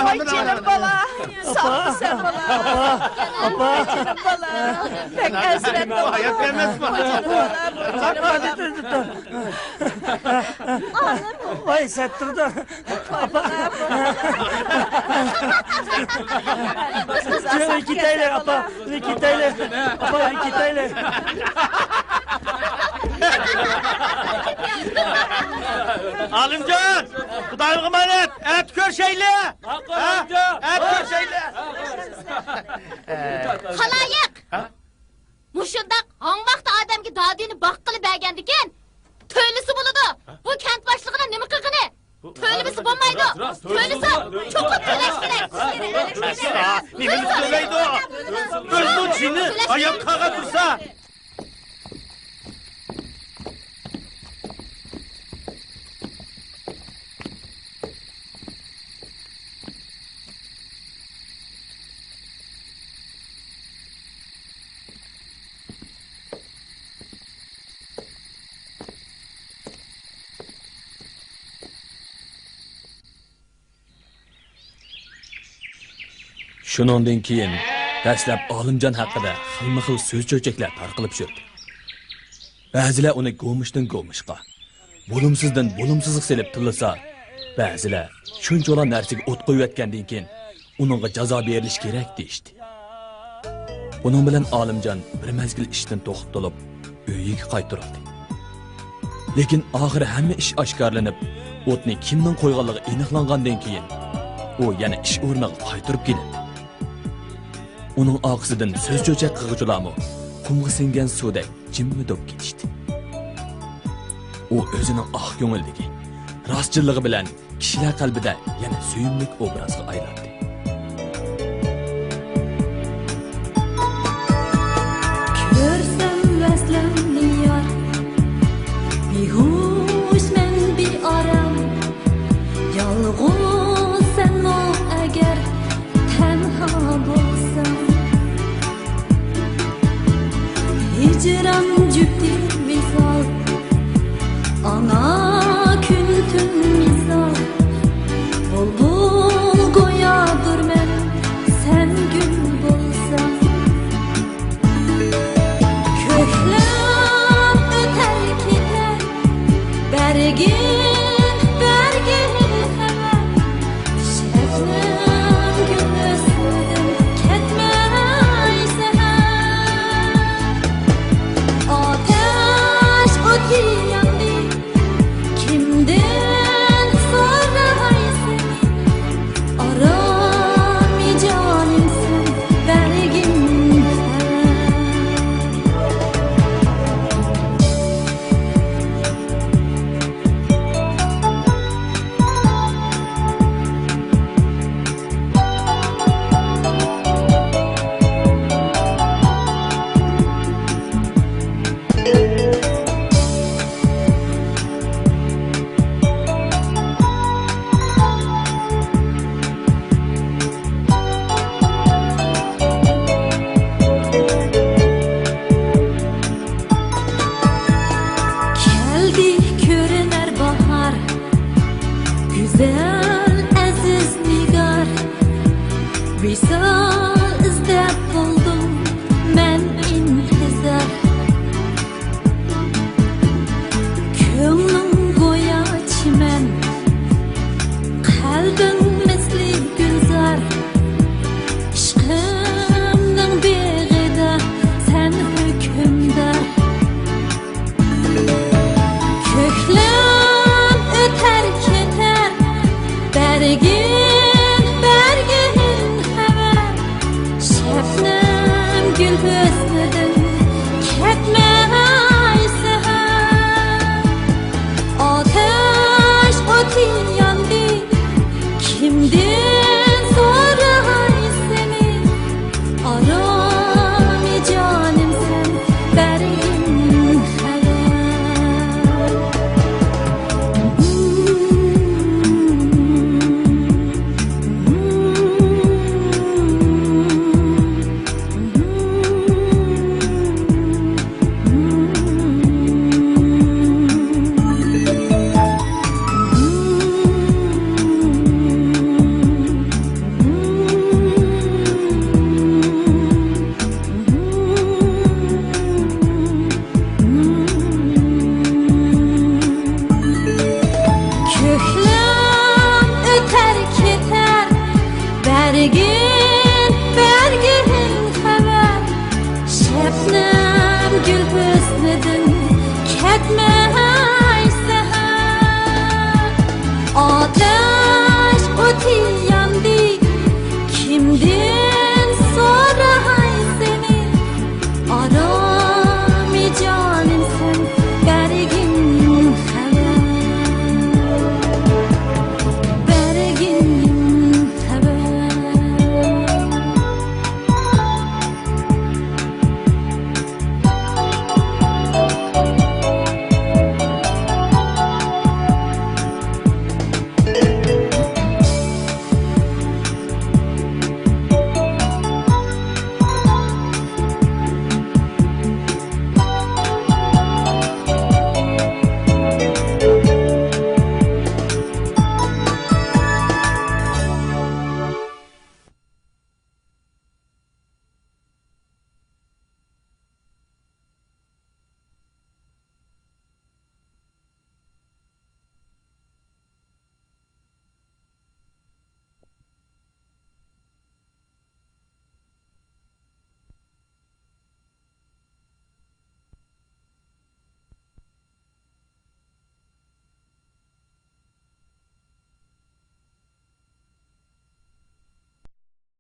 ۋاي جېنىم بالا، ساغمۇسەن بالا؟ ئاپا، ئاپا. جېنىم بالا. بەك ھەسرەت. ھايات ئەمەسمۇ؟ ۋاي، سەتتۇردا. ئاپا. كېتەيلى، ئاپا. كېتەيلى. ئاپا، كېتەيلى. ئالىمجان، خۇدايىڭغا ئامانەت. ئەتە كۆرۈشەيلى. ھە؟ ئەتە كۆرۈشەيلى. خالايىق! ھە؟ مۇشۇنداق ھاڭۋاقتا ئادەمگە دادىنى باققىلى بەرگەندىكىن، تۆلىسە بولىدۇ. بۇ كەنت باشلىقىنىڭ نېمە قىلغىنى؟ تۆلىمىسە بولمايدۇ. تۆلىسە، چوقۇم تۆلەش كېرەك. نېمىنى تۆلەيدۇ؟ ئۆزىنىڭ جېنى ھايات قالغان تۇرسا. شۇنىڭدىن كېيىن دەسلەپ ئالىمجان ھەققىدە خىلمۇ خىل سۆز چۆچەكلەر تارقىلىپ يۈردى. بەزىلەر ئۇنى گومۇشتىن گومۇشقا، بولۇمسىزدىن بولۇمسىزغا سېلىپ تىللىسا، بەزىلەر شۇنچىۋالا نەرسىگە ئوت قويۇۋەتكەندىن كېيىن ئۇنىڭغا جازا بېرىلىشى كېرەك دېيىشتى. بۇنىڭ بىلەن ئالىمجان بىر مەزگىل ئىشتىن توختىتىلىپ، ئۆيىگە قايتۇرۇلدى. لېكىن ئاخىرى ھەممە ئىش ئاشكارىلىنىپ، ئوتنى كىمنىڭ قويغانلىقى ئېنىقلانغاندىن كېيىن، ئۇ يەنە ئىش ئورنىغا قايتۇرۇپ كېلىندى. ئۇنىڭ ئارقىسىدىن سۆز چۆچەك قىلغۇچىلارمۇ قۇمغا سىڭگەن سۇدەك جىممىدە بولۇپ كېتىشتى. ئۇ ئۆزىنىڭ ئاق كۆڭۈللۈكى، راستچىللىقى بىلەن كىشىلەر قەلبىدە يەنە سۆيۈملۈك ئوبرازغا ئايلاندى. كۆرسەم ۋەسلىڭنى يار، بىھوشمەن بىئارام، يالغۇز سەنمۇ ئەگەر تەنھا بولساڭ، ھىجران